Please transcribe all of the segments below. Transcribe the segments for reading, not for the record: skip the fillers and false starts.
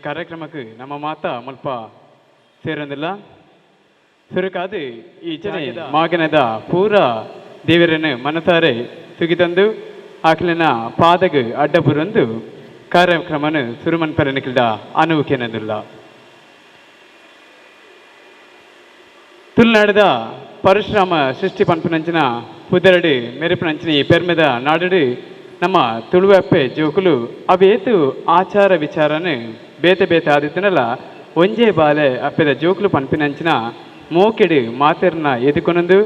ಕಾರ್ಯಕ್ರಮಕ್ಕೆ ನಮ್ಮ ಮಾತಾ ಮುಲ್ಪ ಸೇರೊಂದಿಲ್ಲ. ಸುರುಕಾದು ಈ ಜನ ಮಾಗನದ ಪೂರ ದೇವರನ್ನು ಮನಸಾರೆ ಸುಗಿತಂದು ಆಕಲಿನ ಪಾದಗ ಅಡ್ಡಪುರಂದು ಕಾರ್ಯಕ್ರಮನ ಸುರುಮನ್ ಪರನಿಕಿಲ್ದ ಅನುವುಕೆನದುಲ್ಲ. ತುಳುನಾಡದ ಪರಶುರಾಮ ಸೃಷ್ಟಿ ಪನ್ಪುನಂಚಿನ ಪುದರಡು ಮೆರುಪುನಂಚಿನ ಈ ಪೆರ್ಮೆದ ನಾಡುಡು ನಮ್ಮ ತುಳುವಪ್ಪೆ ಜೋಕುಲು ಅವೇತು ಆಚಾರ ವಿಚಾರನ ಬೇತೆ ಬೇತೆ ಆದಿತ್ತನಲ್ಲ ಒಂಜೇ ಬಾಲೆ ಅಪ್ಪೆದ ಜೋಕುಲು ಪನ್ಪಿನಂಚಿನ ಮೋಕೆಡು ಮಾತೆರ್ನ ಎದುಕೊನೊಂದು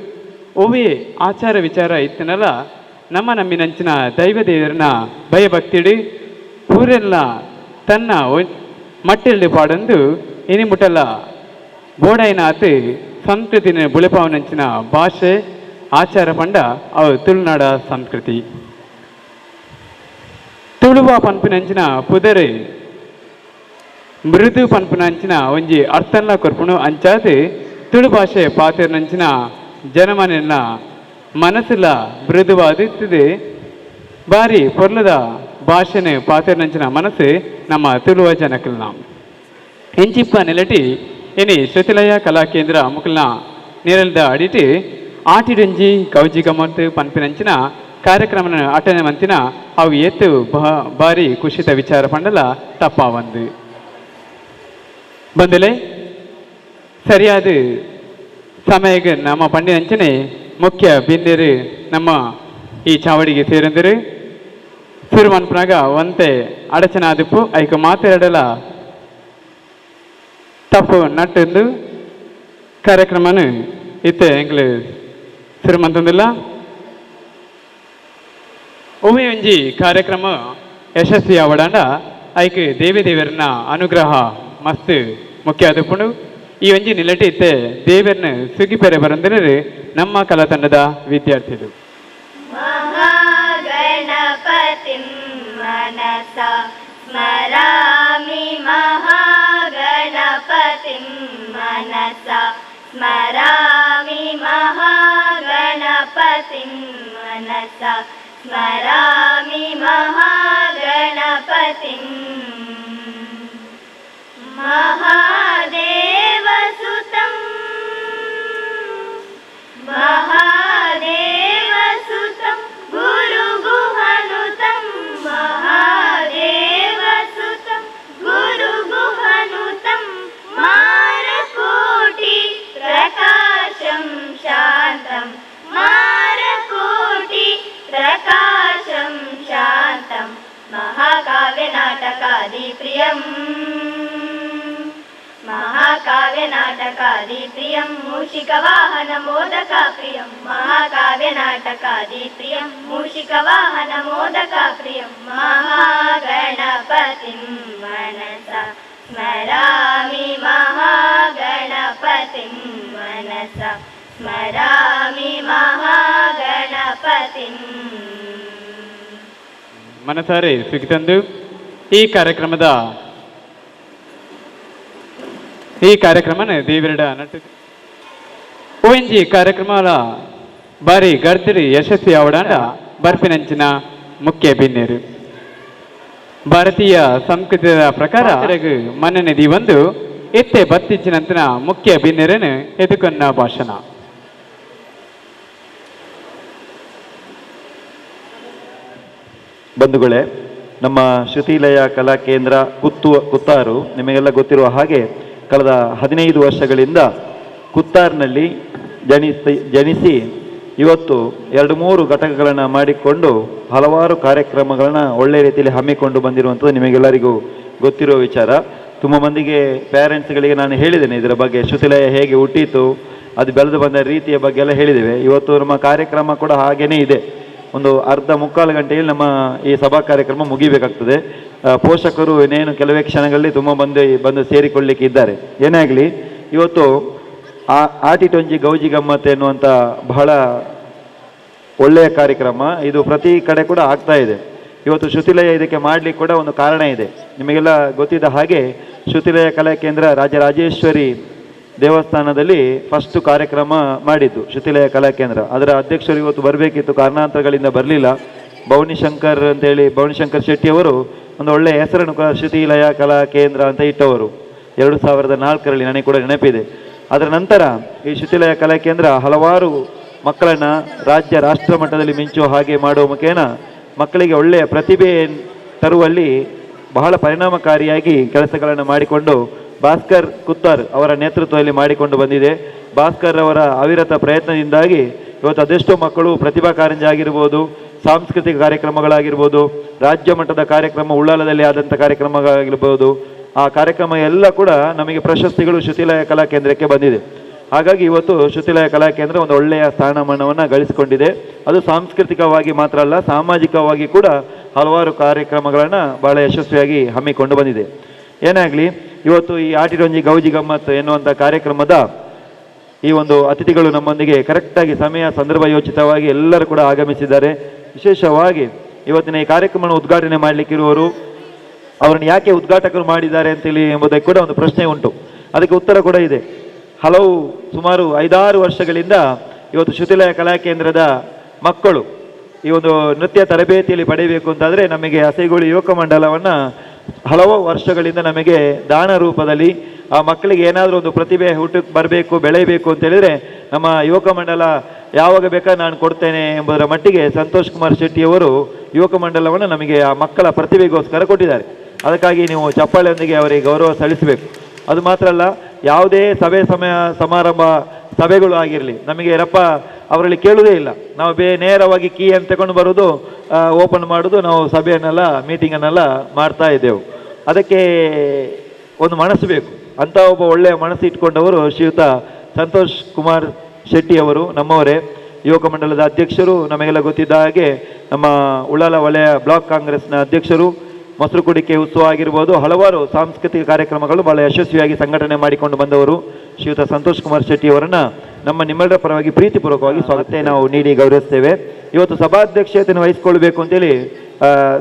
ಒವೇ ಆಚಾರ ವಿಚಾರ ಇತ್ತನಲ್ಲ ನಮ್ಮ ನಂಬಿನಂಚಿನ ದೈವ ದೇವರನ ಭಯಭಕ್ತಿಡು ಪೂರೆಲ್ಲ ತನ್ನ ಮಟ್ಟೆಲ್ಡು ಪಾಡೊಂದು ಇನಿ ಮುಟ್ಟಲ ಬೋಡೈನಾತ್ ಸಂಸ್ಕೃತಿನ ಬುಳೆಪಾವನಂಚಿನ ಭಾಷೆ ಆಚಾರ ಪಂಡ ಅವು ತುಳುನಾಡ ಸಂಸ್ಕೃತಿ. ತುಳುವ ಪನ್ಪಿನಂಚಿನ ಪುದರೆ ಮೃದು ಪನ್ಪಿನಂಚಿನ ಒಂಜಿ ಅರ್ಥನ್ಲ ಕೊರ್ಪುಣು. ಅಂಚಾದ್ ತುಳು ಭಾಷೆ ಪಾತೆರ್ನಂಚಿನ ಜನಮನೆಲ್ಲ ಮನಸ್ಸುಲ ಮೃದುವಾದಿತ್ತದೆ. ಬಾರಿ ಪೊರ್ಲದ ಭಾಷೆನೆ ಪಾತೆರ್ನಂಚಿನ ಮನಸ್ಸು ನಮ್ಮ ತುಳುವ ಜನಕಲ್ನ. ಇಂಚಿಪ್ಪ ನೆಲಟಿ ಇನಿ ಶ್ರುತಿಲಯ ಕಲಾ ಕೇಂದ್ರ ಮುಕಲ್ನ ನೀರಲ್ದ ಅಡಿಟಿ ಆಟಿಡೊಂಜಿ ಗೌಜಿ ಗಮ್ಮತ್ತು ಪನ್ಪಿನಂಚಿನ ಕಾರ್ಯಕ್ರಮನ ಅಟನೆ ಮಂತಿನ ಅವು ಏತು ಬಾರಿ ಖುಷಿತ ವಿಚಾರ ಪಂಡಲ ತಪ್ಪಾವಂದು. ಬಂದಲೆ ಸರಿಯಾದ ಸಮಯಕ್ಕೆ ನಮ್ಮ ಪಂಡಿನಂಚನೆ ಮುಖ್ಯ ಬಿಂದಿರು ನಮ್ಮ ಈ ಚಾವಡಿಗೆ ಸೇರಂದಿರು. ಸುರು ಮನ್ಪುನಾಗ ಒಂತೆ ಅಡಚನಾದಿಪ್ಪು, ಐಕ ಮಾತೆರಡಲ ತಪ್ಪು ನಟ್ಟಂದು ಕಾರ್ಯಕ್ರಮನು ಇತ್ತೆ ಎಂಗ್ಲು ಸುರು ಮಂತಂದಿಲ್ಲ. ಒಮ್ಮೆ ಒಂಜಿ ಕಾರ್ಯಕ್ರಮ ಯಶಸ್ವಿ ಆವಡಾಂಡ ಐಕ್ ದೇವಿ ದೇವರನ ಅನುಗ್ರಹ ಮಸ್ತ್ ಮುಖ್ಯ ಆದಪುಂಡು. ಈ ಒಂಜಿ ನಿಲಟಿ ಇತ್ತೆ ದೇವರನ್ನ ಸುಗಿಪೆರೆ ಬರಂದಿರರು ನಮ್ಮ ಕಲಾ ತಂಡದ ವಿದ್ಯಾರ್ಥಿಗಳು. ಮಹಾಗಣಪತಿಂ ಮನಸಾ ಸ್ಮರಾಮಿ, ಮಹಾಗಣಪತಿಂ ಮನಸಾ ಸ್ಮರಾಮಿ, ಮಹಾಗಣಪತಿಂ ಮನಸಾ ಸ್ಮರಾಮಿ, ಮಹಾಗಣಪತಿಂ. ಮಹಾದೇವಸುತಂ, ಮಹಾದೇವಸುತಂ ಗುರುಗುಹನುತಂ, ಮಹಾದೇವಸುತಂ ಗುರುಗುಹನುತಂ, ಮಾರಕೋಟಿ ಪ್ರಕಾಶಂ ಶಾಂತಂ, ಮಾರಕೋಟಿ ಪ್ರಕಾಶಂ ಶಾಂತಂ, ಮಹಾಕಾವ್ಯ ನಾಟಕಾದಿ ಪ್ರಿಯಂ, ಮಹಾಕಾವ್ಯ ನಾಟಕಾದಿ ಪ್ರಿಯಂ, ಮೂಷಿಕ ವಾಹನ ಮೋದಕ ಪ್ರಿಯಂ, ಮಹಾಕಾವ್ಯ ನಾಟಕಾದಿ ಪ್ರಿಯಂ, ಮೂಷಿಕ ವಾಹನ ಮೋದಕ ಪ್ರಿಯಂ, ಮಹಾಗಣಪತಿಂ ಮನಸ ಸ್ಮರಾಮಿ, ಮಹಾಗಣಪತಿಂ ಮನಸ ಸ್ಮರಾಮಿ, ಮಹಾಗಣಪತಿಂ. ಮನಸಾರೆ ಸುಗಿತಂದು ಈ ಕಾರ್ಯಕ್ರಮದ ಈ ಕಾರ್ಯಕ್ರಮನ ದೇವರಡ ನಟ್ಟು ಓಎನ್ಜಿ ಕಾರ್ಯಕ್ರಮಲ ಬಾರಿ ಗರ್ದಿರಿ ಯಶಸ್ವಿ ಆವಡಾಂಡ ಬರ್ಪಿನಂಚಿನ ಮುಖ್ಯ ಬಿನ್ನೇರು. ಭಾರತೀಯ ಸಂಸ್ಕೃತಿಯ ಪ್ರಕಾರ ಮನ್ನಣೆ ಒಂದು ಎತ್ತೆ ಬತ್ತಿಂಚಿನಂತಿನ ಮುಖ್ಯ ಬಿನ್ನೇರನ್ನು ಎದುಕನ್ನ ಭಾಷಣ. ಬಂಧುಗಳೇ, ನಮ್ಮ ಶ್ರುತಿಲಯ ಕಲಾ ಕೇಂದ್ರ ಕುತ್ತಾರು ನಿಮಗೆಲ್ಲ ಗೊತ್ತಿರುವ ಹಾಗೆ ಕಳೆದ 15 ವರ್ಷಗಳಿಂದ ಕುತ್ತಾರಿನಲ್ಲಿ ಜನಿಸಿ ಜನಿಸಿ ಇವತ್ತು 2-3 ಘಟಕಗಳನ್ನು ಮಾಡಿಕೊಂಡು ಹಲವಾರು ಕಾರ್ಯಕ್ರಮಗಳನ್ನು ಒಳ್ಳೆಯ ರೀತಿಯಲ್ಲಿ ಹಮ್ಮಿಕೊಂಡು ಬಂದಿರುವಂಥದ್ದು ನಿಮಗೆಲ್ಲರಿಗೂ ಗೊತ್ತಿರುವ ವಿಚಾರ. ತುಂಬ ಮಂದಿಗೆ ಪೇರೆಂಟ್ಸ್ಗಳಿಗೆ ನಾನು ಹೇಳಿದ್ದೇನೆ ಇದರ ಬಗ್ಗೆ, ಶ್ರುತಿಲಯ ಹೇಗೆ ಹುಟ್ಟಿತು, ಅದು ಬೆಳೆದು ಬಂದ ರೀತಿಯ ಬಗ್ಗೆ ಎಲ್ಲ ಹೇಳಿದ್ದೇವೆ. ಇವತ್ತು ನಮ್ಮ ಕಾರ್ಯಕ್ರಮ ಕೂಡ ಹಾಗೇನೇ ಇದೆ. ಒಂದು ಅರ್ಧ ಮುಕ್ಕಾಲು ಗಂಟೆಯಲ್ಲಿ ನಮ್ಮ ಈ ಸಭಾ ಕಾರ್ಯಕ್ರಮ ಮುಗಿಬೇಕಾಗ್ತದೆ. ಪೋಷಕರು ಇನ್ನೇನು ಕೆಲವೇ ಕ್ಷಣಗಳಲ್ಲಿ ತುಂಬ ಬಂದು ಬಂದು ಸೇರಿಕೊಳ್ಳಿಕ್ಕೆ ಇದ್ದಾರೆ. ಏನೇ ಆಗಲಿ, ಇವತ್ತು ಆಟಿಟೊಂಜಿ ಗೌಜಿ ಗಮ್ಮತ್ ಎನ್ನುವಂಥ ಬಹಳ ಒಳ್ಳೆಯ ಕಾರ್ಯಕ್ರಮ ಇದು ಪ್ರತಿ ಕಡೆ ಕೂಡ ಆಗ್ತಾ ಇದೆ. ಇವತ್ತು ಶ್ರುತಿಲಯ ಇದಕ್ಕೆ ಮಾಡಲಿಕ್ಕೆ ಕೂಡ ಒಂದು ಕಾರಣ ಇದೆ. ನಿಮಗೆಲ್ಲ ಗೊತ್ತಿದ್ದ ಹಾಗೆ ಶ್ರುತಿಲಯ ಕಲಾ ಕೇಂದ್ರ ರಾಜರಾಜೇಶ್ವರಿ ದೇವಸ್ಥಾನದಲ್ಲಿ ಫಸ್ಟ್ ಕಾರ್ಯಕ್ರಮ ಮಾಡಿದ್ದು ಶ್ರುತಿಲಯ ಕಲಾ ಕೇಂದ್ರ. ಅದರ ಅಧ್ಯಕ್ಷರು ಇವತ್ತು ಬರಬೇಕಿತ್ತು, ಕಾರಣಾಂತರಗಳಿಂದ ಬರಲಿಲ್ಲ. ಭವನಿಶಂಕರ್ ಅಂತೇಳಿ ಭವನಿಶಂಕರ್ ಶೆಟ್ಟಿಯವರು ಒಂದು ಒಳ್ಳೆಯ ಹೆಸರನ್ನು ಕೂಡ ಶ್ರುತಿಲಯ ಕಲಾ ಕೇಂದ್ರ ಅಂತ ಇಟ್ಟವರು 2004ರಲ್ಲಿ, ನನಗೆ ಕೂಡ ನೆನಪಿದೆ. ಅದರ ನಂತರ ಈ ಶ್ರುತಿಲಯ ಕಲಾ ಕೇಂದ್ರ ಹಲವಾರು ಮಕ್ಕಳನ್ನು ರಾಜ್ಯ ರಾಷ್ಟ್ರ ಮಟ್ಟದಲ್ಲಿ ಮಿಂಚುವ ಹಾಗೆ ಮಾಡುವ ಮುಖೇನ ಮಕ್ಕಳಿಗೆ ಒಳ್ಳೆಯ ಪ್ರತಿಭೆ ತರುವಲ್ಲಿ ಬಹಳ ಪರಿಣಾಮಕಾರಿಯಾಗಿ ಕೆಲಸಗಳನ್ನು ಮಾಡಿಕೊಂಡು ಭಾಸ್ಕರ್ ಕುತ್ತಾರ್ ಅವರ ನೇತೃತ್ವದಲ್ಲಿ ಮಾಡಿಕೊಂಡು ಬಂದಿದೆ. ಭಾಸ್ಕರ್ ಅವರ ಅವಿರತ ಪ್ರಯತ್ನದಿಂದಾಗಿ ಇವತ್ತು ಅದೆಷ್ಟೋ ಮಕ್ಕಳು ಪ್ರತಿಭಾ ಕಾರಂಜಿ ಆಗಿರ್ಬೋದು, ಸಾಂಸ್ಕೃತಿಕ ಕಾರ್ಯಕ್ರಮಗಳಾಗಿರ್ಬೋದು, ರಾಜ್ಯ ಮಟ್ಟದ ಕಾರ್ಯಕ್ರಮ ಉಳ್ಳಾಲದಲ್ಲಿ ಆದಂಥ ಕಾರ್ಯಕ್ರಮಗಳಾಗಿರ್ಬೋದು, ಆ ಕಾರ್ಯಕ್ರಮ ಎಲ್ಲ ಕೂಡ ನಮಗೆ ಪ್ರಶಸ್ತಿಗಳು ಶ್ರುತಿಲಯ ಕಲಾ ಕೇಂದ್ರಕ್ಕೆ ಬಂದಿದೆ. ಹಾಗಾಗಿ ಇವತ್ತು ಶ್ರುತಿಲಯ ಕಲಾ ಕೇಂದ್ರ ಒಂದು ಒಳ್ಳೆಯ ಸ್ಥಾನಮಾನವನ್ನು ಗಳಿಸಿಕೊಂಡಿದೆ. ಅದು ಸಾಂಸ್ಕೃತಿಕವಾಗಿ ಮಾತ್ರ ಅಲ್ಲ, ಸಾಮಾಜಿಕವಾಗಿ ಕೂಡ ಹಲವಾರು ಕಾರ್ಯಕ್ರಮಗಳನ್ನು ಬಹಳ ಯಶಸ್ವಿಯಾಗಿ ಹಮ್ಮಿಕೊಂಡು ಬಂದಿದೆ. ಏನಾಗಲಿ, ಇವತ್ತು ಈ ಆಟಿಡೊಂಜಿ ಗೌಜಿ ಗಮ್ಮತ್ತು ಎನ್ನುವಂಥ ಕಾರ್ಯಕ್ರಮದ ಈ ಒಂದು ಅತಿಥಿಗಳು ನಮ್ಮೊಂದಿಗೆ ಕರೆಕ್ಟಾಗಿ ಸಮಯ ಸಂದರ್ಭ ಯೋಚಿತವಾಗಿ ಎಲ್ಲರೂ ಕೂಡ ಆಗಮಿಸಿದ್ದಾರೆ. ವಿಶೇಷವಾಗಿ ಇವತ್ತಿನ ಈ ಕಾರ್ಯಕ್ರಮವನ್ನು ಉದ್ಘಾಟನೆ ಮಾಡಲಿಕ್ಕಿರುವವರು, ಅವರನ್ನು ಯಾಕೆ ಉದ್ಘಾಟಕರು ಮಾಡಿದ್ದಾರೆ ಅಂತೇಳಿ ಎಂಬುದಕ್ಕೆ ಕೂಡ ಒಂದು ಪ್ರಶ್ನೆ ಉಂಟು. ಅದಕ್ಕೆ ಉತ್ತರ ಕೂಡ ಇದೆ. ಹಲವು ಸುಮಾರು 5-6 ವರ್ಷಗಳಿಂದ ಇವತ್ತು ಶ್ರುತಿಲಯ ಕಲಾ ಕೇಂದ್ರದ ಮಕ್ಕಳು ಈ ಒಂದು ನೃತ್ಯ ತರಬೇತಿಯಲ್ಲಿ ಪಡೆಯಬೇಕು ಅಂತಾದರೆ ನಮಗೆ ಅಸೈಗೋಳಿ ಯುವಕ ಮಂಡಲವನ್ನು ಹಲವು ವರ್ಷಗಳಿಂದ ನಮಗೆ ದಾನ ರೂಪದಲ್ಲಿ ಆ ಮಕ್ಕಳಿಗೆ ಏನಾದರೂ ಒಂದು ಪ್ರತಿಭೆ ಹುಟ್ಟಕ್ಕೆ ಬರಬೇಕು, ಬೆಳೆಯಬೇಕು ಅಂತೇಳಿದರೆ ನಮ್ಮ ಯುವಕ ಮಂಡಲ ಯಾವಾಗ ಬೇಕಾ ನಾನು ಕೊಡ್ತೇನೆ ಎಂಬುದರ ಮಟ್ಟಿಗೆ ಸಂತೋಷ್ ಕುಮಾರ್ ಶೆಟ್ಟಿಯವರು ಯುವಕ ಮಂಡಲವನ್ನು ನಮಗೆ ಆ ಮಕ್ಕಳ ಪ್ರತಿಭೆಗೋಸ್ಕರ ಕೊಟ್ಟಿದ್ದಾರೆ. ಅದಕ್ಕಾಗಿ ನೀವು ಚಪ್ಪಾಳೆಯೊಂದಿಗೆ ಅವರಿಗೆ ಗೌರವ ಸಲ್ಲಿಸಬೇಕು. ಅದು ಮಾತ್ರ ಅಲ್ಲ, ಯಾವುದೇ ಸಭೆ ಸಮಯ ಸಮಾರಂಭ ಸಭೆಗಳು ಆಗಿರಲಿ ನಮಗೆ ರಪ್ಪ ಅವರಲ್ಲಿ ಕೇಳುವುದೇ ಇಲ್ಲ. ನಾವು ನೇರವಾಗಿ ಕೀಯನ್ನು ತಗೊಂಡು ಬರೋದು, ಓಪನ್ ಮಾಡೋದು, ನಾವು ಸಭೆಯನ್ನೆಲ್ಲ ಮೀಟಿಂಗನ್ನೆಲ್ಲ ಮಾಡ್ತಾ ಇದ್ದೆವು. ಅದಕ್ಕೆ ಒಂದು ಮನಸ್ಸು ಬೇಕು. ಅಂಥ ಒಬ್ಬ ಒಳ್ಳೆಯ ಮನಸ್ಸು ಇಟ್ಕೊಂಡವರು ಶ್ರೀಯುತ ಸಂತೋಷ್ ಕುಮಾರ್ ಶೆಟ್ಟಿಯವರು, ನಮ್ಮವರೇ, ಯುವಕ ಮಂಡಲದ ಅಧ್ಯಕ್ಷರು. ನಮಗೆಲ್ಲ ಗೊತ್ತಿದ್ದ ಹಾಗೆ ನಮ್ಮ ಉಳ್ಳಾಲ ವಲಯ ಬ್ಲಾಕ್ ಕಾಂಗ್ರೆಸ್ನ ಅಧ್ಯಕ್ಷರು. ಮೊಸರು ಕುಡಿಕೆ ಉತ್ಸವ ಆಗಿರ್ಬೋದು, ಹಲವಾರು ಸಾಂಸ್ಕೃತಿಕ ಕಾರ್ಯಕ್ರಮಗಳು ಬಹಳ ಯಶಸ್ವಿಯಾಗಿ ಸಂಘಟನೆ ಮಾಡಿಕೊಂಡು ಬಂದವರು ಶ್ರೀಯುತ ಸಂತೋಷ್ ಕುಮಾರ್ ಶೆಟ್ಟಿಯವರನ್ನು ನಮ್ಮ ನಿಮ್ಮೆಲ್ಲರ ಪರವಾಗಿ ಪ್ರೀತಿಪೂರ್ವಕವಾಗಿ ಸ್ವಾಗತ ನಾವು ನೀಡಿ ಗೌರವಿಸ್ತೇವೆ. ಇವತ್ತು ಸಭಾಧ್ಯಕ್ಷತೆಯನ್ನು ವಹಿಸಿಕೊಳ್ಬೇಕು ಅಂತೇಳಿ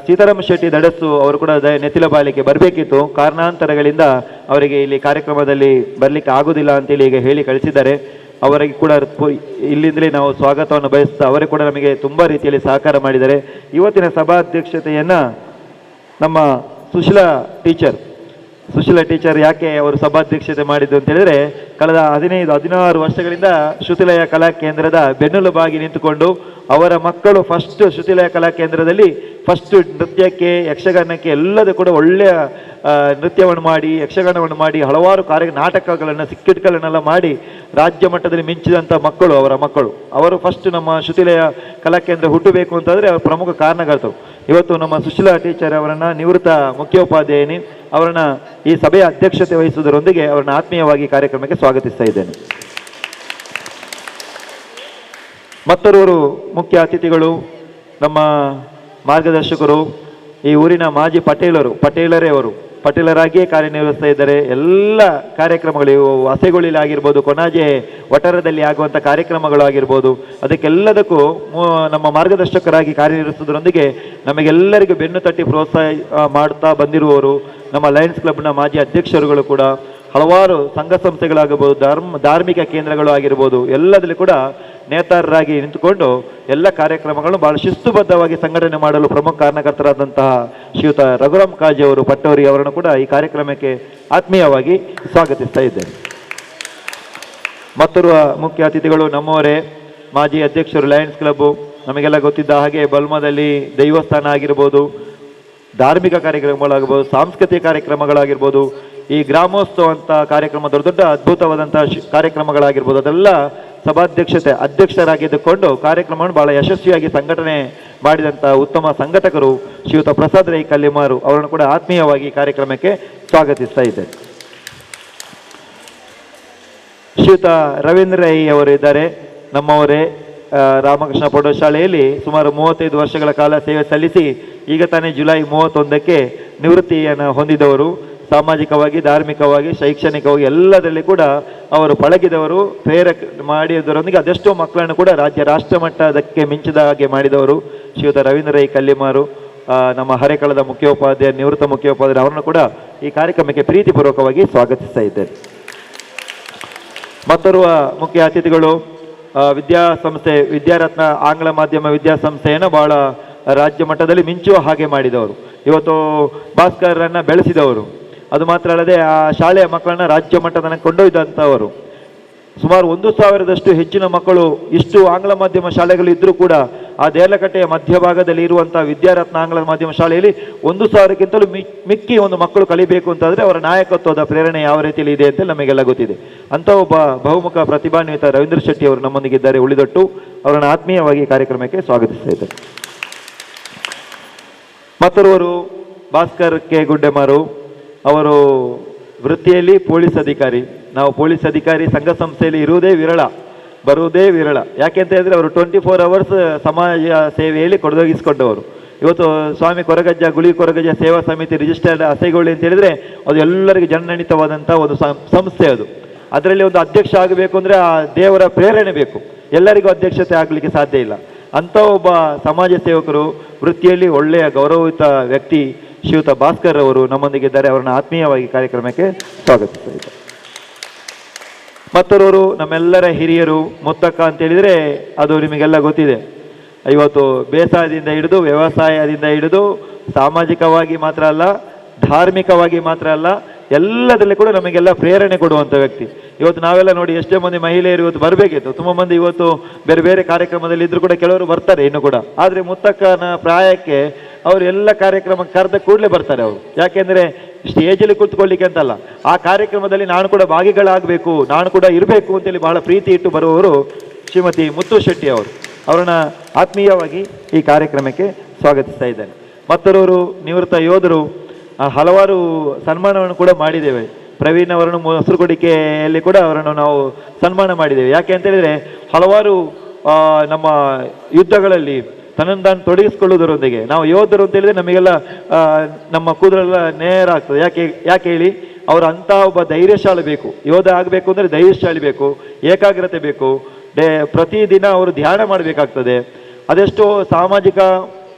ಸೀತಾರಾಮ ಶೆಟ್ಟಿ ದಡಸ್ಸು ಅವರು ಕೂಡ ನೆತ್ತಿಲ ಬಾಲಿಗೆ ಬರಬೇಕಿತ್ತು. ಕಾರಣಾಂತರಗಳಿಂದ ಅವರಿಗೆ ಇಲ್ಲಿ ಕಾರ್ಯಕ್ರಮದಲ್ಲಿ ಬರಲಿಕ್ಕೆ ಆಗುವುದಿಲ್ಲ ಅಂತೇಳಿ ಈಗ ಹೇಳಿ ಕಳಿಸಿದ್ದಾರೆ. ಅವರಿಗೆ ಕೂಡ ಇಲ್ಲಿಂದಲೇ ನಾವು ಸ್ವಾಗತವನ್ನು ಬಯಸ್ತಾ, ಅವರೇ ಕೂಡ ನಮಗೆ ತುಂಬ ರೀತಿಯಲ್ಲಿ ಸಹಕಾರ ಮಾಡಿದ್ದಾರೆ. ಇವತ್ತಿನ ಸಭಾಧ್ಯಕ್ಷತೆಯನ್ನು ನಮ್ಮ ಸುಶೀಲಾ ಟೀಚರ್ ಯಾಕೆ ಅವರು ಸಭಾಧ್ಯಕ್ಷತೆ ಮಾಡಿದ್ದು ಅಂತ ಹೇಳಿದ್ರೆ, ಕಳೆದ 15-16 ವರ್ಷಗಳಿಂದ ಶ್ರುತಿಲಯ ಕಲಾ ಕೇಂದ್ರದ ಬೆನ್ನೆಲುಬಾಗಿ ನಿಂತುಕೊಂಡು ಅವರ ಮಕ್ಕಳು ಫಸ್ಟ್ ಶ್ರುತಿಲಯ ಕಲಾ ಕೇಂದ್ರದಲ್ಲಿ ಫಸ್ಟ್ ನೃತ್ಯಕ್ಕೆ, ಯಕ್ಷಗಾನಕ್ಕೆ ಎಲ್ಲದೂ ಕೂಡ ಒಳ್ಳೆಯ ನೃತ್ಯವನ್ನು ಮಾಡಿ, ಯಕ್ಷಗಾನವನ್ನು ಮಾಡಿ, ಹಲವಾರು ನಾಟಕಗಳನ್ನು, ಸಿಕ್ಕಿಟ್ಗಳನ್ನೆಲ್ಲ ಮಾಡಿ ರಾಜ್ಯ ಮಟ್ಟದಲ್ಲಿ ಮಿಂಚಿದಂಥ ಮಕ್ಕಳು ಅವರ ಮಕ್ಕಳು. ಅವರು ಫಸ್ಟ್ ನಮ್ಮ ಶ್ರುತಿಲಯ ಕಲಾ ಕೇಂದ್ರ ಹುಟ್ಟಬೇಕು ಅಂತಂದರೆ ಅವರು ಪ್ರಮುಖ ಕಾರಣಕರ್ತರು. ಇವತ್ತು ನಮ್ಮ ಸುಶೀಲಾ ಟೀಚರ್ ಅವರನ್ನು, ನಿವೃತ್ತ ಮುಖ್ಯೋಪಾಧ್ಯಾಯಿನಿ ಅವರನ್ನು ಈ ಸಭೆಯ ಅಧ್ಯಕ್ಷತೆ ವಹಿಸುವುದರೊಂದಿಗೆ ಅವರನ್ನು ಆತ್ಮೀಯವಾಗಿ ಕಾರ್ಯಕ್ರಮಕ್ಕೆ ಸ್ವಾಗತಿಸ್ತಾ ಇದ್ದೇನೆ. ಮತ್ತೊರ್ವರು ಮುಖ್ಯ ಅತಿಥಿಗಳು, ನಮ್ಮ ಮಾರ್ಗದರ್ಶಕರು, ಈ ಊರಿನ ಮಾಜಿ ಪಟೇಲರೇ ಅವರು ಪಟೇಲರಾಗಿಯೇ ಕಾರ್ಯನಿರ್ವಹಿಸ್ತಾ ಇದ್ದಾರೆ. ಎಲ್ಲ ಕಾರ್ಯಕ್ರಮಗಳು, ಇವು ಅಸೆಗೊಳಿಲಿ ಆಗಿರ್ಬೋದು, ಕೊನಾಜೆ ವಠಾರದಲ್ಲಿ ಆಗುವಂಥ ಕಾರ್ಯಕ್ರಮಗಳಾಗಿರ್ಬೋದು, ಅದಕ್ಕೆಲ್ಲದಕ್ಕೂ ನಮ್ಮ ಮಾರ್ಗದರ್ಶಕರಾಗಿ ಕಾರ್ಯನಿರ್ವಹಿಸೋದ್ರೊಂದಿಗೆ ನಮಗೆಲ್ಲರಿಗೂ ಬೆನ್ನು ತಟ್ಟಿ ಪ್ರೋತ್ಸಾಹ ಮಾಡ್ತಾ ಬಂದಿರುವವರು ನಮ್ಮ ಲಯನ್ಸ್ ಕ್ಲಬ್ನ ಮಾಜಿ ಅಧ್ಯಕ್ಷರುಗಳು ಕೂಡ, ಹಲವಾರು ಸಂಘ ಸಂಸ್ಥೆಗಳಾಗಬಹುದು, ಧಾರ್ಮಿಕ ಕೇಂದ್ರಗಳು ಆಗಿರ್ಬೋದು, ಎಲ್ಲದರಲ್ಲಿ ಕೂಡ ನೇತಾರರಾಗಿ ನಿಂತುಕೊಂಡು ಎಲ್ಲ ಕಾರ್ಯಕ್ರಮಗಳನ್ನು ಬಹಳ ಶಿಸ್ತುಬದ್ಧವಾಗಿ ಸಂಘಟನೆ ಮಾಡಲು ಪ್ರಮುಖ ಕಾರಣಕರ್ತರಾದಂತಹ ಶ್ರೀಯುತ ರಘುರಾಮ್ ಕಾಜಿ ಅವರು, ಪಟ್ಟೋರಿ ಅವರನ್ನು ಕೂಡ ಈ ಕಾರ್ಯಕ್ರಮಕ್ಕೆ ಆತ್ಮೀಯವಾಗಿ ಸ್ವಾಗತಿಸ್ತಾ ಇದ್ದೇನೆ. ಮತ್ತೋರ್ವ ಮುಖ್ಯ ಅತಿಥಿಗಳು ನಮ್ಮವರೇ, ಮಾಜಿ ಅಧ್ಯಕ್ಷರು ಲಯನ್ಸ್ ಕ್ಲಬ್ಬು, ನಮಗೆಲ್ಲ ಗೊತ್ತಿದ್ದ ಹಾಗೆ ಬಲ್ಮದಲ್ಲಿ ದೈವಸ್ಥಾನ ಆಗಿರ್ಬೋದು, ಧಾರ್ಮಿಕ ಕಾರ್ಯಕ್ರಮಗಳಾಗಿರ್ಬೋದು, ಸಾಂಸ್ಕೃತಿಕ ಕಾರ್ಯಕ್ರಮಗಳಾಗಿರ್ಬೋದು, ಈ ಗ್ರಾಮೋತ್ಸವ ಅಂತ ಕಾರ್ಯಕ್ರಮ ದೊಡ್ಡ ದೊಡ್ಡ ಅದ್ಭುತವಾದಂತಹ ಕಾರ್ಯಕ್ರಮಗಳಾಗಿರ್ಬೋದು, ಅದೆಲ್ಲ ಸಭಾಧ್ಯಕ್ಷತೆ ಅಧ್ಯಕ್ಷರಾಗಿದ್ದುಕೊಂಡು ಕಾರ್ಯಕ್ರಮವನ್ನು ಬಹಳ ಯಶಸ್ವಿಯಾಗಿ ಸಂಘಟನೆ ಮಾಡಿದಂಥ ಉತ್ತಮ ಸಂಘಟಕರು ಶ್ರೀಯುತ ಪ್ರಸಾದ್ ರೈ ಕಲ್ಲಿಮಾರು ಅವರನ್ನು ಕೂಡ ಆತ್ಮೀಯವಾಗಿ ಕಾರ್ಯಕ್ರಮಕ್ಕೆ ಸ್ವಾಗತಿಸ್ತಾ ಇದ್ದೇನೆ. ಶ್ರೀಯುತ ರವೀಂದ್ರ ರೈ ಅವರು ಇದ್ದಾರೆ, ನಮ್ಮವರೇ. ರಾಮಕೃಷ್ಣ ಪ್ರೌಢಶಾಲೆಯಲ್ಲಿ ಸುಮಾರು 35 ವರ್ಷಗಳ ಕಾಲ ಸೇವೆ ಸಲ್ಲಿಸಿ ಈಗ ತಾನೇ ಜುಲೈ 31ಕ್ಕೆ ನಿವೃತ್ತಿಯನ್ನು ಹೊಂದಿದವರು. ಸಾಮಾಜಿಕವಾಗಿ, ಧಾರ್ಮಿಕವಾಗಿ, ಶೈಕ್ಷಣಿಕವಾಗಿ ಎಲ್ಲದರಲ್ಲಿ ಕೂಡ ಅವರು ಪಳಗಿದವರು. ಪ್ರೇರಕ ಮಾಡಿದವರೊಂದಿಗೆ ಅದೆಷ್ಟೋ ಮಕ್ಕಳನ್ನು ಕೂಡ ರಾಜ್ಯ ರಾಷ್ಟ್ರ ಮಟ್ಟದಕ್ಕೆ ಮಿಂಚಿದ ಹಾಗೆ ಮಾಡಿದವರು ಶ್ರೀಯುತ ರವೀಂದ್ರ ರೈ ಕಲ್ಲಿಮಾರು, ನಮ್ಮ ಹರೇಕಳದ ಮುಖ್ಯೋಪಾಧ್ಯಾಯ, ನಿವೃತ್ತ ಮುಖ್ಯೋಪಾಧ್ಯಾಯ ಅವರನ್ನು ಕೂಡ ಈ ಕಾರ್ಯಕ್ರಮಕ್ಕೆ ಪ್ರೀತಿಪೂರ್ವಕವಾಗಿ ಸ್ವಾಗತಿಸ್ತಾ ಇದ್ದೇನೆ. ಮತ್ತೋರ್ವ ಮುಖ್ಯ ಅತಿಥಿಗಳು ವಿದ್ಯಾಸಂಸ್ಥೆ ವಿದ್ಯಾರತ್ನ ಆಂಗ್ಲ ಮಾಧ್ಯಮ ವಿದ್ಯಾಸಂಸ್ಥೆಯನ್ನು ಬಹಳ ರಾಜ್ಯ ಮಟ್ಟದಲ್ಲಿ ಮಿಂಚುವ ಹಾಗೆ ಮಾಡಿದವರು. ಇವತ್ತು ಭಾಸ್ಕರನ್ನು ಬೆಳೆಸಿದವರು. ಅದು ಮಾತ್ರ ಅಲ್ಲದೆ ಆ ಶಾಲೆಯ ಮಕ್ಕಳನ್ನು ರಾಜ್ಯ ಮಟ್ಟದ ಕೊಂಡೊಯ್ದಂಥವರು. ಸುಮಾರು 1000ದಷ್ಟು ಹೆಚ್ಚಿನ ಮಕ್ಕಳು ಇಷ್ಟು ಆಂಗ್ಲ ಮಾಧ್ಯಮ ಶಾಲೆಗಳು ಇದ್ದರೂ ಕೂಡ ಆ ದೇರ್ಲಕಟ್ಟೆಯ ಮಧ್ಯಭಾಗದಲ್ಲಿ ಇರುವಂಥ ವಿದ್ಯಾರತ್ನ ಆಂಗ್ಲ ಮಾಧ್ಯಮ ಶಾಲೆಯಲ್ಲಿ 1000ಕ್ಕಿಂತಲೂ ಮಿಕ್ಕಿ ಒಂದು ಮಕ್ಕಳು ಕಲಿಬೇಕು ಅಂತಾದರೆ ಅವರ ನಾಯಕತ್ವದ ಪ್ರೇರಣೆ ಯಾವ ರೀತಿಯಲ್ಲಿ ಇದೆ ಅಂತ ನಮಗೆಲ್ಲ ಗೊತ್ತಿದೆ. ಅಂಥ ಒಬ್ಬ ಬಹುಮುಖ ಪ್ರತಿಭಾನ್ವಿತ ರವೀಂದ್ರ ಶೆಟ್ಟಿ ಅವರು ನಮ್ಮೊಂದಿಗಿದ್ದಾರೆ. ಉಳಿದೊಟ್ಟು ಅವರನ್ನು ಆತ್ಮೀಯವಾಗಿ ಕಾರ್ಯಕ್ರಮಕ್ಕೆ ಸ್ವಾಗತಿಸ್ತಾ ಇದ್ದಾರೆ. ಮತ್ತೊರ್ವರು ಭಾಸ್ಕರ್ ಕೆ ಗುಡ್ಡೆಮಾರು ಅವರು ವೃತ್ತಿಯಲ್ಲಿ ಪೊಲೀಸ್ ಅಧಿಕಾರಿ. ನಾವು ಪೊಲೀಸ್ ಅಧಿಕಾರಿ ಸಂಘ ಸಂಸ್ಥೆಯಲ್ಲಿ ಇರುವುದೇ ವಿರಳ, ಬರುವುದೇ ವಿರಳ. ಯಾಕೆ ಅಂತ ಹೇಳಿದ್ರೆ ಅವರು 24 ಅವರ್ಸ್ ಸಮಾಜ ಸೇವೆಯಲ್ಲಿ ಕೊಡದೊಗಿಸಿಕೊಂಡವರು. ಇವತ್ತು ಸ್ವಾಮಿ ಕೊರಗಜ್ಜ, ಗುಳಿ ಕೊರಗಜ್ಜ ಸೇವಾ ಸಮಿತಿ ರಿಜಿಸ್ಟರ್ಡ್ ಅಸೆಗೊಳ್ಳಿ ಅಂತ ಹೇಳಿದ್ರೆ ಅದು ಎಲ್ಲರಿಗೂ ಜನನಿತವಾದಂಥ ಒಂದು ಸಂಸ್ಥೆ ಅದು. ಅದರಲ್ಲಿ ಒಂದು ಅಧ್ಯಕ್ಷ ಆಗಬೇಕು ಅಂದರೆ ಆ ದೇವರ ಪ್ರೇರಣೆ ಬೇಕು. ಎಲ್ಲರಿಗೂ ಅಧ್ಯಕ್ಷತೆ ಆಗಲಿಕ್ಕೆ ಸಾಧ್ಯ ಇಲ್ಲ. ಅಂಥ ಒಬ್ಬ ಸಮಾಜ ಸೇವಕರು, ವೃತ್ತಿಯಲ್ಲಿ ಒಳ್ಳೆಯ ಗೌರವಯುತ ವ್ಯಕ್ತಿ ಶ್ರೀಯುತ ಭಾಸ್ಕರ್ ಅವರು ನಮ್ಮೊಂದಿಗಿದ್ದಾರೆ. ಅವರನ್ನು ಆತ್ಮೀಯವಾಗಿ ಕಾರ್ಯಕ್ರಮಕ್ಕೆ ಸ್ವಾಗತಿಸ್ತಾ ಇದ್ದಾರೆ. ಮತ್ತೊರವರು ನಮ್ಮೆಲ್ಲರ ಹಿರಿಯರು ಮುತ್ತಕ್ಕ ಅಂತ ಹೇಳಿದರೆ ಅದು ನಿಮಗೆಲ್ಲ ಗೊತ್ತಿದೆ. ಇವತ್ತು ಬೇಸಾಯದಿಂದ ಹಿಡಿದು ವ್ಯವಸಾಯದಿಂದ ಹಿಡಿದು ಸಾಮಾಜಿಕವಾಗಿ ಮಾತ್ರ ಅಲ್ಲ, ಧಾರ್ಮಿಕವಾಗಿ ಮಾತ್ರ ಅಲ್ಲ, ಎಲ್ಲದರಲ್ಲಿ ಕೂಡ ನಮಗೆಲ್ಲ ಪ್ರೇರಣೆ ಕೊಡುವಂಥ ವ್ಯಕ್ತಿ. ಇವತ್ತು ನಾವೆಲ್ಲ ನೋಡಿ ಎಷ್ಟೇ ಮಂದಿ ಮಹಿಳೆಯರು ಇವತ್ತು ಬರಬೇಕಿತ್ತು. ತುಂಬ ಮಂದಿ ಇವತ್ತು ಬೇರೆ ಬೇರೆ ಕಾರ್ಯಕ್ರಮದಲ್ಲಿ ಇದ್ರೂ ಕೂಡ ಕೆಲವರು ಬರ್ತಾರೆ ಇನ್ನು ಕೂಡ. ಆದರೆ ಮುತ್ತಕ್ಕನ ಪ್ರಾಯಕ್ಕೆ ಅವರು ಎಲ್ಲ ಕಾರ್ಯಕ್ರಮಕ್ಕೆ ಕರೆದ ಕೂಡಲೇ ಬರ್ತಾರೆ ಅವರು. ಯಾಕೆಂದರೆ ಸ್ಟೇಜಲ್ಲಿ ಕೂತ್ಕೊಳ್ಳಿಕ್ಕೆ ಅಂತಲ್ಲ, ಆ ಕಾರ್ಯಕ್ರಮದಲ್ಲಿ ನಾನು ಕೂಡ ಭಾಗಿಗಳಾಗಬೇಕು, ನಾನು ಕೂಡ ಇರಬೇಕು ಅಂತೇಳಿ ಬಹಳ ಪ್ರೀತಿ ಇಟ್ಟು ಬರುವವರು ಶ್ರೀಮತಿ ಮುತ್ತು ಶೆಟ್ಟಿ ಅವರು. ಅವರನ್ನ ಆತ್ಮೀಯವಾಗಿ ಈ ಕಾರ್ಯಕ್ರಮಕ್ಕೆ ಸ್ವಾಗತಿಸ್ತಾ ಇದ್ದೇನೆ. ಮತ್ತೊರವರು ನಿವೃತ್ತ ಯೋಧರು, ಹಲವಾರು ಸನ್ಮಾನವನ್ನು ಕೂಡ ಮಾಡಿದ್ದೇವೆ. ಪ್ರವೀಣ್ ಅವರನ್ನು ಮೊಸರುಕೊಡಿಕೆಯಲ್ಲಿ ಕೂಡ ಅವರನ್ನು ನಾವು ಸನ್ಮಾನ ಮಾಡಿದ್ದೇವೆ. ಯಾಕೆ ಅಂತ ಹೇಳಿದರೆ ಹಲವಾರು ನಮ್ಮ ಯುದ್ಧಗಳಲ್ಲಿ ತನ್ನನ್ನು ತಾನು ತೊಡಗಿಸಿಕೊಳ್ಳುವುದರೊಂದಿಗೆ ನಾವು ಯೋಧರು ಅಂತ ಹೇಳಿದರೆ ನಮಗೆಲ್ಲ ನಮ್ಮ ಕೂದಲೆಲ್ಲ ನೇರ ಆಗ್ತದೆ. ಯಾಕೆ ಯಾಕೆ ಹೇಳಿ, ಅವರು ಅಂಥ ಒಬ್ಬ ಧೈರ್ಯಶಾಲಿ ಬೇಕು. ಯೋಧ ಆಗಬೇಕು ಅಂದರೆ ಧೈರ್ಯಶಾಲಿ ಬೇಕು, ಏಕಾಗ್ರತೆ ಬೇಕು, ಪ್ರತಿದಿನ ಅವರು ಧ್ಯಾನ ಮಾಡಬೇಕಾಗ್ತದೆ, ಅದೆಷ್ಟೋ ಸಾಮಾಜಿಕ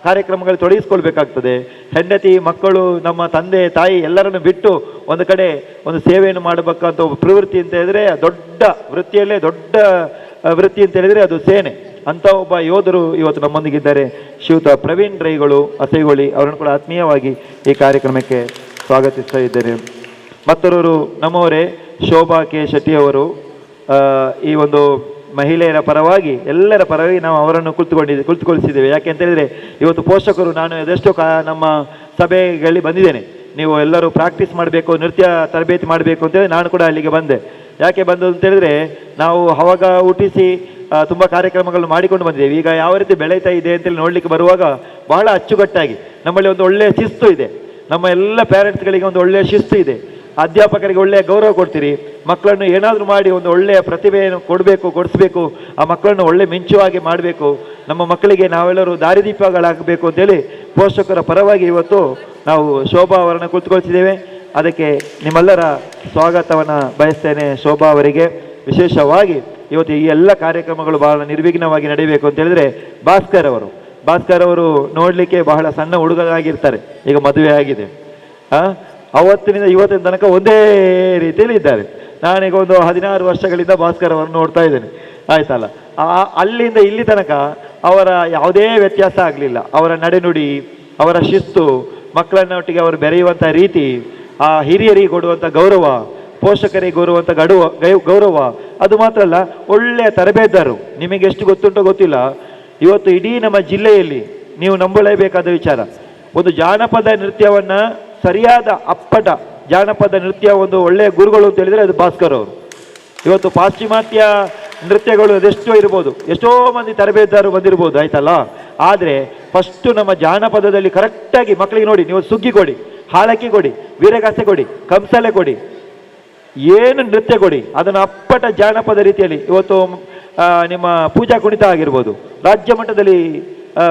ಕಾರ್ಯಕ್ರಮಗಳು ತೊಡಗಿಸ್ಕೊಳ್ಬೇಕಾಗ್ತದೆ. ಹೆಂಡತಿ, ಮಕ್ಕಳು, ನಮ್ಮ ತಂದೆ ತಾಯಿ ಎಲ್ಲರನ್ನು ಬಿಟ್ಟು ಒಂದು ಕಡೆ ಒಂದು ಸೇವೆಯನ್ನು ಮಾಡಬೇಕಂತ ಒಬ್ಬ ಪ್ರವೃತ್ತಿ ಅಂತ ಹೇಳಿದ್ರೆ, ದೊಡ್ಡ ವೃತ್ತಿಯಲ್ಲೇ ದೊಡ್ಡ ವೃತ್ತಿ ಅಂತ ಹೇಳಿದರೆ ಅದು ಸೇನೆ. ಅಂಥ ಒಬ್ಬ ಯೋಧರು ಇವತ್ತು ನಮ್ಮೊಂದಿಗಿದ್ದಾರೆ. ಶ್ರೀಯುತ ಪ್ರವೀಣ್ ರೈಗಳು ಅಸೈಗೊಳ್ಳಿ ಅವರನ್ನು ಕೂಡ ಆತ್ಮೀಯವಾಗಿ ಈ ಕಾರ್ಯಕ್ರಮಕ್ಕೆ ಸ್ವಾಗತಿಸ್ತಾ ಇದ್ದೇನೆ. ಮತ್ತೊರವರು ನಮ್ಮವರೇ ಶೋಭಾ ಕೆ ಶೆಟ್ಟಿ ಅವರು. ಈ ಒಂದು ಮಹಿಳೆಯರ ಪರವಾಗಿ, ಎಲ್ಲರ ಪರವಾಗಿ ನಾವು ಅವರನ್ನು ಕುಳಿತುಕೊಳಿಸಿದ್ದೇವೆ. ಯಾಕೆ ಅಂತ ಹೇಳಿದರೆ ಇವತ್ತು ಪೋಷಕರು, ನಾನು ಅದೆಷ್ಟೋ ನಮ್ಮ ಸಭೆಗಳಲ್ಲಿ ಬಂದಿದ್ದೇನೆ, ನೀವು ಎಲ್ಲರೂ ಪ್ರಾಕ್ಟೀಸ್ ಮಾಡಬೇಕು, ನೃತ್ಯ ತರಬೇತಿ ಮಾಡಬೇಕು ಅಂತೇಳಿ ನಾನು ಕೂಡ ಅಲ್ಲಿಗೆ ಬಂದೆ. ಯಾಕೆ ಬಂದದ್ದು ಅಂತೇಳಿದರೆ ನಾವು ಅವಾಗ ಹುಟ್ಟಿಸಿ ತುಂಬ ಕಾರ್ಯಕ್ರಮಗಳನ್ನು ಮಾಡಿಕೊಂಡು ಬಂದಿದ್ದೇವೆ. ಈಗ ಯಾವ ರೀತಿ ಬೆಳೀತಾ ಇದೆ ಅಂತೇಳಿ ನೋಡಲಿಕ್ಕೆ ಬರುವಾಗ ಬಹಳ ಅಚ್ಚುಕಟ್ಟಾಗಿ ನಮ್ಮಲ್ಲಿ ಒಂದು ಒಳ್ಳೆಯ ಶಿಸ್ತು ಇದೆ. ನಮ್ಮ ಎಲ್ಲ ಪೇರೆಂಟ್ಸ್ಗಳಿಗೆ ಒಂದು ಒಳ್ಳೆಯ ಶಿಸ್ತು ಇದೆ. ಅಧ್ಯಾಪಕರಿಗೆ ಒಳ್ಳೆಯ ಗೌರವ ಕೊಡ್ತೀರಿ. ಮಕ್ಕಳನ್ನು ಏನಾದರೂ ಮಾಡಿ ಒಂದು ಒಳ್ಳೆಯ ಪ್ರತಿಭೆಯನ್ನು ಕೊಡಬೇಕು, ಕೊಡಿಸ್ಬೇಕು, ಆ ಮಕ್ಕಳನ್ನು ಒಳ್ಳೆ ಮಿಂಚುವಾಗಿ ಮಾಡಬೇಕು, ನಮ್ಮ ಮಕ್ಕಳಿಗೆ ನಾವೆಲ್ಲರೂ ದಾರಿದೀಪಗಳಾಗಬೇಕು ಅಂತೇಳಿ ಪೋಷಕರ ಪರವಾಗಿ ಇವತ್ತು ನಾವು ಶೋಭಾ ಅವರನ್ನು ಕುಳಿತುಕೊಳಿಸಿದ್ದೇವೆ. ಅದಕ್ಕೆ ನಿಮ್ಮೆಲ್ಲರ ಸ್ವಾಗತವನ್ನು ಬಯಸ್ತೇನೆ ಶೋಭಾ ಅವರಿಗೆ. ವಿಶೇಷವಾಗಿ ಇವತ್ತು ಈ ಎಲ್ಲ ಕಾರ್ಯಕ್ರಮಗಳು ಬಹಳ ನಿರ್ವಿಘ್ನವಾಗಿ ನಡೆಯಬೇಕು ಅಂತ ಹೇಳಿದ್ರೆ ಭಾಸ್ಕರ್ ಅವರು ನೋಡಲಿಕ್ಕೆ ಬಹಳ ಸಣ್ಣ ಹುಡುಗರಾಗಿರ್ತಾರೆ. ಈಗ ಮದುವೆ ಆಗಿದೆ, ಅವತ್ತಿನಿಂದ ಇವತ್ತಿನ ತನಕ ಒಂದೇ ರೀತಿಯಲ್ಲಿ ಇದ್ದಾರೆ. ನಾನೀಗ ಒಂದು 16 ವರ್ಷಗಳಿಂದ ಭಾಸ್ಕರ್ ಅವರನ್ನು ನೋಡ್ತಾ ಇದ್ದೇನೆ, ಆಯ್ತಲ್ಲ. ಅಲ್ಲಿಂದ ಇಲ್ಲಿ ತನಕ ಅವರ ಯಾವುದೇ ವ್ಯತ್ಯಾಸ ಆಗಲಿಲ್ಲ. ಅವರ ನಡೆನುಡಿ, ಅವರ ಶಿಸ್ತು, ಮಕ್ಕಳನ್ನೊಟ್ಟಿಗೆ ಅವರು ಬೆರೆಯುವಂಥ ರೀತಿ, ಆ ಹಿರಿಯರಿಗೆ ಕೊಡುವಂಥ ಗೌರವ, ಪೋಷಕರಿಗೆ ಕೊಡುವಂಥ ಗೌರವ, ಅದು ಮಾತ್ರ ಅಲ್ಲ, ಒಳ್ಳೆಯ ತರಬೇತುದಾರರು. ನಿಮಗೆ ಎಷ್ಟು ಗೊತ್ತುಂಟೋ ಗೊತ್ತಿಲ್ಲ, ಇವತ್ತು ಇಡೀ ನಮ್ಮ ಜಿಲ್ಲೆಯಲ್ಲಿ ನೀವು ನಂಬಲೇಬೇಕಾದ ವಿಚಾರ, ಒಂದು ಜಾನಪದ ನೃತ್ಯವನ್ನು ಸರಿಯಾದ ಅಪ್ಪಟ ಜಾನಪದ ನೃತ್ಯ ಒಂದು ಒಳ್ಳೆಯ ಗುರುಗಳು ಅಂತ ಹೇಳಿದರೆ ಅದು ಭಾಸ್ಕರ್ ಅವರು. ಇವತ್ತು ಪಾಶ್ಚಿಮಾತ್ಯ ನೃತ್ಯಗಳು ಅದೆಷ್ಟೋ ಇರ್ಬೋದು, ಎಷ್ಟೋ ಮಂದಿ ತರಬೇತುದಾರರು ಬಂದಿರ್ಬೋದು, ಆಯ್ತಲ್ಲ. ಆದರೆ ಫಸ್ಟು ನಮ್ಮ ಜಾನಪದದಲ್ಲಿ ಕರೆಕ್ಟಾಗಿ ಮಕ್ಕಳಿಗೆ ನೋಡಿ, ನೀವು ಸುಗ್ಗಿ ಕೊಡಿ, ಹಾಲಕ್ಕಿ ಕೊಡಿ, ವೀರಗಾಸೆ ಕೊಡಿ, ಕಂಸಲೆ ಕೊಡಿ, ಏನು ನೃತ್ಯ ಕೊಡಿ, ಅದನ್ನು ಅಪ್ಪಟ ಜಾನಪದ ರೀತಿಯಲ್ಲಿ ಇವತ್ತು ನಿಮ್ಮ ಪೂಜಾ ಕುಣಿತ ಆಗಿರ್ಬೋದು, ರಾಜ್ಯ ಮಟ್ಟದಲ್ಲಿ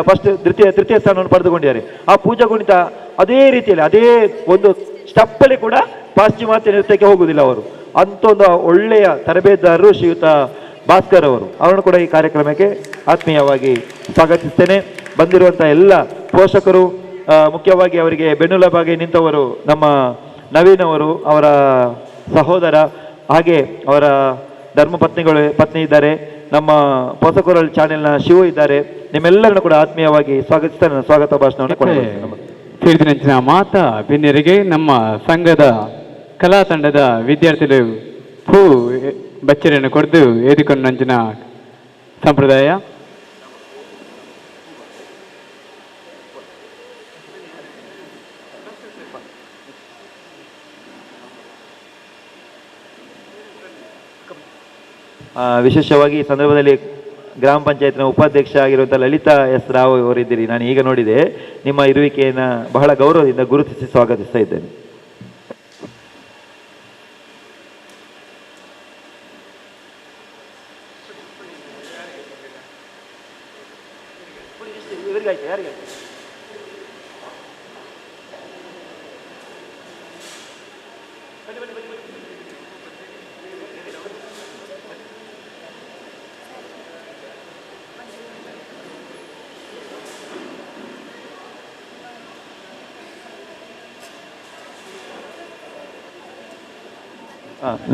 ಫಸ್ಟ್ ತೃತೀಯ ಸ್ಥಾನವನ್ನು ಪಡೆದುಕೊಂಡಿದ್ದಾರೆ. ಆ ಪೂಜಾ ಕುಣಿತ ಅದೇ ರೀತಿಯಲ್ಲಿ ಅದೇ ಒಂದು ಸ್ಟೆಪ್ಪಲ್ಲಿ ಕೂಡ ಪಾಶ್ಚಿಮಾತ್ಯ ನೃತ್ಯಕ್ಕೆ ಹೋಗುವುದಿಲ್ಲ ಅವರು. ಅಂಥೊಂದು ಒಳ್ಳೆಯ ತರಬೇತುದಾರರು ಶ್ರೀಯುತ ಭಾಸ್ಕರ್ ಅವರು. ಅವರನ್ನು ಕೂಡ ಈ ಕಾರ್ಯಕ್ರಮಕ್ಕೆ ಆತ್ಮೀಯವಾಗಿ ಸ್ವಾಗತಿಸ್ತೇನೆ. ಬಂದಿರುವಂಥ ಎಲ್ಲ ಪೋಷಕರು, ಮುಖ್ಯವಾಗಿ ಅವರಿಗೆ ಬೆನ್ನೆಲುಬಾಗಿ ನಿಂತವರು ನಮ್ಮ ನವೀನ್ ಅವರು, ಅವರ ಸಹೋದರ, ಹಾಗೆ ಅವರ ಧರ್ಮಪತ್ನಿಗಳು ಪತ್ನಿ ಇದ್ದಾರೆ, ನಮ್ಮ ಪೊಸಕೊರಲ್ ಚಾನೆಲ್ನ ಶಿವು ಇದ್ದಾರೆ. ನಿಮ್ಮೆಲ್ಲರನ್ನು ಕೂಡ ಆತ್ಮೀಯವಾಗಿ ಸ್ವಾಗತಿಸ್ತಾ ನನ್ನ ಸ್ವಾಗತ ಭಾಷಣವನ್ನು ಕೊನೆಗೊಳಿಸ್ತೇನೆ. ಸೇರಿದಿನಂಚಿನ ಮಾತಾ ಬಿನ್ನೆರಿಗೆ ನಮ್ಮ ಸಂಘದ ಕಲಾ ತಂಡದ ವಿದ್ಯಾರ್ಥಿಗಳು ಪೂ ಬಚ್ಚರೆಯನ್ನು ಕೊಡ್ದು ಏದುಕೊಂಡಂಚಿನ ಸಂಪ್ರದಾಯ. ವಿಶೇಷವಾಗಿ ಈ ಸಂದರ್ಭದಲ್ಲಿ ಗ್ರಾಮ ಪಂಚಾಯತ್ನ ಉಪಾಧ್ಯಕ್ಷ ಆಗಿರುವಂಥ ಲಲಿತಾ ಎಸ್ ರಾವ್ ಅವರಿದ್ದೀರಿ. ನಾನು ಈಗ ನೋಡಿದೆ, ನಿಮ್ಮ ಇರುವಿಕೆಯನ್ನು ಬಹಳ ಗೌರವದಿಂದ ಗುರುತಿಸಿ ಸ್ವಾಗತಿಸ್ತಾ ಇದ್ದೇನೆ.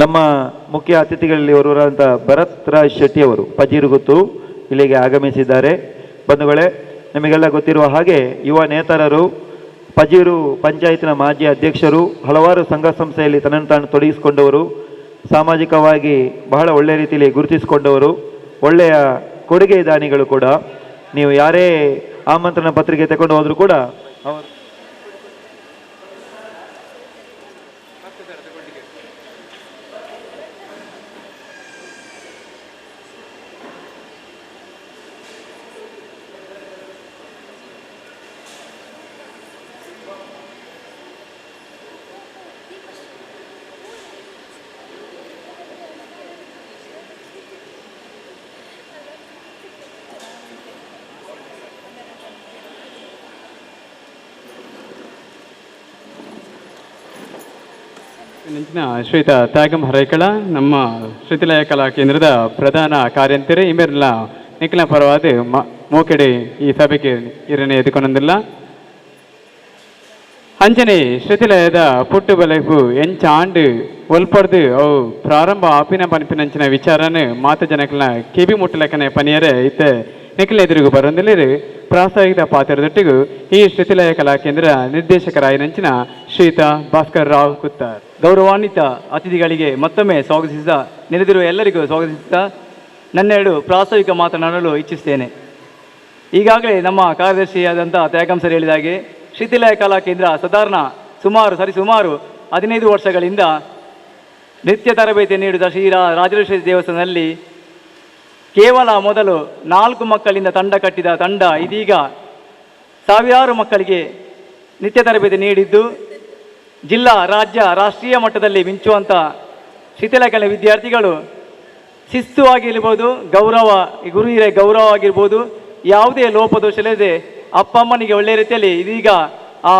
ನಮ್ಮ ಮುಖ್ಯ ಅತಿಥಿಗಳಲ್ಲಿ ಒಬ್ಬರಾದಂಥ ಭರತ್ ರಾಜ್ ಶೆಟ್ಟಿ ಅವರು ಪಜೀರುಗುತ್ತು ಇಲ್ಲಿಗೆ ಆಗಮಿಸಿದ್ದಾರೆ. ಬಂಧುಗಳೇ, ನಿಮಗೆಲ್ಲ ಗೊತ್ತಿರುವ ಹಾಗೆ ಯುವ ನೇತಾರರು, ಪಜೀರು ಪಂಚಾಯತ್ನ ಮಾಜಿ ಅಧ್ಯಕ್ಷರು, ಹಲವಾರು ಸಂಘ ಸಂಸ್ಥೆಯಲ್ಲಿ ತನ್ನನ್ನು ತಾನು ತೊಡಗಿಸಿಕೊಂಡವರು, ಸಾಮಾಜಿಕವಾಗಿ ಬಹಳ ಒಳ್ಳೆಯ ರೀತಿಯಲ್ಲಿ ಗುರುತಿಸಿಕೊಂಡವರು, ಒಳ್ಳೆಯ ಕೊಡುಗೆ ದಾನಿಗಳು ಕೂಡ. ನೀವು ಯಾರೇ ಆಮಂತ್ರಣ ಪತ್ರಿಕೆ ತಗೊಂಡು ಹೋದರೂ ಕೂಡ ಅವರು ನಂಚಿನ ಶ್ರೀತ ತ್ಯಾಗಂ ಹರೈಕಳ ನಮ್ಮ ಶ್ರುತಿಲಯ ಕಲಾ ಕೇಂದ್ರದ ಪ್ರಧಾನ ಕಾರ್ಯಂತರಿ ಇಮೆರ್ಲ ನಿಖಿಲ ಪರವಾದ ಮೋಕೆಡೆ ಈ ಸಭೆಗೆ ಇರನೆ ಎದುಕೊಂಡೊಂದಿಲ್ಲ. ಅಂಜನೆ ಶ್ರುತಿಲಯದ ಪುಟ್ಟು ಬಲೈಪು ಎಂಚ ಆಂಡು ಒಲ್ಪಡ್ದು ಅವು ಪ್ರಾರಂಭ ಆಪಿನ ಪನಿಪಿನಂಚಿನ ವಿಚಾರನ ಮಾತ ಜನಕಲ್ನ ಕಿವಿ ಮುಟ್ಟಲಕ್ಕನೆ ಪನಿಯರೆ ಇತ್ತೆ ನಿಖಿಲ ಎದುರಿಗೂ ಬರೊಂದಿಲ್ಲಿರು ಪ್ರಾಸ್ತಾವಿಕ ಪಾತ್ರದೊಟ್ಟಿಗೂ ಈ ಶ್ರುತಿಲಯ ಕಲಾ ಕೇಂದ್ರ ನಿರ್ದೇಶಕರಾಯಿನಂಚಿನ ಶ್ರೀತ ಭಾಸ್ಕರ್ ರಾವ್ ಕುತ್ತಾರ್. ಗೌರವಾನ್ವಿತ ಅತಿಥಿಗಳಿಗೆ ಮತ್ತೊಮ್ಮೆ ಸ್ವಾಗತಿಸಿದ ನೆರೆದಿರುವ ಎಲ್ಲರಿಗೂ ಸ್ವಾಗತಿಸುತ್ತಾ ನನ್ನೆರಡು ಪ್ರಾಸ್ತಾವಿಕ ಮಾತನಾಡಲು ಇಚ್ಛಿಸ್ತೇನೆ. ಈಗಾಗಲೇ ನಮ್ಮ ಕಾರ್ಯದರ್ಶಿಯಾದಂಥ ತ್ಯಾಗಂ ಸರ್ ಹೇಳಿದ ಹಾಗೆ ಶ್ರುತಿಲಯ ಕಲಾ ಕೇಂದ್ರ ಸಾಧಾರಣ ಸರಿಸುಮಾರು 15 ವರ್ಷಗಳಿಂದ ನೃತ್ಯ ತರಬೇತಿ ನೀಡಿದ ಶ್ರೀ ರಾಜೇಶ್ವರಿ ದೇವಸ್ಥಾನದಲ್ಲಿ ಕೇವಲ ಮೊದಲು 4 ಮಕ್ಕಳಿಂದ ತಂಡ ಕಟ್ಟಿದ ತಂಡ ಇದೀಗ ಸಾವಿರಾರು ಮಕ್ಕಳಿಗೆ ನೃತ್ಯ ತರಬೇತಿ ನೀಡಿದ್ದು ಜಿಲ್ಲಾ, ರಾಜ್ಯ, ರಾಷ್ಟ್ರೀಯ ಮಟ್ಟದಲ್ಲಿ ಮಿಂಚುವಂಥ ಶ್ರುತಿಲಯ ಕಲೆ ವಿದ್ಯಾರ್ಥಿಗಳು ಶಿಸ್ತು ಆಗಿರ್ಬೋದು, ಗೌರವ, ಗುರು ಹಿರಿಯ ಗೌರವ ಆಗಿರ್ಬೋದು, ಯಾವುದೇ ಲೋಪದೋಷವಿಲ್ಲದೆ ಅಪ್ಪ ಅಮ್ಮನಿಗೆ ಒಳ್ಳೆಯ ರೀತಿಯಲ್ಲಿ ಇದೀಗ ಆ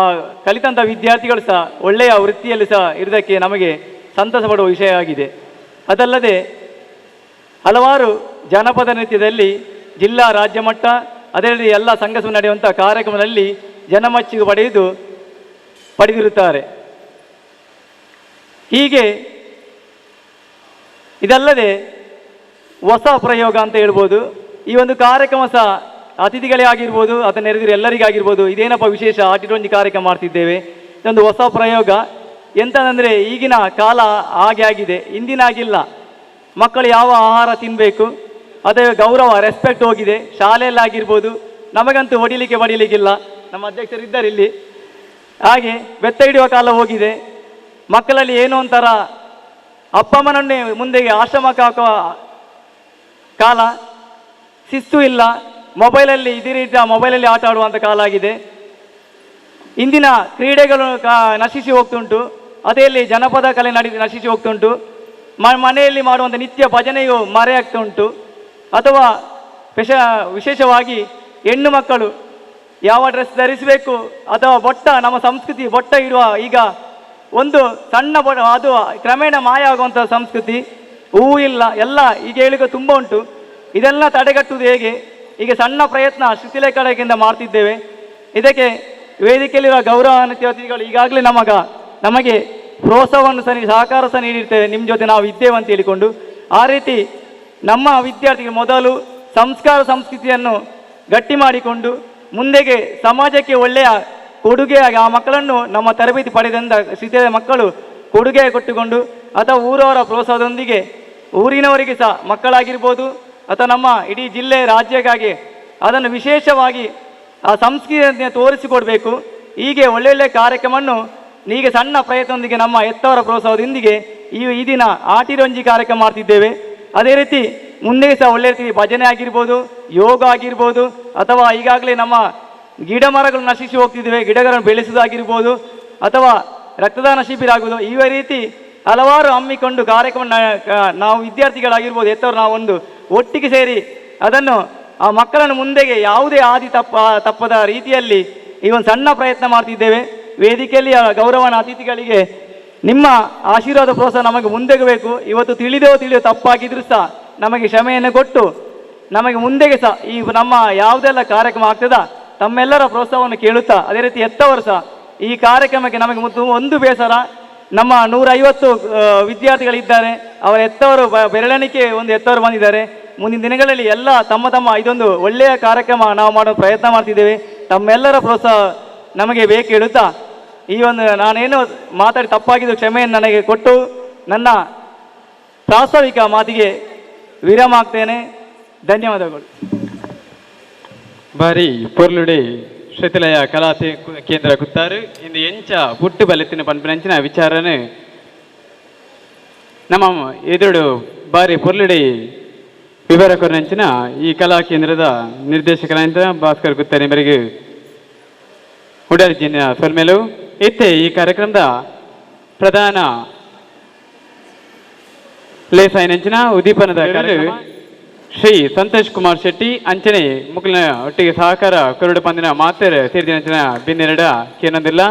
ಕಲಿತಂಥ ವಿದ್ಯಾರ್ಥಿಗಳು ಸಹ ಒಳ್ಳೆಯ ವೃತ್ತಿಯಲ್ಲಿ ಸಹ ಇರುವುದಕ್ಕೆ ನಮಗೆ ಸಂತಸ ಪಡುವ ವಿಷಯ ಆಗಿದೆ. ಅದಲ್ಲದೆ ಹಲವಾರು ಜಾನಪದ ನೃತ್ಯದಲ್ಲಿ ಜಿಲ್ಲಾ, ರಾಜ್ಯ ಮಟ್ಟ, ಅದೇ ರೀತಿ ಎಲ್ಲ ಸಂಘ ಸಂಸ್ಥೆ ನಡೆಯುವಂಥ ಕಾರ್ಯಕ್ರಮದಲ್ಲಿ ಜನಮಚ್ಚಿಗೆ ಪಡೆದಿರುತ್ತಾರೆ. ಹೀಗೆ ಇದಲ್ಲದೆ ಹೊಸ ಪ್ರಯೋಗ ಅಂತ ಹೇಳ್ಬೋದು. ಈ ಒಂದು ಕಾರ್ಯಕ್ರಮ ಸಹ ಅತಿಥಿಗಳೇ ಆಗಿರ್ಬೋದು ಅಥವಾ ನೆರೆದಿರೋ ಎಲ್ಲರಿಗಾಗಿರ್ಬೋದು, ಇದೇನಪ್ಪ ವಿಶೇಷ ಆಟಿಟೊಂಜಿ ಕಾರ್ಯಕ್ರಮ ಮಾಡ್ತಿದ್ದೇವೆ, ಇದೊಂದು ಹೊಸ ಪ್ರಯೋಗ. ಎಂತಂದರೆ ಈಗಿನ ಕಾಲ ಹಾಗೆ ಆಗಿದೆ, ಹಿಂದಿನಾಗಿಲ್ಲ. ಮಕ್ಕಳು ಯಾವ ಆಹಾರ ತಿನ್ನಬೇಕು, ಅದೇ ಗೌರವ, ರೆಸ್ಪೆಕ್ಟ್ ಹೋಗಿದೆ. ಶಾಲೆಯಲ್ಲಾಗಿರ್ಬೋದು, ನಮಗಂತೂ ಹೊಡಿಲಿಕ್ಕೆ ಬಡಿಲಿಕ್ಕಿಲ್ಲ, ನಮ್ಮ ಅಧ್ಯಕ್ಷರಿದ್ದಾರೆ ಇಲ್ಲಿ. ಹಾಗೆ ಬೆತ್ತ ಹಿಡಿಯುವ ಕಾಲ ಹೋಗಿದೆ. ಮಕ್ಕಳಲ್ಲಿ ಏನೋ ಒಂಥರ ಅಪ್ಪಮ್ಮನನ್ನೇ ಮುಂದೆ ಆಶ್ರಮಕ್ಕೆ ಹಾಕುವ ಕಾಲ, ಶಿಸ್ತು ಇಲ್ಲ, ಮೊಬೈಲಲ್ಲಿ ಇದೇ ರೀತಿಯ ಮೊಬೈಲಲ್ಲಿ ಆಟ ಆಡುವಂಥ ಕಾಲ ಆಗಿದೆ. ಇಂದಿನ ಕ್ರೀಡೆಗಳು ನಶಿಸಿ ಹೋಗ್ತುಂಟು, ಅದೇ ಜನಪದ ಕಲೆ ನಶಿಸಿ ಹೋಗ್ತುಂಟು. ಮನೆಯಲ್ಲಿ ಮಾಡುವಂಥ ನಿತ್ಯ ಭಜನೆಯು ಮರೆಯಾಗ್ತಾ ಉಂಟು. ಅಥವಾ ವಿಶೇಷವಾಗಿ ಹೆಣ್ಣು ಮಕ್ಕಳು ಯಾವ ಡ್ರೆಸ್ ಧರಿಸಬೇಕು ಅಥವಾ ಬೊಟ್ಟ, ನಮ್ಮ ಸಂಸ್ಕೃತಿ ಬೊಟ್ಟ ಇಡುವ ಈಗ ಒಂದು ಸಣ್ಣ ಅದು ಕ್ರಮೇಣ ಮಾಯ ಆಗುವಂಥ ಸಂಸ್ಕೃತಿ, ಹೂವು ಇಲ್ಲ, ಎಲ್ಲ ಈಗ ಹೇಳಿಕೆ ತುಂಬ ಉಂಟು. ಇದೆಲ್ಲ ತಡೆಗಟ್ಟುವುದು ಹೇಗೆ? ಈಗ ಸಣ್ಣ ಪ್ರಯತ್ನ ಶ್ರುತಿಲಯ ಕಡೆಯಿಂದ ಮಾಡ್ತಿದ್ದೇವೆ. ಇದಕ್ಕೆ ವೇದಿಕೆಯಲ್ಲಿರುವ ಗೌರವಾನ್ವಿತ ಅತಿಥಿಗಳು ಈಗಾಗಲೇ ನಮಗೆ ಪ್ರೋತ್ಸಾಹವನ್ನು ಸಹ ಸಹಕಾರ ಸಹ ನೀಡಿರ್ತೇವೆ, ನಿಮ್ಮ ಜೊತೆ ನಾವು ಇದ್ದೇವೆ ಅಂತ ಹೇಳಿಕೊಂಡು. ಆ ರೀತಿ ನಮ್ಮ ವಿದ್ಯಾರ್ಥಿಗಳು ಮೊದಲು ಸಂಸ್ಕಾರ ಸಂಸ್ಕೃತಿಯನ್ನು ಗಟ್ಟಿ ಮಾಡಿಕೊಂಡು ಮುಂದೆಗೆ ಸಮಾಜಕ್ಕೆ ಒಳ್ಳೆಯ ಕೊಡುಗೆಯಾಗಿ ಆ ಮಕ್ಕಳನ್ನು ನಮ್ಮ ತರಬೇತಿ ಪಡೆದಂಥ ಶ್ರೀತಿಲಯ ಮಕ್ಕಳು ಕೊಡುಗೆ ಕೊಟ್ಟುಕೊಂಡು ಅಥವಾ ಊರವರ ಪ್ರೋತ್ಸಾಹದೊಂದಿಗೆ ಊರಿನವರಿಗೆ ಸಹ ಮಕ್ಕಳಾಗಿರ್ಬೋದು ಅಥವಾ ನಮ್ಮ ಇಡೀ ಜಿಲ್ಲೆ ರಾಜ್ಯಕ್ಕಾಗಿ ಅದನ್ನು ವಿಶೇಷವಾಗಿ ಆ ಸಂಸ್ಕೃತಿಯನ್ನು ತೋರಿಸಿಕೊಡಬೇಕು. ಹೀಗೆ ಒಳ್ಳೊಳ್ಳೆ ಕಾರ್ಯಕ್ರಮವನ್ನು ಹೀಗೆ ಸಣ್ಣ ಪ್ರಯತ್ನದೊಂದಿಗೆ ನಮ್ಮ ಎತ್ತವರ ಪ್ರೋತ್ಸಾಹದೊಂದಿಗೆ ಈ ಈ ದಿನ ಆಟಿರೊಂಜಿ ಕಾರ್ಯಕ್ರಮ ಮಾಡ್ತಿದ್ದೇವೆ. ಅದೇ ರೀತಿ ಮುಂದೆ ಸಹ ಒಳ್ಳೆ ರೀತಿ ಭಜನೆ ಆಗಿರ್ಬೋದು, ಯೋಗ ಆಗಿರ್ಬೋದು, ಅಥವಾ ಈಗಾಗಲೇ ನಮ್ಮ ಗಿಡ ಮರಗಳು ನಶಿಸಿ ಹೋಗ್ತಿದ್ದೇವೆ, ಗಿಡಗಳನ್ನು ಬೆಳೆಸುವುದಾಗಿರ್ಬೋದು, ಅಥವಾ ರಕ್ತದಾನ ಶಿಬಿರ ಆಗುವುದು, ಈ ರೀತಿ ಹಲವಾರು ಹಮ್ಮಿಕೊಂಡು ಕಾರ್ಯಕ್ರಮ ನಾವು ವಿದ್ಯಾರ್ಥಿಗಳಾಗಿರ್ಬೋದು ಎತ್ತವರು ನಾವೊಂದು ಒಟ್ಟಿಗೆ ಸೇರಿ ಅದನ್ನು ಆ ಮಕ್ಕಳನ್ನು ಮುಂದೆಗೆ ಯಾವುದೇ ಆದಿ ತಪ್ಪದ ರೀತಿಯಲ್ಲಿ ಈ ಒಂದು ಸಣ್ಣ ಪ್ರಯತ್ನ ಮಾಡ್ತಿದ್ದೇವೆ. ವೇದಿಕೆಯಲ್ಲಿ ಗೌರವನ ಅತಿಥಿಗಳಿಗೆ ನಿಮ್ಮ ಆಶೀರ್ವಾದ ಪ್ರೋತ್ಸಾಹ ನಮಗೆ ಮುಂದೆಗೆ ಬೇಕು. ಇವತ್ತು ತಿಳಿದೋ ತಿಳಿಯೋ ತಪ್ಪಾಗಿದ್ರೂ ಸಹ ನಮಗೆ ಕ್ಷಮೆಯನ್ನು ಕೊಟ್ಟು ನಮಗೆ ಮುಂದೆಗೆ ಸಹ ಈ ನಮ್ಮ ಯಾವುದೆಲ್ಲ ಕಾರ್ಯಕ್ರಮ ಆಗ್ತದ ತಮ್ಮೆಲ್ಲರ ಪ್ರೋತ್ಸಾಹವನ್ನು ಕೇಳುತ್ತಾ, ಅದೇ ರೀತಿ ಎತ್ತವರು ಸಹ ಈ ಕಾರ್ಯಕ್ರಮಕ್ಕೆ ನಮಗೆ ಒಂದು ಬೇಸರ, ನಮ್ಮ 150 ವಿದ್ಯಾರ್ಥಿಗಳಿದ್ದಾರೆ, ಅವರ ಎತ್ತವರು ಬೆರಳೆಣಿಕೆ ಒಂದು ಎತ್ತವರು ಬಂದಿದ್ದಾರೆ. ಮುಂದಿನ ದಿನಗಳಲ್ಲಿ ಎಲ್ಲ ತಮ್ಮ ತಮ್ಮ ಇದೊಂದು ಒಳ್ಳೆಯ ಕಾರ್ಯಕ್ರಮ ನಾವು ಮಾಡೋ ಪ್ರಯತ್ನ ಮಾಡ್ತಿದ್ದೇವೆ. ತಮ್ಮೆಲ್ಲರ ಪ್ರೋತ್ಸಾಹ ನಮಗೆ ಬೇಕು ಹೇಳುತ್ತಾ ಈ ಒಂದು ನಾನೇನು ಮಾತಾಡಿ ತಪ್ಪಾಗಿದ್ದು ಕ್ಷಮೆಯನ್ನು ನನಗೆ ಕೊಟ್ಟು ನನ್ನ ಪ್ರಾಸ್ತಾವಿಕ ಮಾತಿಗೆ ವಿರಾಮ ಆಗ್ತೇನೆ. ಧನ್ಯವಾದಗಳು. ಬಾರಿ ಪೊರ್ಲುಡೆ ಶ್ರೀತಿಲಯ ಕಲಾ ಕೇಂದ್ರ ಕುತ್ತಾರು ಇಂದು ಎಂಚ ಪುಟ್ಟು ಬಲೆತ್ತಿನ ಪನ್ಪಿನಂಚಿನ ವಿಚಾರನೆ ನಮ್ಮ ಎದುರು ಬಾರಿ ಪೊರ್ಲುಡೆ ವಿವರ ಕೊರನಂಚಿನ ಈ ಕಲಾ ಕೇಂದ್ರದ ನಿರ್ದೇಶಕರಾದ ಭಾಸ್ಕರ್ ಗುತ್ತಾರೆ ಮೇರೆಗೆ ಉಡರ್ಜಿನ ಸೊಲ್ಮೆಲು. ಇತ್ತೆ ಈ ಕಾರ್ಯಕ್ರಮದ ಪ್ರಧಾನ ಲೇಸಾಯಿನಂಚಿನ ಉದ್ದೀಪನದ ಕಾರ್ಯಕ್ರಮ ಶ್ರೀ ಸಂತೋಷ್ ಕುಮಾರ್ ಶೆಟ್ಟಿ ಅಂಚನೆ ಮುಕ್ಲಿನ ಒಟ್ಟಿಗೆ ಸಹಕಾರ ಕರುಡು ಪಂದಿನ ಮಾತೆರ್ ತೀರ್ದಿನಂಚಿನ ಬಿನ್ನೆರಡ ಕೇನೊಂದಿಲ್ಲ.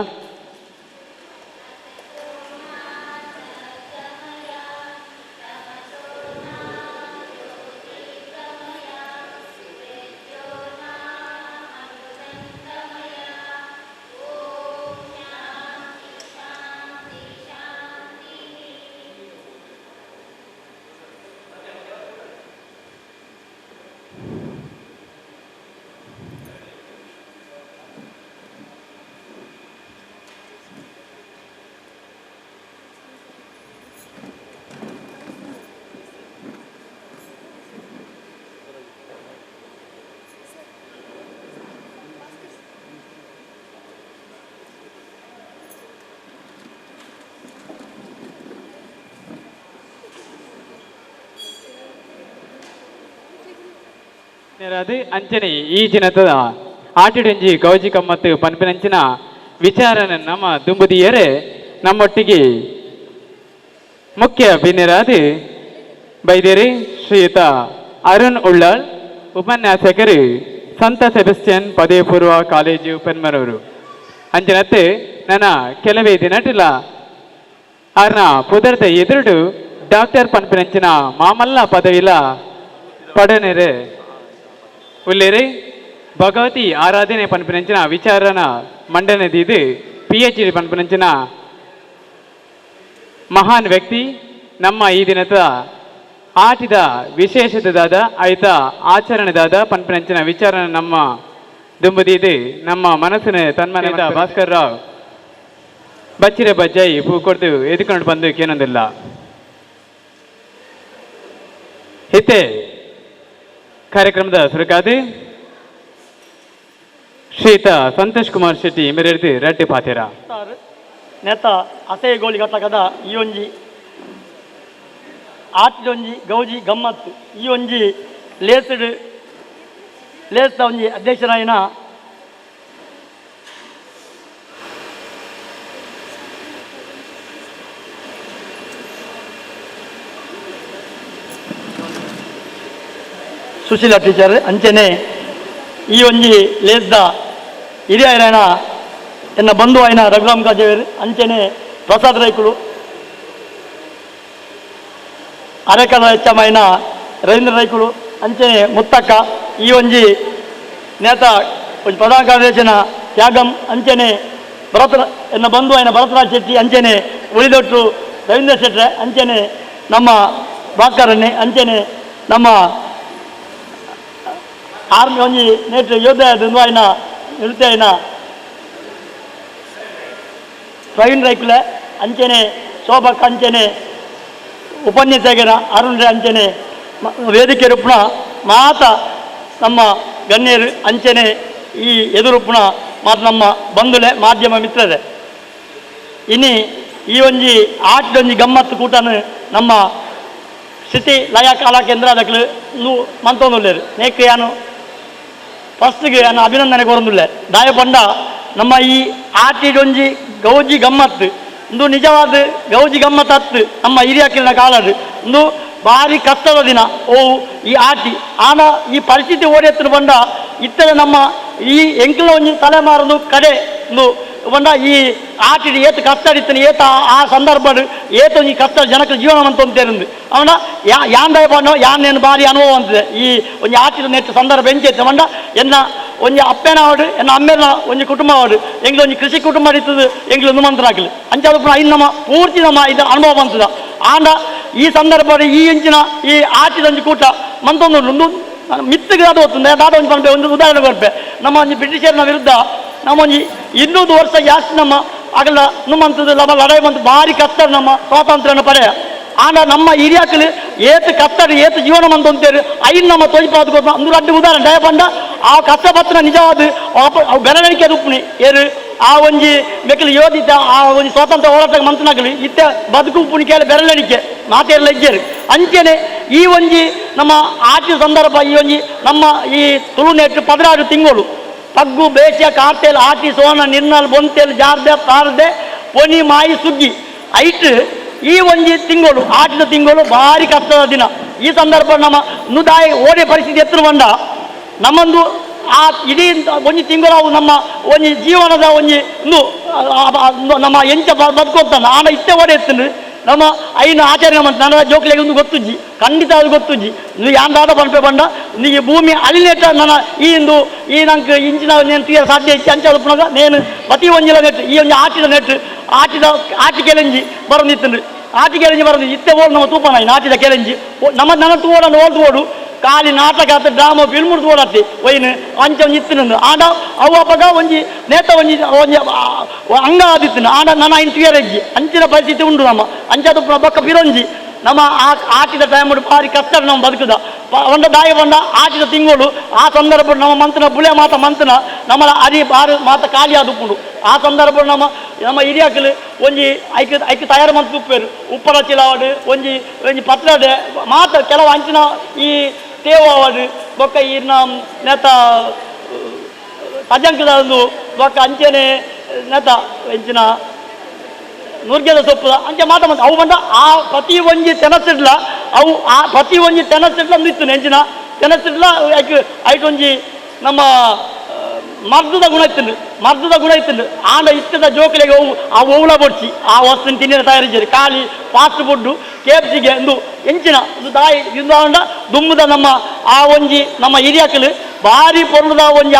ಅದು ಅಂಚನೆ ಈ ದಿನದ ಆಟಿಡಂಜಿ ಗೌಜಿ ಕಮ್ಮತ್ತು ಪನ್ಪಿನಂಚಿನ ವಿಚಾರನ ನಮ್ಮ ದುಂಬುದಿಯರೇ ನಮ್ಮೊಟ್ಟಿಗೆ ಮುಖ್ಯ ಬಿನ್ನೆರಾದ ಬೈದೇರಿ ಶ್ರೀಯುತ ಅರುಣ್ ಉಳ್ಳಾಳ್, ಉಪನ್ಯಾಸಕರು ಸಂತ ಸೆಬೆಸ್ಟಿಯನ್ ಪದವಿ ಪೂರ್ವ ಕಾಲೇಜು ಪೆನ್ಮರೂರು. ಅಂಚನತ್ತೆ ನನ್ನ ಕೆಲವೇ ದಿನಟಿಲ ಅರ್ನ ಪುದರ್ದ ಎದುರುಡು ಡಾಕ್ಟರ್ ಪನ್ಪಿನಂಚಿನ ಮಾಮಲ್ಲ ಪದವಿಲ ಪಡನೆರೆ ಉಲ್ಲೇರಿ ಭಗವತಿ ಆರಾಧನೆ ಪನ್ಪಿನಂಚಿನ ವಿಚಾರನ ಮಂಡನೆ ದೀದು PhD ಪನ್ಪಿನಂಚಿನ ಮಹಾನ್ ವ್ಯಕ್ತಿ ನಮ್ಮ ಈ ದಿನದ ಆಟಿದ ವಿಶೇಷತೆದಾದ ಆಯ್ತ ಆಚರಣೆದಾದ ಪನ್ಪಿನಂಚಿನ ವಿಚಾರನ ನಮ್ಮ ದುಂಬುದೀದು ನಮ್ಮ ಮನಸ್ಸಿನ ತನ್ಮನೆಯಿಂದ ಭಾಸ್ಕರ್ ರಾವ್ ಬಚ್ಚಿರ ಬಜ್ಜಾಯಿ ಪೂ ಕೊಡ್ತು ಎದುಕೊಂಡು ಬಂದು ಕೇನೊಂದಿಲ್ಲ. ಹಿತ್ತೆ ಕಾರ್ಯಕ್ರಮದ ಸುರುಕಾದಿ ಶ್ರೀತ ಸಂತೋಷ್ ಕುಮಾರ್ ಶೆಟ್ಟಿ ಮೇರೆಡ್ದು ರಡ್ಡಿ ಪಾತೇರ. ನೇತ ಅಸೆ ಗೋಲಿ ಘಟಕದ ಈ ಒಂಜಿ ಆಟಿಡೊಂಜಿ ಗೌಜಿ ಗಮ್ಮತ್ತು ಈ ಒಂಜಿ ಲೇಸ್ಡ್ ಲೇಸ್ದ ಒಂಜಿ ಅಧ್ಯಕ್ಷರಾಯಿನ ಸುಶೀಲಾ ಟೀಚರ್ ಅಂಚನೆ ಈ ಒಂಜಿ ಲೇಸ್ದ ಹಿರಿಯರಾಯಣ ಎನ್ನ ಬಂಧು ಆಯ್ನ ರಘುರಾಮ್ ಕಾಜೇರ್ ಅಂಚನೆ ಪ್ರಸಾದ್ ರೈಕುಲು ಅರೆಕಲ ಹೆಚ್ಚಮಾಯಿನ ರವೀಂದ್ರ ರೈಕುಲು ಅಂಚನೆ ಮುತ್ತಕ್ಕ ಈ ಒಂಜಿ ನೇತ ಒಂಜಿ ಪ್ರಧಾನ ಕಾರ್ಯದರ್ಶಿನ ತ್ಯಾಗಂ ಅಂಚನೆ ಭರತ ಎನ್ನ ಬಂಧು ಆಯ್ನ ಭರತರಾಜ್ ಶೆಟ್ಟಿ ಅಂಚನೆ ಉಳಿದೊಟ್ಟು ರವೀಂದ್ರ ಶೆಟ್ರೆ ಅಂಚನೆ ನಮ್ಮ ಭಾಸ್ಕರನ್ನೇ ಅಂಚನೆ ನಮ್ಮ ಆರ್ಮಿ ಒಂಜಿ ನೇತ್ರ ಯೋಧ ದುಂದುವಾಯಿನ ನೃತ್ಯ Praveen ರೈಕುಲೆ ಅಂಚೆನೆ ಶೋಭಕ್ ಅಂಚೆನೆ ಉಪನ್ಯಾಸಕರ ಅರುಣ್ ರೇ ಅಂಚೆನೆ ವೇದಿಕೆ ರೂಪಣ ಮಾತ ನಮ್ಮ ಗಣ್ಯರು ಅಂಚೆನೆ ಈ ಎದುರುಪುಣ ಮಾತ ನಮ್ಮ ಬಂಧುಲೆ ಮಾಧ್ಯಮ ಮಿತ್ರರೆ. ಇನಿ ಈ ಒಂಜಿ ಆಟದೊಂಜಿ ಗಮ್ಮತ್ತು ಕೂಟನು ನಮ್ಮ ಸ್ಥಿತಿ ಲಯ ಕಲಾ ಕೇಂದ್ರ ಅದಕ್ಕೆ ಮಂತೊಂದುಲ್ಲೇರು ನೇಕ್ ಯಾನು ಫಸ್ಟ್ಗೆ ಯಾನು ಅಭಿನಂದನೆ ಕೊರೊಂದುಲ್ಲೆ. ದಾಯ ಪಂಡ ನಮ್ಮ ಈ ಆಟಿಡೊಂಜಿ ಗೌಜಿ ಗಮ್ಮತ್ತು ಇಂದು ನಿಜವಾದ ಗೌಜಿ ಗಮ್ಮತ್ತು ಅತ್ತು ನಮ್ಮ ಹಿರಿಯಾಕಿನ ಕಾಲಡು ಇಂದು ಭಾರಿ ಕಷ್ಟದ ದಿನ ಓ ಈ ಆಟಿ ಆನ ಈ ಪರಿಸ್ಥಿತಿ ಓಡೆತ್ತಿನ ಬಂಡ ಇತ್ತದ ನಮ್ಮ ಈ ಎಂಕ್ಲ ಒಂಜಿ ತಲೆಮಾರದು ಕಡೆ ಇಂದು ಬಂಡ ಈ ಆಟಿಡಿ ಏತು ಕಷ್ಟ ಇತ್ತನ ಏತ ಆ ಸಂದರ್ಭ ಏತ ಒಂಜಿ ಕಷ್ಟ ಜನಕ್ಕೆ ಜೀವನ ಅಂತ ಅಂತೇರಿಂದು ಅವನ ಯಾಂದಾಯ ಪಂಡ ಯಾನ್ ಭಾರಿ ಅನುಭವ ಅಂತಿದೆ ಈ ಒಂಜಿ ಆಟಿದ ನೆಟ್ಟು ಸಂದರ್ಭ ಎಂಚೈತೆ ಬಂಡ ಎನ್ನ ಒಂಜಿ ಅಪ್ಪನ ಆವಡು ಎನ್ನ ಅಮ್ಮೇನ ಒಂಜಿ ಕುಟುಂಬ ಆವಡು ಎಂಗ್ಲ ಒಂಜಿ ಕೃಷಿ ಕುಟುಂಬ ಇತ್ತದು ಎಂಗ್ಲ ಒಂದು ಮಂತ್ರ ಹಾಕಲಿ ಅಂಚಾದ ಐದು ನಮ್ಮ ಪೂರ್ತಿ ನಮ್ಮ ಇದು ಅನುಭವ ಬಂತದ. ಆಂಡ ಈ ಸಂದರ್ಭ ಈ ಇಂಚಿನ ಈ ಆಟಿದ ಒಂಜಿ ಕೂಟ ಮಂತೊಂದು ಒಂದು ಮಿತ್ತಿಗೆ ದಾದ ಹೊತ್ತು ದಾದ ಒಂಜಿ ಪನ್ಪೆ ಒಂದು ಉದಾಹರಣೆ ಕೊರ್ಪೆ. ನಮ್ಮ ಒಂಜಿ ಬ್ರಿಟಿಷರ್ನ ವಿರುದ್ಧ ನಮ್ಮ ಒಂಜಿ 200 ವರ್ಷ ಜಾಸ್ತಿ ನಮ್ಮ ಅಗಲ ನಮ್ಮಂಥದ್ದು ನಮ್ಮ ಲಡಾಯಿ ಬಂತು ಭಾರಿ ಕಷ್ಟ ನಮ್ಮ ಸ್ವಾತಂತ್ರ್ಯನ ಪಡೆಯ. ಆಂಡ ನಮ್ಮ ಹಿರಿಯಾಕಲು ಏತು ಕತ್ತಡು ಏತು ಜೀವನ ಮಂತ ಅಂತೇಳಿ ಐನ್ ನಮ್ಮ ತೋಜಿಪಾದ ಅಂದು ಅಡ್ಡು ಉದಾಹರಣೆ ದಯಪಂಡ ಆ ಕಷ್ಟ ಪತ್ರ ನಿಜವಾದ ಬೆಳವಣಿಗೆ ರೂಪಣಿ ಏರು ಆ ಒಂಜಿ ಮೆಕ್ಕಲು ಯೋಧಿತ ಆ ಒಂಜಿ ಸ್ವಾತಂತ್ರ್ಯ ಹೋರಾಟ ಮಂತನಾಗಲಿ ಇತ್ತ ಬದುಕು ಉಪ್ಪುಣಿ ಕೇಳಿ ಬೆರಳೆಣಿಕೆ ಮಾತೇರಲ ಇಜ್ಜೇರು. ಅಂಚೆನೆ ಈ ಒಂಜಿ ನಮ್ಮ ಆಟಿ ಸಂದರ್ಭ ಈ ಒಂಜಿ ನಮ್ಮ ಈ ತುಳುನೆಟ್ಟು 16 ತಿಂಗಳು ಪಗ್ಗು ಬೇಷ ಕಾರ್ತೇಲ್ ಆಟಿ ಸೋನ ನಿರ್ನಲ್ ಬೊಂತೇಲ್ ಜಾರ್ದೆ ಪಾರ್ದೆ ಪೊನಿ ಮಾಯಿ ಸುಗ್ಗಿ ಐಟ್ ಈ ಒಂಜಿ ತಿಂಗಳು ಆಟಿದ ತಿಂಗಳು ಭಾರಿ ಕಷ್ಟದ ದಿನ. ಈ ಸಂದರ್ಭ ನಮ್ಮ ನುದಾಯಿ ಓಡೆ ಪರಿಸ್ಥಿತಿ ಎತ್ತರ ಬಂದ ನಮ್ಮೊಂದು ಆ ಇಡೀ ಒಂಜಿ ತಿಂಗಳು ಅವು ನಮ್ಮ ಒಂಜಿ ಜೀವನದ ಒಂಜಿ ನಮ್ಮ ಎಂಚ ಬದುಕೋಗ್ತಾನೆ ಆನ ಇತ್ತೆ ಓಡೆ ಎತ್ತಂದ್ರೆ ನಮ್ಮ ಐನು ಆಚರಣೆ ಮಂತ ನನ್ನ ಜೋಕ್ಲೆಗೆ ಒಂದು ಗೊತ್ತುಜ್ಜಿ ಖಂಡಿತ ಅದು ಗೊತ್ತುಜ್ಜಿ ನೀವು ಯಾಂದಾದ ಪನ್ಪೆ ಬಂಡ ನೀ ಭೂಮಿ ಅಲ್ಲಿನೆಟ್ಟ ನನ್ನ ಈ ಇಂದು ಈ ನಂಗೆ ಇಂಚಿನ ನೇನು ತೀರ ಸಾಧ್ಯ ಇಚ್ಚಿ ಅಂಚ ಪುನಗ ನೇನು ಪ್ರತಿ ಒಂಜಿಲ ನೆಟ್ ಈ ಒಂಜಿ ಆಟಿದ ನೆಟ್ ಆಟಿದ ಆಟಿ ಕೆಲೆಂಜಿ ಬರೋದಿತ್ತಂದ್ರೆ ಆಟಿ ಕೆಲೆಂಜಿ ಬರೋದು ಇತ್ತೆ ಓಡು ನಮ್ಮ ತೂಪನ ಆಟಿದ ಕೆಲೆಂಜಿ ನಮ್ಮ ನನ್ನ ತೂಡನ್ನು ಓಲ್ದು ಓಡು ಖಾಲಿ ನಾಟಕ ಆತ ಡ್ರಾಮ ಫಿಲ್ಮ್ ಓಡತ್ತಿ ಒಯ್ನು ಅಂಚ ಒಂಜಿ ಇತ್ತಿನಂದು ಆಂಡ ಅವು ಅಪ್ಪಗ ಒಂಜಿ ನೇತ ಒಂಜಿ ಒಂಜಿ ಅಂಗ ಆದಿತ್ತಿನ ಆಂಡ ನನ್ನ ಐನ್ ತುಯರೆಜ್ಜಿ ಅಂಚಿನ ಪರಿಸ್ಥಿತಿ ಉಂಡು ನಮ್ಮ ಅಂಚದ ಬೊಕ್ಕ ಪಿರೊಂಜಿ ನಮ್ಮ ಆ ಆಟಿದ ಟೈಮ್ ಭಾರಿ ಕಷ್ಟ ನಮ್ಮ ಬದುಕುದ ಒಂದ ದಾಯ ಬಂದ ಆಟಿದ ತಿಂಗಳು ಆ ಸಂದರ್ಭ ನಮ್ಮ ಮಂತನ ಬುಳೆ ಮಾತ ಮಂತನ ನಮ್ಮ ಅರಿ ಬಾರು ಮಾತ ಖಾಲಿ ಆದುಪ್ಪುಂಡು. ಆ ಸಂದರ್ಭ ನಮ್ಮ ನಮ್ಮ ಹಿರಿಯಾಕಲು ಒಂಜಿ ಐಕ್ ಐಕ್ ತಯಾರು ಮಂತ್ ಉಪ್ಪೇರು ಉಪ್ಪರ ಚಿಲಾವಡು ಒಂಜಿ ಒಂಜಿ ಪತ್ರಡೆ ಮಾತ ಕೆಲವು ಅಂಚಿನ ಈ ತೇವು ಆವಡು ಬೊಕ್ಕ ಈ ನೇತ ತಜಂಕದ ಒಂದು ಬೊಕ್ಕ ಅಂಚೆನೆ ನೇತ ಎಂಚಿನ ನುರ್ಗೆದ ಸೊಪ್ಪು ಅಂಚೆ ಮಾತ ಮಂತ ಅವು ಬಂದ ಆ ಪ್ರತಿ ಒಂಜಿ ತೆನಸಿಡ್ಲ ಅವು ಆ ಪ್ರತಿ ಒಂಜಿ ತೆನಸಿಡ್ಲ ಒಂದು ಇತ್ತು ಎಂಚಿನ ತೆನಸಿಡ್ಲ ಐಕ್ ಐಟ್ ಒಂಜಿ ನಮ್ಮ ಮರ್ದದ ಗುಣ ಇತ್ತು ಮರ್ದದ ಗುಣ ಇತ್ತು. ಆಂಡ ಇತ್ತದ ಜೋಕಲಿಗೆ ಅವು ಆ ಓವಳ ಬೊಡ್ಚಿ ಆ ವಸ್ತುನ ತಿನ್ನಿನ ತಯಾರಿಸಿರಿ ಖಾಲಿ fast food K F ಸಿಗೆ ಒಂದು ಎಂಚಿನ ಒಂದು ದಾಯಿ ಇಂದು ಆಂಡ ದುಮ್ಮದ ನಮ್ಮ ಆ ಒಂಜಿ ನಮ್ಮ ಹಿರಿಯಾಕಲು ಭಾರಿ ಪೊರ್ಲದ ಒಂಜಿ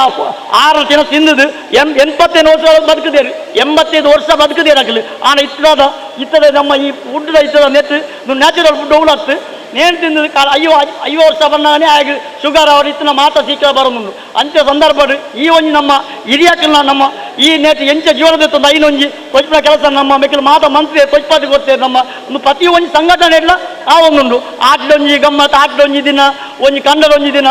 6 ದಿನ ತಿಂದದು 85 ವರ್ಷ ಬದುಕದೇರು 85 ವರ್ಷ ಬದುಕದೇರು ಅಕಲು. ಆಂಡ ಇತ್ತದ ಇತ್ತದ ನಮ್ಮ ಈ ಫುಡ್ದ ಇತ್ತದ ನೆಟ್ಟು ನ್ಯಾಚುರಲ್ ಫುಡ್ ಓವಳತ್ತು ನೇನು ತಿಂದದು ಕಾಲ 50 ವರ್ಷ ಬಂದಾನೆ ಆಗ ಶುಗರ್ ಅವರು ಇತ್ತಿನ ಮಾತ ಸೀಕ ಬರೋದುಂಡು. ಅಂಚ ಸಂದರ್ಭ ಈ ಒಂಜಿ ನಮ್ಮ ಹಿರಿಯಾಕಲ್ನ ನಮ್ಮ ಈ ನೇಟ್ ಎಂಚ ಜೀವನದ ತಂದು ಐನೊಂಜಿ ಕೊಚ್ಪನ ಕೆಲಸ ನಮ್ಮ ಮೆಕ್ಕಲು ಮಾತ ಮಂತ್ರಿ ಕೊಚ್ಪಾತಿ ಗೊತ್ತೇ ನಮ್ಮ ಒಂದು ಪ್ರತಿ ಒಂಜಿ ಸಂಘಟನೆ ಇಲ್ಲ ಆ ಒಂದುಂಡು ಆಟದೊಂಜಿ ಗಮ್ಮತ್ ಆಟದೊಂಜಿ ದಿನ ಒಂಜಿ ಕಂಡದೊಂಜಿ ದಿನ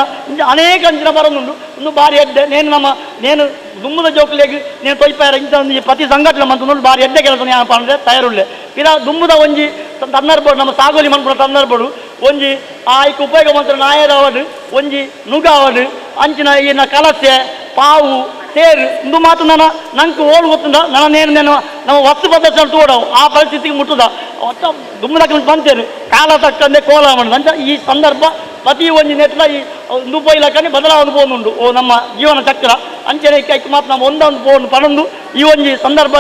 ಅನೇಕ ಅಂಚಿನ ಬರೋದುಂಡು. ಒಂದು ಭಾರಿ ಎಡ್ಡೆ ನೇನು ನಮ್ಮ ನೇನು ದುಮ್ಮದ ಜೋಕುಲೆಗ್ ನೇನು ತೊಯ್ಪಾರ ಇಂಚ ಒಂಜಿ ಪ್ರತಿ ಸಂಘಟನೆ ಮಂತೊಂದು ಭಾರಿ ಎಡ್ಡೆ ಕೆಲಸ ಏನಪ್ಪ ಅಂದರೆ ತಯಾರುಳ್ಳೆ ಪಿರ ದುಮ್ಮದ ಒಂಜಿ ತನ್ನರ್ಬೋಡು ನಮ್ಮ ಸಾಗೋಲಿ ಮನ್ಪುನ ತನ್ನರ್ಬೋಡು ಒಂಜಿ ಆಯ್ಕೆ ಉಪಯೋಗ ಮಂತ್ರ ನಾಯರವಡು ಒಂಜಿ ನುಗ ಅವಡು ಅಂಚಿನ ಈನ ಕಲಸೆ ಪಾವು ತೇರು ಇಂದು ಮಾತು ನನ್ನ ನಂಗೆ ಓಳು ಗೊತ್ತುಂಡ ನನ್ನ ನೇನು ನೇನು ನಮ್ಮ ವಸ್ತು ಪ್ರದರ್ಶನ ತೋಡವು ಆ ಪರಿಸ್ಥಿತಿಗೆ ಮುಟ್ಟುದ ಒಟ್ಟ ದುಮ್ಮದಕ್ಕೆ ಬಂತೇನು ಕಾಲ ತಕ್ಕಂದೆ ಕೋಲ ಮಾಡೋದು ಅಂಚ ಈ ಸಂದರ್ಭ ಪ್ರತಿ ಒಂಜಿ ನೆಟ್ಲ ಈ ಒಂದು ಪೋಯ್ಲಕ್ಕನೆ ಬದಲಾವಣೆ ಪೋನುಂಡು ಓ ನಮ್ಮ ಜೀವನ ಚಕ್ರ ಅಂಚನೆ ಐಕ್ ಮಾತ್ರ ನಮ್ಮ ಒಂದೊಂದು ಪೋನು ಪಡೊಂದು ಈ ಒಂಜಿ ಸಂದರ್ಭ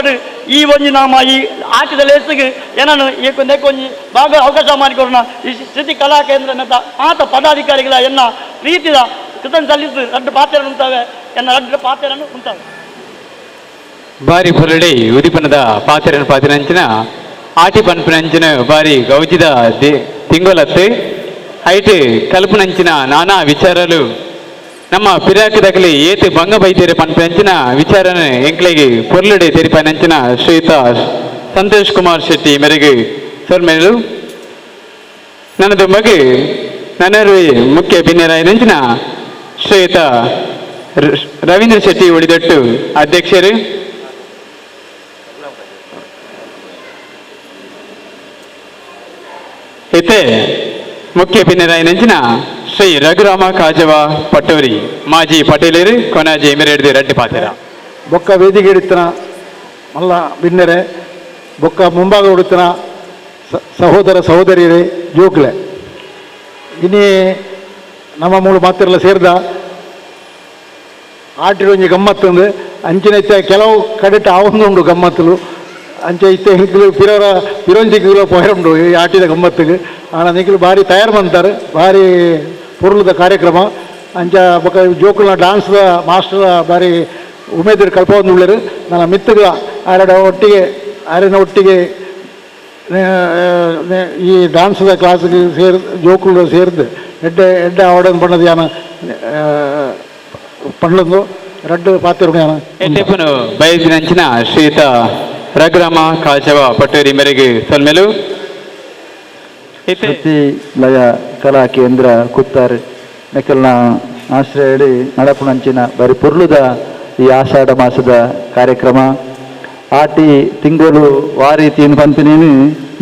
ಈ ಒಂಜಿ ನಮ್ಮ ಈ ಆಟದ ಲೇಸಿಗೆ ಏನನ್ನು ಒಂಜಿ ಭಾಗ ಅವಕಾಶ ಮಾಡಿಕೊಡೋಣ ಈ ಸ್ಥಿತಿ ಕಲಾ ಕೇಂದ್ರ ಆತ ಪದಾಧಿಕಾರಿಗಳ ಎನ್ನ ಪ್ರೀತಿದ ಕೃತಜ್ಞ ಸಲ್ಲಿಸಿ ರಡ್ಡು ಪಾತ್ರೆಯನ್ನು ಉಂಟಾವೆ ಎನ್ನ ರಡ್ಡು ಪಾತ್ರೆಯನ್ನು ಉಂಟಾವೆ. ಬಾರಿ ಪೊರಡಿ ಉದಿಪನದ ಪಾತ್ರೆಯನ್ನು ಪಾತಿನಂಚಿನ ಆಟಿ ಪನ್ಪಿನಂಚಿನ ಬಾರಿ ಗೌಜಿದ ತಿಂಗೊಲತ್ತು ಐಟ್ ಕಲ್ಪನಂಚಿನ ನಾನಾ ವಿಚಾರಲು. ನಮ್ಮ ಪಿರಾಕದಕಲಿ ಏತು ಬಂಗ ಬೈತೀರಿ ಪನ್ಪಂಚಿನ ವಿಚಾರನೆ ಎಂಕ್ಲೆಗೆ ಪೊರ್ಲುಡೆ ತೆರಿಪನಂಚಿನ ಶ್ರೀಯುತ ಸಂತೋಷ್ ಕುಮಾರ್ ಶೆಟ್ಟಿ ಮೇರೆಗೆ ಸೊಲ್ಮೆಲು. ನನ್ನದು ಮಗು ನನ್ನರು ಮುಖ್ಯ ಬಿನ್ನೆರಾಯನಂಚಿನ ಶ್ರೀಯುತ ರವೀಂದ್ರ ಶೆಟ್ಟಿ ಉಳಿದೊಟ್ಟು ಅಧ್ಯಕ್ಷರು. ಇತ್ತೆ ಮುಖ್ಯ ಬಿನ್ನೆರಾಯನಂಚಿನ ಶ್ರೀ ರಘುರಾಮ ಕಾಜವ ಪಟ್ಟೋರಿ ಮಾಜಿ ಪಟೇಲರು ಕೊನಾಜಿ ಎಮಿರೇಡ್ದು ರಡ್ಡು ಪಾತೆರ. ಬೊಕ್ಕ ವೇದಿಕೆ ಹಿಡಿತನ ಮಲ್ಲ ಬಿನ್ನೆರೆ ಬೊಕ್ಕ ಮುಂಭಾಗ ಹುಡುತನ ಸಹೋದರ ಸಹೋದರಿಯರೇ ಜೋಕ್ಲೆ ಇನಿ ನಮ್ಮ ಮೂಳು ಮಾತಿರಲ್ಲ ಸೇರ್ದ ಆಟಿಡ ಒಂಜಿ ಗಮ್ಮತ್ತಂದು ಅಂಚಿನ ಇತ್ತೆ ಕೆಲವು ಕಡೆಟ್ ಆವೊಂದುಂಡು ಗಮ್ಮತ್ತುಲು ಅಂಚೆ ಇತ್ತೆ ಹಿಂಗ್ಲು ಪಿರೋರ ಪಿರೊಂಜಿಗ್ಲ ಪೋಯರುಂಡು ಈ ಆಟಿದ ಗಮ್ಮತ್ತಿಗೆ. ಆನ ನಿಕ್ಲು ಭಾರಿ ತಯಾರು ಮಂತಾರೆ ಭಾರಿ ಪೊರ್ಲುದ ಕಾರ್ಯಕ್ರಮ ಅಂಚ ಬೊಕ ಜೋಕುಲ್ನ ಡಾನ್ಸ್ದ ಮಾಸ್ಟರ್ ಭಾರಿ ಉಮೇದಿರು ಕಲ್ಪವೊಂದುಳ್ಳೆರು. ನನ್ನ ಮಿತ್ತುಗಳ ಆರಡ ಒಟ್ಟಿಗೆ ಆರಿನ ಒಟ್ಟಿಗೆ ಈ ಡಾನ್ಸ್ದ ಕ್ಲಾಸ್ಗೆ ಸೇರ್ ಜೋಕುಲು ಸೇರ್ದು ಎಡ್ಡೆ ಎಡ್ಡೆ ಆವಡನ್ ಬಣ್ಣದ ಯಾನ ಪಂಡ್ಲೊಂದು ರಡ್ಡು ಪಾತೆರುಣ ಯಾನ. ಎಡ್ಡೆಪ್ಪನು ಬಯಸಿನಂಚಿನ ಶ್ರೀಯುತ ರಘುರಾಮ ಕಾಜವ ಪಟ್ಟೋರಿ ಮೇರೆಗೆ ಸೊಲ್ಮೆಲು. ಶ್ರುತಿ ಲಯ ಕಲಾ ಕೇಂದ್ರ ಕುತ್ತಾರ್ ಮೆಕ್ಕಲ್ನ ಆಶ್ರಯ ಹೇಳಿ ನಡಪುಣಂಚಿನ ಬಾರಿ ಪೊರ್ಲುದ ಈ ಆಷಾಢ ಮಾಸದ ಕಾರ್ಯಕ್ರಮ ಆಟಿ ತಿಂಗಳು ವಾರಿ ತೀನ್ ಪಂತಿನೇನು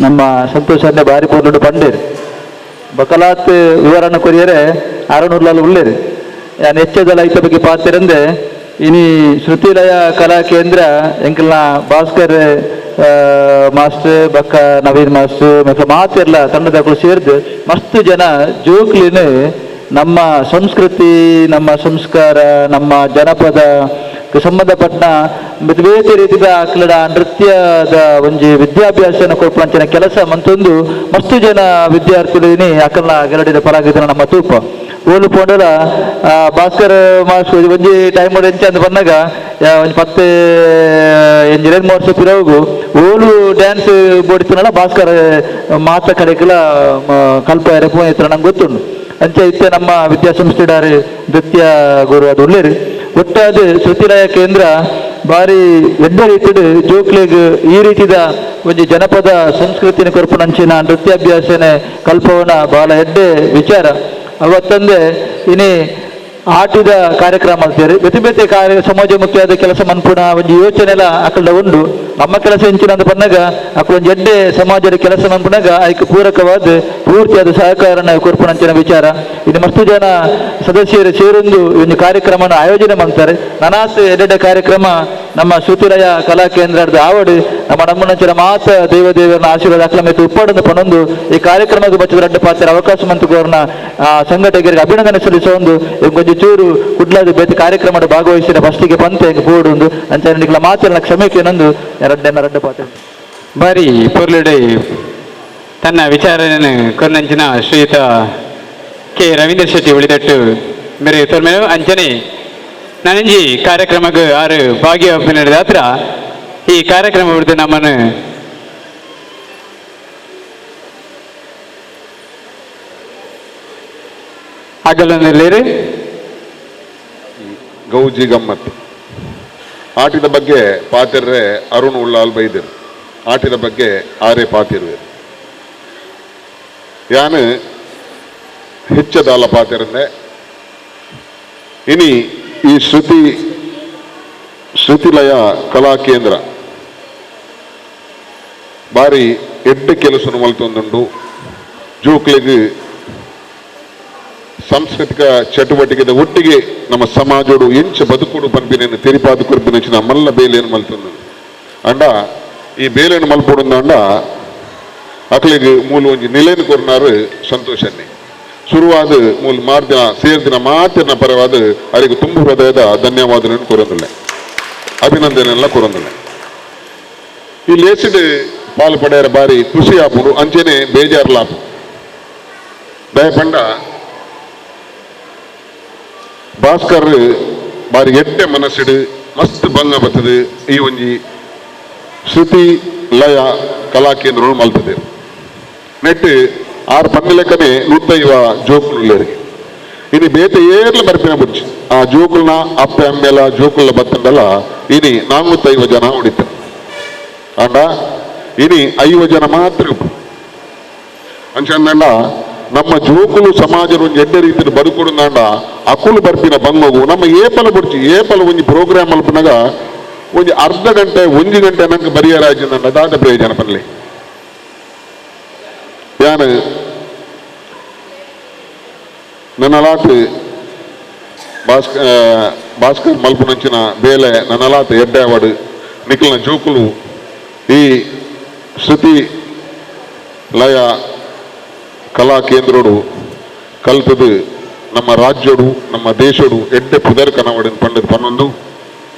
ನಮ್ಮ ಸಂತೋಷ ಬಾರಿ ಪೊರ್ಲುಡು ಪಂಡೇರು ಬಕಲಾತ್ ವಿವರಣ ಕೊರಿಯರೆ ಅರನೂರ್ಲಲ್ಲಿ ಉಳ್ಳೇರು ಯಾನ್ ಹೆಚ್ಚದಲ ಐತ ಬಗ್ಗೆ ಪಾತಿರಂದೆ ಇನಿ ಶ್ರುತಿಲಯ ಕಲಾ ಕೇಂದ್ರ ಎಂಕಲ್ನ ಭಾಸ್ಕರ್ ಮಾಸ್ಟರ್ ಬಕ್ಕ ನವೀನ್ ಮಾಸ್ಟರ್ ಮತ್ತು ಮಾತೆಲ್ಲ ತಂಡದಕ್ಕಳು ಸೇರ್ದು ಮಸ್ತ್ ಜನ ಜೋಕ್ಲಿನ ನಮ್ಮ ಸಂಸ್ಕೃತಿ ನಮ್ಮ ಸಂಸ್ಕಾರ ನಮ್ಮ ಜನಪದ ಸಂಬಂಧಪಟ್ಟ ಬೇತೆ ರೀತಿಯ ಅಕ್ಲಡ ನೃತ್ಯದ ಒಂಜಿ ವಿದ್ಯಾಭ್ಯಾಸನ ಕೊರ್ಪಂಚಿನ ಕೆಲಸ ಮಂತೊಂದು ಮಸ್ತು ಜನ ವಿದ್ಯಾರ್ಥಿಗಳು ಅಕಲ್ನ ಗರಡಿದ ಪರಾಗಿದ ನಮ್ಮ ತೂಪ ಓಲು ಪೋಂಡಲ ಭಾಸ್ಕರ್ ಮಾಸ್ಟರ್ ಒಂಜಿ ಟೈಮ್ ಎಂಚ ಅಂದ್ ಬಂದಾಗ ಒಂಜಿ ಪತ್ತೆ ಎಂಜಿ ಎರಡು ಮೂರು ವರ್ಷ ಪಿರವುಗು ಓಲು ಡ್ಯಾನ್ಸ್ ಬೋಡಿತನಲ್ಲ ಭಾಸ್ಕರ್ ಮಾತ ಕಡೆಕಲ ಕಲ್ಪ ಎರೆ ನಂಗೆ ಗೊತ್ತುಂಡು. ಅಂಚೆ ಇತ್ತೆ ನಮ್ಮ ವಿದ್ಯಾಸಂಸ್ಥೆಡಾರು ನೃತ್ಯ ಗುರು ಅದು ಉಳ್ಳೇರು ಒಟ್ಟಾದ ಶ್ರುತಿಲಯ ಕೇಂದ್ರ ಬಾರಿ ಎಡ್ಡೆ ರೀತಿಡ್ ಜೋಕ್ಲೆಗ್ ಈ ರೀತಿದ ಒಂಜಿ ಜನಪದ ಸಂಸ್ಕೃತಿನ ಕೊರ್ಪುನಂಚಿನ ನೃತ್ಯಾಭ್ಯಾಸನೆ ಕಲ್ಪವನ ಬಾಳ ಎಡ್ಡೆ ವಿಚಾರ. ಅವತ್ತಂದೆ ಇನಿ ಆಟಿದ ಕಾರ್ಯಕ್ರಮ ಅಂತೀರಿ ಬೇತೆ ಬೇತೆ ಕಾರ್ಯ ಸಮಾಜಮುಖಿಯಾದ ಕೆಲಸ ಮನ್ಪುನ ಒಂಜಿ ಯೋಚನೆ ಎಲ್ಲ ಅಕಲ್ಡ ಉಂಡು. ನಮ್ಮ ಕೆಲಸ ಎಂಚಿನ ಅಂತ ಬಂದಾಗ ಅಕಲ್ ಒಂಜಿ ಎಡ್ಡೆ ಸಮಾಜದ ಕೆಲಸ ಮನ್ಪುನಾಗ ಐಕ್ ಪೂರಕವಾದ ಪೂರ್ತಿಯಾದ ಸಹಕಾರನ ಕೊರ್ಪುನಂಚಿನ ವಿಚಾರ. ಇನ್ನು ಮಸ್ತು ಜನ ಸದಸ್ಯರು ಸೇರೊಂದು ಒಂದು ಕಾರ್ಯಕ್ರಮನ ಆಯೋಜನೆ ಮಾಡ್ತಾರೆ. ನನಾತ್ ಎಡ್ಡೆಡ್ಡೆ ಕಾರ್ಯಕ್ರಮ ನಮ್ಮ ಶ್ರುತಿಲಯ ಕಲಾ ಕೇಂದ್ರದ ಆವಡು ನಮ್ಮ ನಮ್ಮನಂಚಿನ ಮಾತ ದೇವ ದೇವರನ್ನ ಆಶೀರ್ವಾದ ಅಕ್ಲಮೇತು ಉಪ್ಪಾಡನ್ನು ಪಣೊಂದು ಈ ಕಾರ್ಯಕ್ರಮಕ್ಕೆ ಬಚ್ಚದ ರಡ್ಡ ಪಾತ್ರ ಅವಕಾಶ ಮಂತುಕೋರ್ನ ಸಂಘಟಕರಿಗೆ ಅಭಿನಂದನೆ ಸಲ್ಲಿಸೋ ಒಂದು ಒಂಜಿ ಚೂರು ಕುಡ್ಲಾದ ಬೇತೆ ಕಾರ್ಯಕ್ರಮದ ಭಾಗವಹಿಸಿದ ಫಸ್ಟಿಗೆ ಪಂತೆ ಪೋಡುಂದು ಅಂಚನೆ ನಿಕ್ಲ ಮಾತೆಲ್ಲ ಕ್ಷಮೆಕೇನೊಂದು ರಡ್ಡೆನ ರಡ್ಡ ಪಾತ್ರ. ಬಾರಿ ಪೊರ್ಲುಡೆ ತನ್ನ ವಿಚಾರವನ್ನು ಕೊರ್ನಂಚಿನ ಶ್ರೀಯುತ ಕೆ ರವೀಂದ್ರ ಶೆಟ್ಟಿ ಉಳಿದಟ್ಟು ಮೇರೆ ಸೊಲ್ಮೆಲು. ಅಂಚನೆ ನಾನಂಜಿ ಕಾರ್ಯಕ್ರಮಕ್ಕೆ ಆರು ಭಾಗ್ಯ ನಡೆದ ಈ ಕಾರ್ಯಕ್ರಮ ಬಿಡ್ದು ನಮ್ಮನ್ನು ಅಗಲೊಂದಿರ್ಲಿರಿ. ಗೌಜಿ ಗಮ್ಮತ್ ಆಟಿದ ಬಗ್ಗೆ ಪಾತಿರ್ರೆ ಅರುಣ್ ಉಳ್ಳಾಲ್ ಬೈದಿರು ಆಟಿದ ಬಗ್ಗೆ ಆರೆ ಪಾತಿರುವೆ ಯಾನು ಹೆಚ್ಚದಾಲ ಪಾತಿರಂದೆ ಇನಿ ಈ ಶ್ರುತಿಲಯ ಕಲಾ ಕೇಂದ್ರ ಬಾರಿ ಎಡ್ಡೆ ಕೆಲಸ ಮಲ್ತೊಂದುಂಡು. ಜೋಕ್ಲೆಗ್ ಸಾಂಸ್ಕೃತಿಕ ಚಟುವಟಿಕೆದ ಒಟ್ಟಿಗೆ ನಮ್ಮ ಸಮಾಜೋಡು ಎಂಚ ಬದುಕುಡು ಪನ್ಪಿನೇನು ತೆರಿಪಾದು ಕೊರ್ಪಿನ ಮಲ್ಲ ಬೇಲೆಯನ್ನು ಮಲ್ತೊಂದು ಅಂಡ ಈ ಬೇಲೆಯನ್ನು ಮಲ್ಪೊಡುಂದು ಅಂಡ ಅಕ್ಲೆಗ್ ಮೂಲ ಒಂಜಿ ನಿಲೆನು ಕೊರ್ನಾರು ಸಂತೋಷನ್ನೇ ಶುರುವಾದ ಮೂಲ ಮಾರ್ದಿನ ಸೇರ್ದಿನ ಮಾತಿನ ಪರವಾದ ಅರಿಗೆ ತುಂಬು ಹೃದಯದ ಧನ್ಯವಾದಗಳನ್ನು ಕೊರೊಂದಿಲ್ಲ ಅಭಿನಂದನೆಲ್ಲ ಕೊರೊಂದಿಲ್ಲ. ಈ ಲೇಸಿಡ್ ಪಾಲು ಪಡೆಯರ ಬಾರಿ ಖುಷಿ ಆಪುಂಡು ಅಂಚೆನೆ ಬೇಜಾರ್ಲಾಪು ದಯಪಂಡ ಭಾಸ್ಕರ್ ಬಾರಿ ಎಡ್ಡೆ ಮನಸ್ಸಿಡು ಮಸ್ತ್ ಬಂಗ ಬರ್ತದೆ ಈ ಒಂಜಿ ಶ್ರುತಿ ಲಯ ಕಲಾ ಕೇಂದ್ರ ಮಲ್ತದೆ ನೆಟ್ ಆರು ಪನ್ನಿಲೆಕ್ಕನೆ ನೂತೈವ ಜೋಕುಲು. ಇನಿ ಬೇತೆ ಏರ್ಲ ಬರ್ಪಿನ ಬುರ್ಚಿ ಆ ಜೋಕುಲ್ನ ಅಪ್ಪೆ ಅಮ್ಮೆಲ ಜೋಕುಲ್ನ ಬತ್ತಂಡಲ ಇನಿ 450 ಜನ ಉಡಿತ ಅಂಡ ಇನಿ 50 ಜನ ಮಾತ್ರ ಅಂಚಂದಂಡ ನಮ್ಮ ಜೋಕುಲು ಸಮಾಜದ ಒಂಜಿ ಎಡ್ಡೆ ರೀತಿಯ ಬದುಕುಡುಂದಾಂಡ ಅಕುಲು ಬರ್ಪಿನ ಬಂಗಗು ನಮ್ಮ ಏಪಲ ಬುರ್ಚಿ ಏಪಲ ಒಂಜಿ ಪ್ರೋಗ್ರಾಮ್ ಮಲ್ಪನಾಗ ಒಂಜಿ ಅರ್ಧ ಗಂಟೆ ಒಂಜಿ ಗಂಟೆ ನಂಗೆ ಬರಿಯರಾಜಿಂದಂಡ ದಾದ ಪ್ರಯೋಜನ ಪನ್ಲಿ ಯಾನು ನನ್ನಲಾತ್ ಭಾಸ್ಕರ್ ಮಲ್ಪುನಂಚಿನ ಬೇಲೆ ನನ್ನಲಾತ್ ಎಡ್ಡೆ ಅವಾರ್ಡ್ ನಿಖಿಲ್ನ ಜೋಕುಲು ಈ ಶ್ರುತಿ ಲಯ ಕಲಾ ಕೇಂದ್ರೋಡು ಕಲ್ತದು ನಮ್ಮ ರಾಜ್ಯೋಡು ನಮ್ಮ ದೇಶೋಡು ಎಡ್ಡೆ ಪುದರ್ ಕನವಡಿನ ಪಂಡದ ಪನ್ನೊಂದು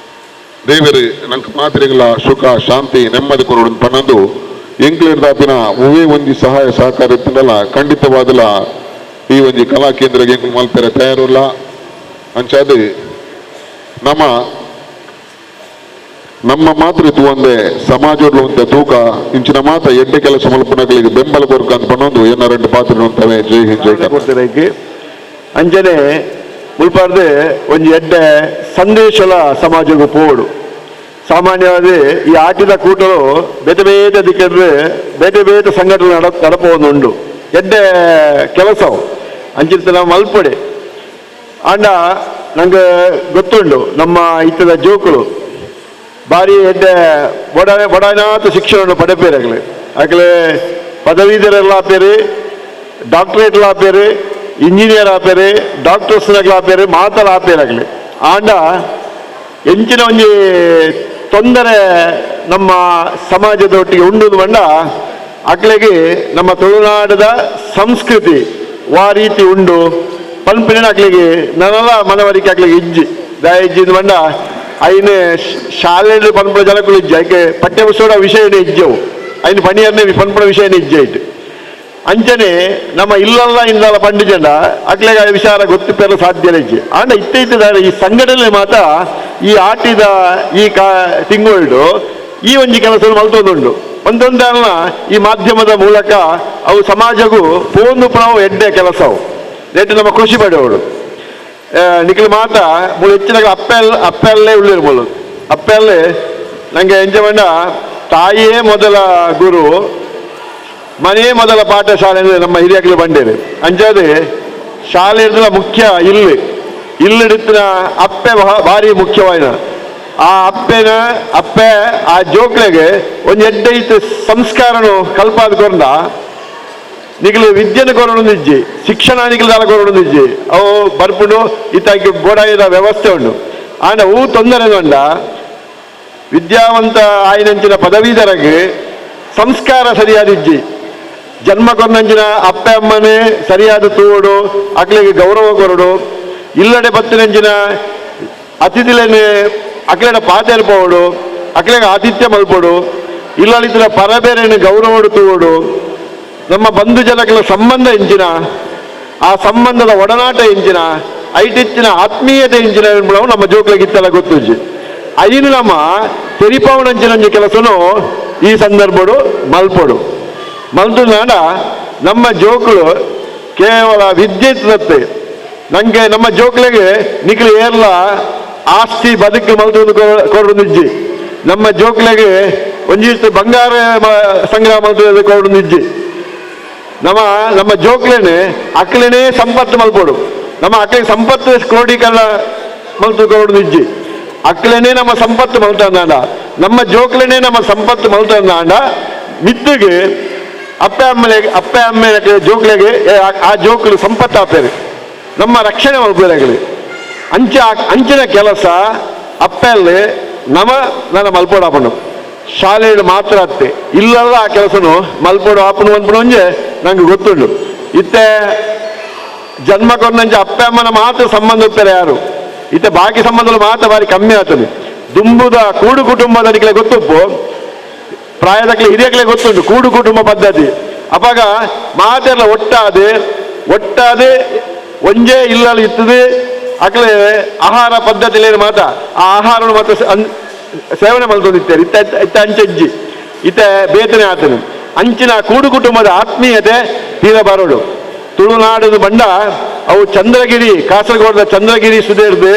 ದೇವರು ನಂಗೆ ಮಾತ್ರೆಗಳ ಸುಖ ಶಾಂತಿ ನೆಮ್ಮದಿ ಕೊರಡು ಪನ್ನೊಂದು ಎಂಕ್ಲೇರ್ದಾಪಿನ ಒವೇ ಒಂಜಿ ಸಹಾಯ ಸಹಕಾರ ಇತ್ತಂಡಲ ಖಂಡಿತವಾದಲ ಈ ಒಂಜಿ ಕಲಾ ಕೇಂದ್ರಗೆ ಎಂಕ್ಲು ಮಲ್ಪೆರೆ ತಯಾರುಲ್ಲ. ಅಂಚಾದ ನಮ್ಮ ನಮ್ಮ ಮಾತ್ರ ತೂವಂದೆ ಸಮಾಜೋಡ್ಲು ಅಂತ ತೂಕ ಇಂಚಿನ ಮಾತ ಎಡ್ಡೆ ಕೆಲಸ ಮಲ್ಪನಗಳಿಗೆ ಬೆಂಬಲ ಕೊರ್ಕ ಅಂತ ಪನ್ನೊಂದು ಏನ ಎರಡು ಪಾತ್ರ ಅಂತವೆ. ಜೈ ಹಿಂದ್, ಜೈ ಕರ್ನಾಟಕ. ಅಂಚನೆ ಮುಲ್ಪಾರ್ದೆ ಒಂಜಿ ಎಡ್ಡೆ ಸಂದೇಶಲ ಸಮಾಜಕ್ಕೂ ಪೋಡು. ಸಾಮಾನ್ಯವಾಗಿ ಈ ಆಟಿದ ಕೂಟಲು ಬೇತೆ ಬೇತೆ ದಿಕ್ಕಂದ್ರೆ ಬೇತೆ ಬೇತೆ ಸಂಘಟನೆ ನಡಪೋದುಂಡು ಎಡ್ಡೆ ಕೆಲಸವು ಅಂಚಿನ ನಾವು ಮಲ್ಪಡೆ. ಆಂಡ ನಂಗೆ ಗೊತ್ತುಂಡು ನಮ್ಮ ಇತ್ತದ ಜೋಕುಲು ಭಾರಿ ಎಡ್ಡೆ ಬಡ ಬಡನಾಥ ಶಿಕ್ಷಣವನ್ನು ಪಡೆಪೇರಾಗಲಿ ಆಗಲೇ ಪದವೀಧರೆಲ್ಲ ಆಪೇರಿ, ಡಾಕ್ಟ್ರೇಟ್ಲ ಆಪೇರಿ, ಇಂಜಿನಿಯರ್ ಆಪೇರಿ, ಡಾಕ್ಟರ್ಸ್ನಾಗ್ಲ ಆಪೇರಿ, ಮಾತಲ್ಲ ಆಪೇರಾಗಲಿ. ಆಂಡ ಎಂಚಿನ ಒಂಜಿ ತೊಂದರೆ ನಮ್ಮ ಸಮಾಜದ ಒಟ್ಟಿಗೆ ಉಂಡು ಬಂಡ ಅಕ್ಲೆಗೆ ನಮ್ಮ ತುಳುನಾಡದ ಸಂಸ್ಕೃತಿ ವಾ ರೀತಿ ಉಂಡು ಪನ್ಪಿನ ಅಕ್ಲೆಗೆ ನನ್ನಲ್ಲ ಮನವರಿಕೆ ಅಕ್ಲೆಗೆ ಇಜ್ಜಿ ದಾಯ ಇಜ್ಜಿ ಬಂಡ ಐನೆ ಶಾಲೆಯಲ್ಲಿ ಪನ್ಪುನ ಜನಕ್ಕೂ ಇಜ್ಜಿ ಐಕೆ ಪಠ್ಯಪುಸ್ತಕ ವಿಷಯನೇ ಇಜ್ಜವು ಐನು ಪಣಿಯನ್ನೇ ಪನ್ಪುನ ವಿಷಯನೇ ಇಜ್ಜೆ ಇಟ್ಟು ಅಂಚನೆ ನಮ್ಮ ಇಲ್ಲಲ್ಲ ಇಂದಲ್ಲ ಪಂಡಿಜಂಡ ಅಕ್ಲೆಗೆ ಆ ವಿಚಾರ ಗೊತ್ತಿಪ್ಪೆಲ್ಲ ಸಾಧ್ಯ ಇಜ್ಜಿ. ಆಂಡ ಇತ್ತ ಇತ್ತಿದ್ದಾರೆ ಈ ಸಂಘಟನೆ ಮಾತ್ರ ಈ ಆಟಿದ ಈ ತಿಂಗಳುಡು ಈ ಒಂಜಿ ಕೆಲಸ ಮಲ್ತೊಂದುಂಡು ಒಂದೊಂದಲ್ಲ ಈ ಮಾಧ್ಯಮದ ಮೂಲಕ ಅವು ಸಮಾಜಕ್ಕೂ ಪೋಂದು ಪುನವು ಎಡ್ಡೆ ಕೆಲಸವು ರೇಟ್ ನಮ್ಮ ಕೃಷಿ ಪಡೆಯವರು ನಿಖಿಲ್ ಮಾತ ಮೂಳು ಹೆಚ್ಚಿನ ಅಪ್ಪಲ್ಲೇ ಉಳ್ಳಿರ್ಬೋದು. ಅಪ್ಪಲ್ಲೇ ನನಗೆ ಎಂಜ ಬಂಡ ತಾಯಿಯೇ ಮೊದಲ ಗುರು, ಮನೆಯೇ ಮೊದಲ ಪಾಠಶಾಲೆ ಅಂದರೆ ನಮ್ಮ ಹಿರಿಯಕ್ಲು ಬಂಡೇರಿ. ಅಂಚಾದೆ ಶಾಲೆ ಇರ್ತದ ಮುಖ್ಯ ಇಲ್ಲಿ ಇಲ್ಲಿಡಿತ್ತಿನ ಅಪ್ಪೆ ಭಾರಿ ಮುಖ್ಯವಾಯಿನ ಆ ಅಪ್ಪೆನ ಅಪ್ಪೆ ಆ ಜೋಕ್ಲೆಗೆ ಒಂದು ಎಡ್ಡೆ ಇತ್ತು ಸಂಸ್ಕಾರನು ಕಲ್ಪಾದ ನಿಖಲು ವಿದ್ಯೆನ ಕೊರೊಂದಿಜ್ಜಿ, ಶಿಕ್ಷಣ ನಿಖಲು ದಾಲ ಕೊರೊಂದಿಜ್ಜಿ ಅವು ಬರ್ಪುಂಡು ಇತ್ತಾಕಿ ಬೋಡಾಯದ ವ್ಯವಸ್ಥೆ ಉಂಡು. ಆಂಡ ಹೂ ತೊಂದರೆ ಉಂಡ ವಿದ್ಯಾವಂತ ಆಯಿನಂಚಿನ ಪದವೀಧರಗೆ ಸಂಸ್ಕಾರ ಸರಿಯಾದ ಇಜ್ಜಿ, ಜನ್ಮ ಕೊರನಂಚಿನ ಅಪ್ಪೆ ಅಮ್ಮನೇ ಸರಿಯಾದ ತೂಡು ಅಕ್ಲೆಗೆ ಗೌರವ ಕೊರಡು, ಇಲ್ಲಡೆ ಬತ್ತಿನಂಚಿನ ಅತಿಥಿಲೇನೆ ಅಕ್ಲೆಡ ಪಾತೆರ್ಪೋಡು ಅಕ್ಲೆಗೆ ಆತಿಥ್ಯ ಮಲ್ಪೋಡು, ಇಲ್ಲಡಿತ್ತಿನ ಪರಬೇರೆನ ಗೌರವಡು ತೂಡು, ನಮ್ಮ ಬಂಧು ಜನಗಳ ಸಂಬಂಧ ಇಂಚಿನ ಆ ಸಂಬಂಧದ ಒಡನಾಟ ಇಂಚಿನ ಐಟಿಚ್ಚಿನ ಆತ್ಮೀಯತೆ ಇಂಚಿನ ನಮ್ಮ ಜೋಕ್ಲೆಗಿತ್ತೆಲ್ಲ ಗೊತ್ತುಜ್ಜಿ. ಐನು ನಮ್ಮ ತೆರಿಪಾವನಂಚಿನಂಚಿ ಕೆಲಸನು ಈ ಸಂದರ್ಭಡು ಮಲ್ಪೊಡು ಮಲ್ತುನಾಡ ನಮ್ಮ ಜೋಕುಲು ಕೇವಲ ವಿದ್ಯೆ ತತ್ತೆ ನಂಗೆ ನಮ್ಮ ಜೋಕ್ಲೆಗೆ ನಿಖಲು ಏರ್ಲ ಆಸ್ತಿ ಬದುಕು ಮಲ್ತು ಕೊರೊಂದಿಜ್ಜಿ, ನಮ್ಮ ಜೋಕ್ಲೆಗೆ ಒಂಜಿಷ್ಟು ಬಂಗಾರ ಸಂಗ್ರಹ ಮಲ್ತು ಕೊರೊಂದಿಜ್ಜಿ, ನಮ್ಮ ನಮ್ಮ ಜೋಕ್ಲೇನೆ ಅಕ್ಲೇನೆ ಸಂಪತ್ತು ಮಲ್ಪೊಡು, ನಮ್ಮ ಅಕ್ಲೆಗೆ ಸಂಪತ್ತು ಕ್ರೋಢೀಕರಣ ಮಲ್ತು ಕೊರೊಂದಿಜ್ಜಿ, ಅಕ್ಲೇನೆ ನಮ್ಮ ಸಂಪತ್ತು ಮಲ್ತಂದಾಂಡ ನಮ್ಮ ಜೋಕ್ಲೇನೆ ನಮ್ಮ ಸಂಪತ್ತು ಮಲ್ತಂದಾಂಡ ಮಿತ್ತಿಗೆ ಅಪ್ಪೆ ಅಮ್ಮಲೆಗೆ ಅಪ್ಪೆ ಅಮ್ಮೆ ಜೋಕ್ಲೆಗೆ ಆ ಜೋಕ್ಲು ಸಂಪತ್ತು ಆಪೇರು ನಮ್ಮ ರಕ್ಷಣೆ ಮಲ್ಪೇರಾಗಲಿ. ಅಂಚ ಅಂಚಿನ ಕೆಲಸ ಅಪ್ಪೆಲ್ಲಿ ನಮ ನನ್ನ ಮಲ್ಪೋಡು ಆಪನು ಶಾಲೆಯಲ್ಲಿ ಮಾತ್ರ ಅತ್ತೆ ಇಲ್ಲಲ್ಲ ಆ ಕೆಲಸನು ಮಲ್ಪೋಡು ಆಪನು ಅನ್ಪುಣ ಒಂಜೆ ನಂಗೆ ಗೊತ್ತುಂಡು. ಇತ್ತೆ ಜನ್ಮ ಕೊರ್ನಂಚೆ ಅಪ್ಪೆ ಅಮ್ಮನ ಮಾತ್ರ ಸಂಬಂಧ ಇರ್ತಾರೆ ಯಾರು ಇತ್ತೆ ಬಾಕಿ ಸಂಬಂಧಗಳು ಮಾತ್ರ ಭಾರಿ ಕಮ್ಮಿ ಆಗ್ತದೆ. ದುಂಬುದ ಕೂಡು ಕುಟುಂಬದ ನಿಕ್ಲೆ ಗೊತ್ತುಪ್ಪು ಪ್ರಾಯದಕ್ಲೆ ಹಿರಿಯಕ್ಲೆ ಗೊತ್ತುಂಟು ಕೂಡು ಕುಟುಂಬ ಪದ್ಧತಿ. ಅಪಾಗ ಮಾತೆಲ್ಲ ಒಟ್ಟಾದೆ ಒಟ್ಟಾದೆ ಒಂಜೇ ಇಲ್ಲಲ್ಲಿ ಇರ್ತದೆ ಅಕ್ಲೆ ಆಹಾರ ಪದ್ಧತಿಲೇನು ಮಾತ ಆ ಆಹಾರವನ್ನು ಮಾತ್ರ ಸೇವನೆ ಮಲ್ತೊಂದಿತ್ತಾರೆ. ಇತ್ತ ಇತ್ತ ಅಂಚೆಜ್ಜಿ ಇತ್ತ ಬೇತನೆ ಆತನು ಅಂಚಿನ ಕೂಡು ಕುಟುಂಬದ ಆತ್ಮೀಯತೆ ತೀರ ಬರೋಡು. ತುಳುನಾಡದು ಬಂಡ ಅವು ಚಂದ್ರಗಿರಿ, ಕಾಸರಗೋಡದ ಚಂದ್ರಗಿರಿ ಸುದೇರ್ದು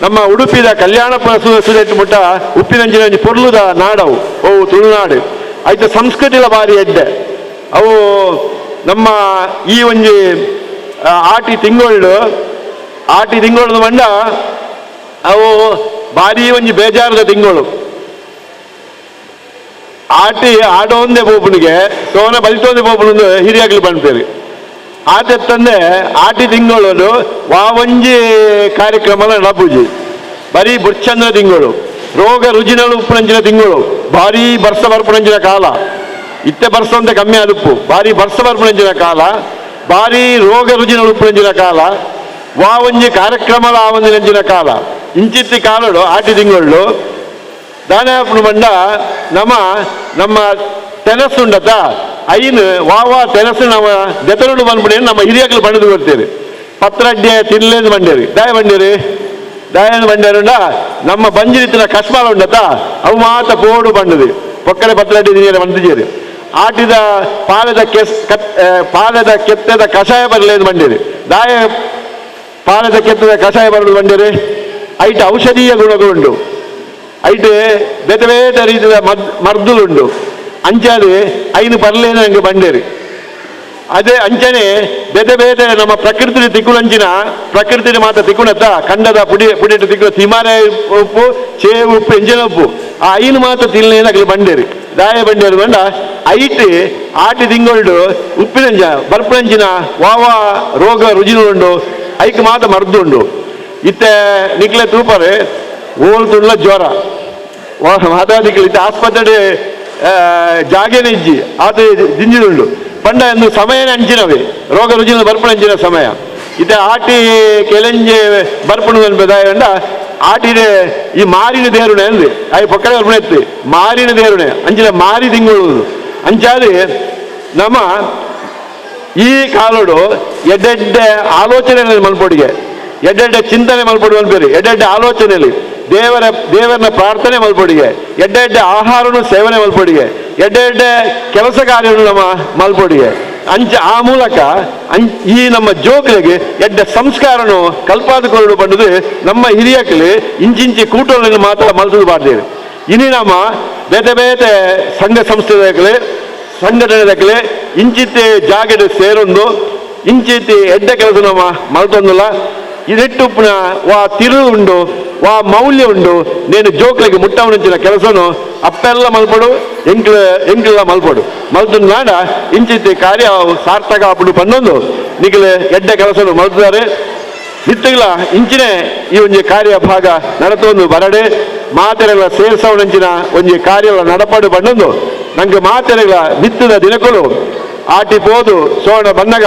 ನಮ್ಮ ಉಡುಪಿದ ಕಲ್ಯಾಣಪುರ ಸುದೇಟ್ ಮುಟ್ಟ ಉಪ್ಪಿನಂಚಿನ ಒಂಜಿ ಪೊರ್ಲುದ ನಾಡವು ಓ ತುಳುನಾಡು. ಐತ ಸಂಸ್ಕೃತಿಲ ಬಾರಿ ಎಡ್ಡೆ. ಅವು ನಮ್ಮ ಈ ಒಂಜಿ ಆಟಿ ತಿಂಗಳು, ಆಟಿ ತಿಂಗಳು ಮಂಡ ಅವು ಭಾರಿ ಒಂಜಿ ಬೇಜಾರದ ತಿಂಗಳು. ಆಟಿ ಆಡೋಂದೇ ಪೋಪುನಿಗೆ ಸೋನ ಬಲಿತೋಂದೇ ಪೋಪುನೊಂದು ಹಿರಿಯಾಗ್ಲು ಪನ್ಪೇರು. ಆತೆತ್ತಂದೆ ಆಟಿ ತಿಂಗಳು ವಾವಂಜಿ ಕಾರ್ಯಕ್ರಮ ನಡಪೂಜಿ ಬರೀ ಬುರ್ಚಂದ್ರ ತಿಂಗಳು, ರೋಗ ರುಜಿನಲು ಉಪ್ಪುನಂಚಿನ ತಿಂಗಳು, ಭಾರೀ ಬರ್ಸ ಬರ್ಪುನಂಚಿನ ಕಾಲ. ಇತ್ತೆ ಬರ್ಸ ಅಂತ ಕಮ್ಮಿ ಆದುಪ್ಪು, ಭಾರಿ ಬರ್ಸ ಬರ್ಪುನಂಚಿನ ಕಾಲ, ಭಾರಿ ರೋಗ ರುಜಿನಲು ಉಪ್ಪುನಂಚಿನ ಕಾಲ, ವಾವಂಜಿ ಕಾರ್ಯಕ್ರಮ ಆವಂದಿನಂಚಿನ ಕಾಲ. ಇಂಚಿತ್ತಿ ಕಾಲಡು ಆಟಿ ತಿಂಗಳು ದಾನಾಪುನ ಬಂಡ ನಮ್ಮ ನಮ್ಮ ತೆನಸುಂಡತ ಐನು ವಾವಾ ತೆನಸು ನಮ್ಮ ದೆತನುಡು ಬಂದ್ಬಿಡಿ ನಮ್ಮ ಹಿರಿಯಕ್ಲು ಬಂಡದು ಬರ್ತೀರಿ. ಪತ್ರಡ್ಡೆ ತಿನ್ಲೇದು ಬಂಡೇರಿ ದಾಯ ಬಂಡೇರಿ ದಾಯನ ಬಂಡೇರುಂಡ ನಮ್ಮ ಬಂಜಿರಿತ್ತಿನ ಕಸ್ಮಾಲ ಉಂಡತ ಅವು ಮಾತ ಪೋಡು ಬಂಡದು ಪೊಕ್ಕಡೆ ಪತ್ರಡ್ಡೆ ತಿನ್ನಿಯರೆ ಬಂದಿದ್ದೀರಿ. ಆಟಿದ ಪಾಲದ ಕೆಸ್ ಪಾಲದ ಕೆತ್ತದ ಕಷಾಯ ಬರಲೇದು ಬಂಡೇರಿ ದಾಯ ಪಾಲದ ಕೆತ್ತದ ಕಷಾಯ ಬರಲು ಬಂಡೇರಿ. ಐಟ ಔಷಧೀಯ ಗುಣಗಳುಂಟು, ಐಟ್ ಬೇತೆ ಬೇತೆ ರೀತಿಯ ಮರ್ದುಲುಂಡು. ಅಂಚಾದೆ ಐನು ಪರ್ಲೇನ ನಂಗೆ ಬಂಡೇರಿ. ಅದೇ ಅಂಚನೆ ಬೇತೆ ಬೇತೆ ನಮ್ಮ ಪ್ರಕೃತಿ ತಿಕ್ಕುನಂಚಿನ ಪ್ರಕೃತಿ ಮಾತ್ರ ತಿಕ್ಕುನತ್ತ ಖಂಡದ ಪುಡಿ ಪುಡಿಟ್ಟು ತಿಕ್ಕು ತಿಮಾರೆ ಉಪ್ಪು, ಚೇ ಉಪ್ಪು, ಎಂಜಿನ ಉಪ್ಪು ಆ ಐನು ಮಾತ್ರ ತಿನ್ಲೇನ ಅಗಲಿ ಬಂಡೇರಿ ದಾಯ ಬಂಡೇರಿ ಬಂಡ. ಐಟ್ ಆಟಿ ತಿಂಗಳು ಉಪ್ಪಿನಂಚ ಬರ್ಪುನಂಚಿನ ವಾವಾ ರೋಗ ರುಜಿನುಂಡು, ಐಕ್ ಮಾತ್ರ ಮರ್ದುಂಡು. ಇತ್ತೆ ನಿಕ್ಲೆ ತೂಪರೆ ಓಲ್ ತುಳ್ಳ ಜ್ವರ ಮಾತಾದಿಕ್ಕಲು ಇತ್ತೆ ಆಸ್ಪತ್ರೆ ಜಾಗೇನೆ ಇಜ್ಜಿ ಆತ ದಿಂಜಿದುಂಡು ಪಂಡ ಎಂದು ಸಮಯನೇ ಅಂಚಿನವೇ ರೋಗ ರುಜಿನ ಬರ್ಪುಣ ಅಂಚಿನ ಸಮಯ. ಇತ್ತೆ ಆಟಿ ಕೆಲೆಂಜೆ ಬರ್ಪುಣ ಅನ್ಪದಾಯ ಆಟಿದೆ ಈ ಮಾರಿನ ದೇರುಣೆ ಅಂದು ಆಯ್ ಪೊಕ್ಕಡೆ ಬರ್ಪುಣ ಎತ್ತು ಮಾರಿನ ದೇರುಣೆ ಅಂಚಿನ ಮಾರಿ ತಿಂಗಳು ಅಂಚಾದಿ ನಮ್ಮ ಈ ಕಾಲೋಡು ಎಡ್ಡೆಡ್ಡೆ ಆಲೋಚನೆ ಮಲ್ಪೊಡಿಗೆ, ಎಡ್ಡೆಡ್ಡೆ ಚಿಂತನೆ ಮಲ್ಪೊಡಿ ಮಲ್ಪೇರಿ, ಎಡ್ಡೆಡ್ಡೆ ಆಲೋಚನೆಯಲ್ಲಿ ದೇವರನ್ನ ಪ್ರಾರ್ಥನೆ ಮಲ್ಪೊಡಿಗೆ, ಎಡ್ಡೆಡ್ಡೆ ಆಹಾರನು ಸೇವನೆ ಮಲ್ಪೊಡಿಗೆ, ಎಡ್ಡೆಡ್ಡೆ ಕೆಲಸ ಕಾರ್ಯವನ್ನು ನಮ್ಮ ಮಲ್ಪೊಡಿಗೆ. ಅಂಚ ಆ ಮೂಲಕ ಈ ನಮ್ಮ ಜೋಕ್ಲಿಗೆ ಎಡ್ಡೆ ಸಂಸ್ಕಾರನು ಕಲ್ಪಾದುಕೊಳ್ಳು ಬಂದದು ನಮ್ಮ ಹಿರಿಯಕ್ಲಿ ಇಂಚಿಂಚಿ ಕೂಟಗಳನ್ನು ಮಾತ್ರ ಮಲ್ತದು ಬಾರ್ದೇವೆ. ಇನಿ ನಮ್ಮ ಬೇತೆ ಬೇತೆ ಸಂಘ ಸಂಸ್ಥೆದಾಗಲಿ ಸಂಘಟನೆದಾಗಲಿ ಇಂಚಿತ್ತೆ ಜಾಗಡೆ ಸೇರೊಂದು ಇಂಚಿತ್ತಿ ಎಡ್ಡೆ ಕೆಲಸ ನಮ್ಮ ಮಲ್ತೊಂದಲ್ಲ. ಇದೆಟ್ಟುಪ್ಪುನ ವಾ ತಿರು ಉಂಡು ವಾ ಮೌಲ್ಯ ಉಂಡು ನೇನು ಜೋಕ್ಲಿಗೆ ಮುಟ್ಟವನಂಚಿನ ಕೆಲಸನು ಅಪ್ಪೆಲ್ಲ ಮಲ್ಪಡು ಎಂಕ್ಲ ಎಂಕ್ಲ ಮಲ್ಪಡು ಮಲ್ತು ನಾಡ ಇಂಚಿತ್ತಿ ಕಾರ್ಯ ಸಾರ್ಥಕ ಅಪ್ಪಡು ಪನ್ನೊಂದು ನಿಗಲೆ ಎಡ್ಡೆ ಕೆಲಸನು ಮಲ್ತಿದ್ದಾರೆ. ನಿತ್ತಗಳ ಇಂಚಿನೇ ಈ ಒಂಜಿ ಕಾರ್ಯ ಭಾಗ ನಡತೊಂದು ಬರಡೆ ಮಾತೆರೆಗಳ ಸೇರ್ಸವನಂಚಿನ ಒಂಜಿ ಕಾರ್ಯಗಳ ನಡಪಾಡು ಬಣ್ಣೊಂದು ನಂಗೆ ಮಾತೆರೆಗಳ ನಿತ್ಯದ ದಿನಕ್ಕೂ ಆಟಿ ಪೋದು ಸೋಣ ಬಂದಾಗ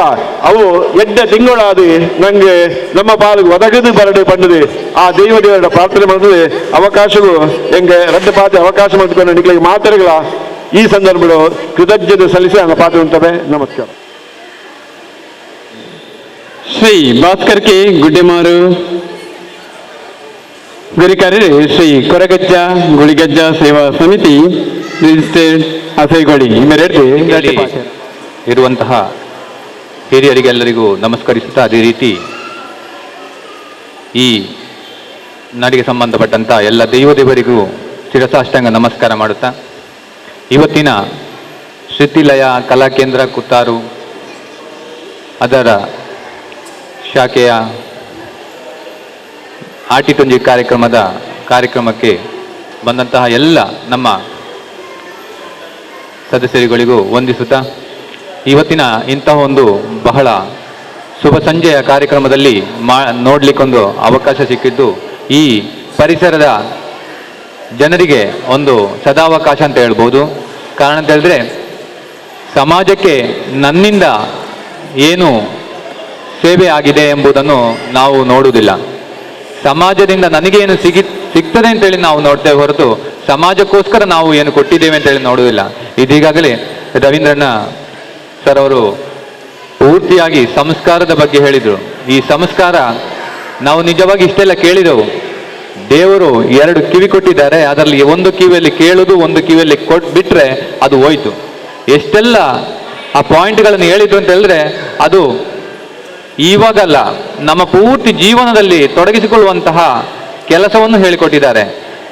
ಅವು ಎಡ್ಡೆ ತಿಂಗಳಾದಿ ನಂಗೆ ನಮ್ಮ ಪಾಲಿಗೆ ಒದಗದು ಬರಡೆ ಪಂಡದೆ ಆ ದೈವ ದೇವರ ಪ್ರಾರ್ಥನೆ ಮಾಡಿದ್ರೆ ಅವಕಾಶವು ಹೆಂಗೆ ರಡ್ಡು ಪಾತೆ ಅವಕಾಶ ಮಾಡಿಕೊಂಡು ನಿಗಳಿಗೆ ಮಾತೆರೆಗಳ ಈ ಸಂದರ್ಭಗಳು ಕೃತಜ್ಞತೆ ಸಲ್ಲಿಸಿ ನನ್ನ ಪಾತ್ರ ಉಂಟವೆ. ನಮಸ್ಕಾರ. ಶ್ರೀ ಭಾಸ್ಕರ್ ಕೆ ಗುಡ್ಡೆಮಾರು ಗುರಿಕಾರ್ಯರು ಶ್ರೀ ಕೊರಗಜ್ಜ ಗುಳಿಗಜ್ಜ ಸೇವಾ ಸಮಿತಿ ರಿಜಿಸ್ಟರ್ಡ್ ಅಸೈಗೋಳಿ ಇರುವಂತಹ ಹಿರಿಯರಿಗೆಲ್ಲರಿಗೂ ನಮಸ್ಕರಿಸುತ್ತಾ, ಅದೇ ರೀತಿ ಈ ನಾಡಿಗೆ ಸಂಬಂಧಪಟ್ಟಂಥ ಎಲ್ಲ ದೈವದೇವರಿಗೂ ಶಿರಸಾಷ್ಟಾಂಗ ನಮಸ್ಕಾರ ಮಾಡುತ್ತಾ, ಇವತ್ತಿನ ಶ್ರುತಿಲಯ ಕಲಾಕೇಂದ್ರ ಕುತ್ತಾರು ಅದರ ಶಾಖೆಯ ಆಟಿಟೊಂಜಿ ಕಾರ್ಯಕ್ರಮಕ್ಕೆ ಬಂದಂತಹ ಎಲ್ಲ ನಮ್ಮ ಸದಸ್ಯರುಗಳಿಗೂ ವಂದಿಸುತ್ತಾ, ಇವತ್ತಿನ ಇಂತಹ ಒಂದು ಬಹಳ ಶುಭ ಸಂಜೆಯ ಕಾರ್ಯಕ್ರಮದಲ್ಲಿ ನೋಡಲಿಕ್ಕೊಂದು ಅವಕಾಶ ಸಿಕ್ಕಿದ್ದು ಈ ಪರಿಸರದ ಜನರಿಗೆ ಒಂದು ಸದಾವಕಾಶ ಅಂತ ಹೇಳ್ಬೋದು. ಕಾರಣ ಅಂತ ಹೇಳಿದ್ರೆ, ಸಮಾಜಕ್ಕೆ ನನ್ನಿಂದ ಏನು ಸೇವೆ ಆಗಿದೆ ಎಂಬುದನ್ನು ನಾವು ನೋಡುವುದಿಲ್ಲ. ಸಮಾಜದಿಂದ ನನಗೇನು ಸಿಗ್ತದೆ ಅಂತೇಳಿ ನಾವು ನೋಡ್ತೇವೆ ಹೊರತು ಸಮಾಜಕ್ಕೋಸ್ಕರ ನಾವು ಏನು ಕೊಟ್ಟಿದ್ದೇವೆ ಅಂತೇಳಿ ನೋಡುವುದಿಲ್ಲ. ಇದೀಗಾಗಲೇ ರವೀಂದ್ರಣ್ಣ ಸರ್ ಅವರು ಪೂರ್ತಿಯಾಗಿ ಸಂಸ್ಕಾರದ ಬಗ್ಗೆ ಹೇಳಿದರು. ಈ ಸಂಸ್ಕಾರ ನಾವು ನಿಜವಾಗಿ ಇಷ್ಟೆಲ್ಲ ಕೇಳಿದೆವು. ದೇವರು ಎರಡು ಕಿವಿ ಕೊಟ್ಟಿದ್ದಾರೆ, ಅದರಲ್ಲಿ ಒಂದು ಕಿವಿಯಲ್ಲಿ ಕೇಳುವುದು, ಒಂದು ಕಿವಿಯಲ್ಲಿ ಕೊಟ್ಬಿಟ್ರೆ ಅದು ಹೋಯ್ತು. ಎಷ್ಟೆಲ್ಲ ಆ ಪಾಯಿಂಟ್ಗಳನ್ನು ಹೇಳಿದ್ರು ಅಂತ ಹೇಳಿದ್ರೆ ಅದು ಇವಾಗಲ್ಲ, ನಮ್ಮ ಪೂರ್ತಿ ಜೀವನದಲ್ಲಿ ತೊಡಗಿಸಿಕೊಳ್ಳುವಂತಹ ಕೆಲಸವನ್ನು ಹೇಳಿಕೊಟ್ಟಿದ್ದಾರೆ.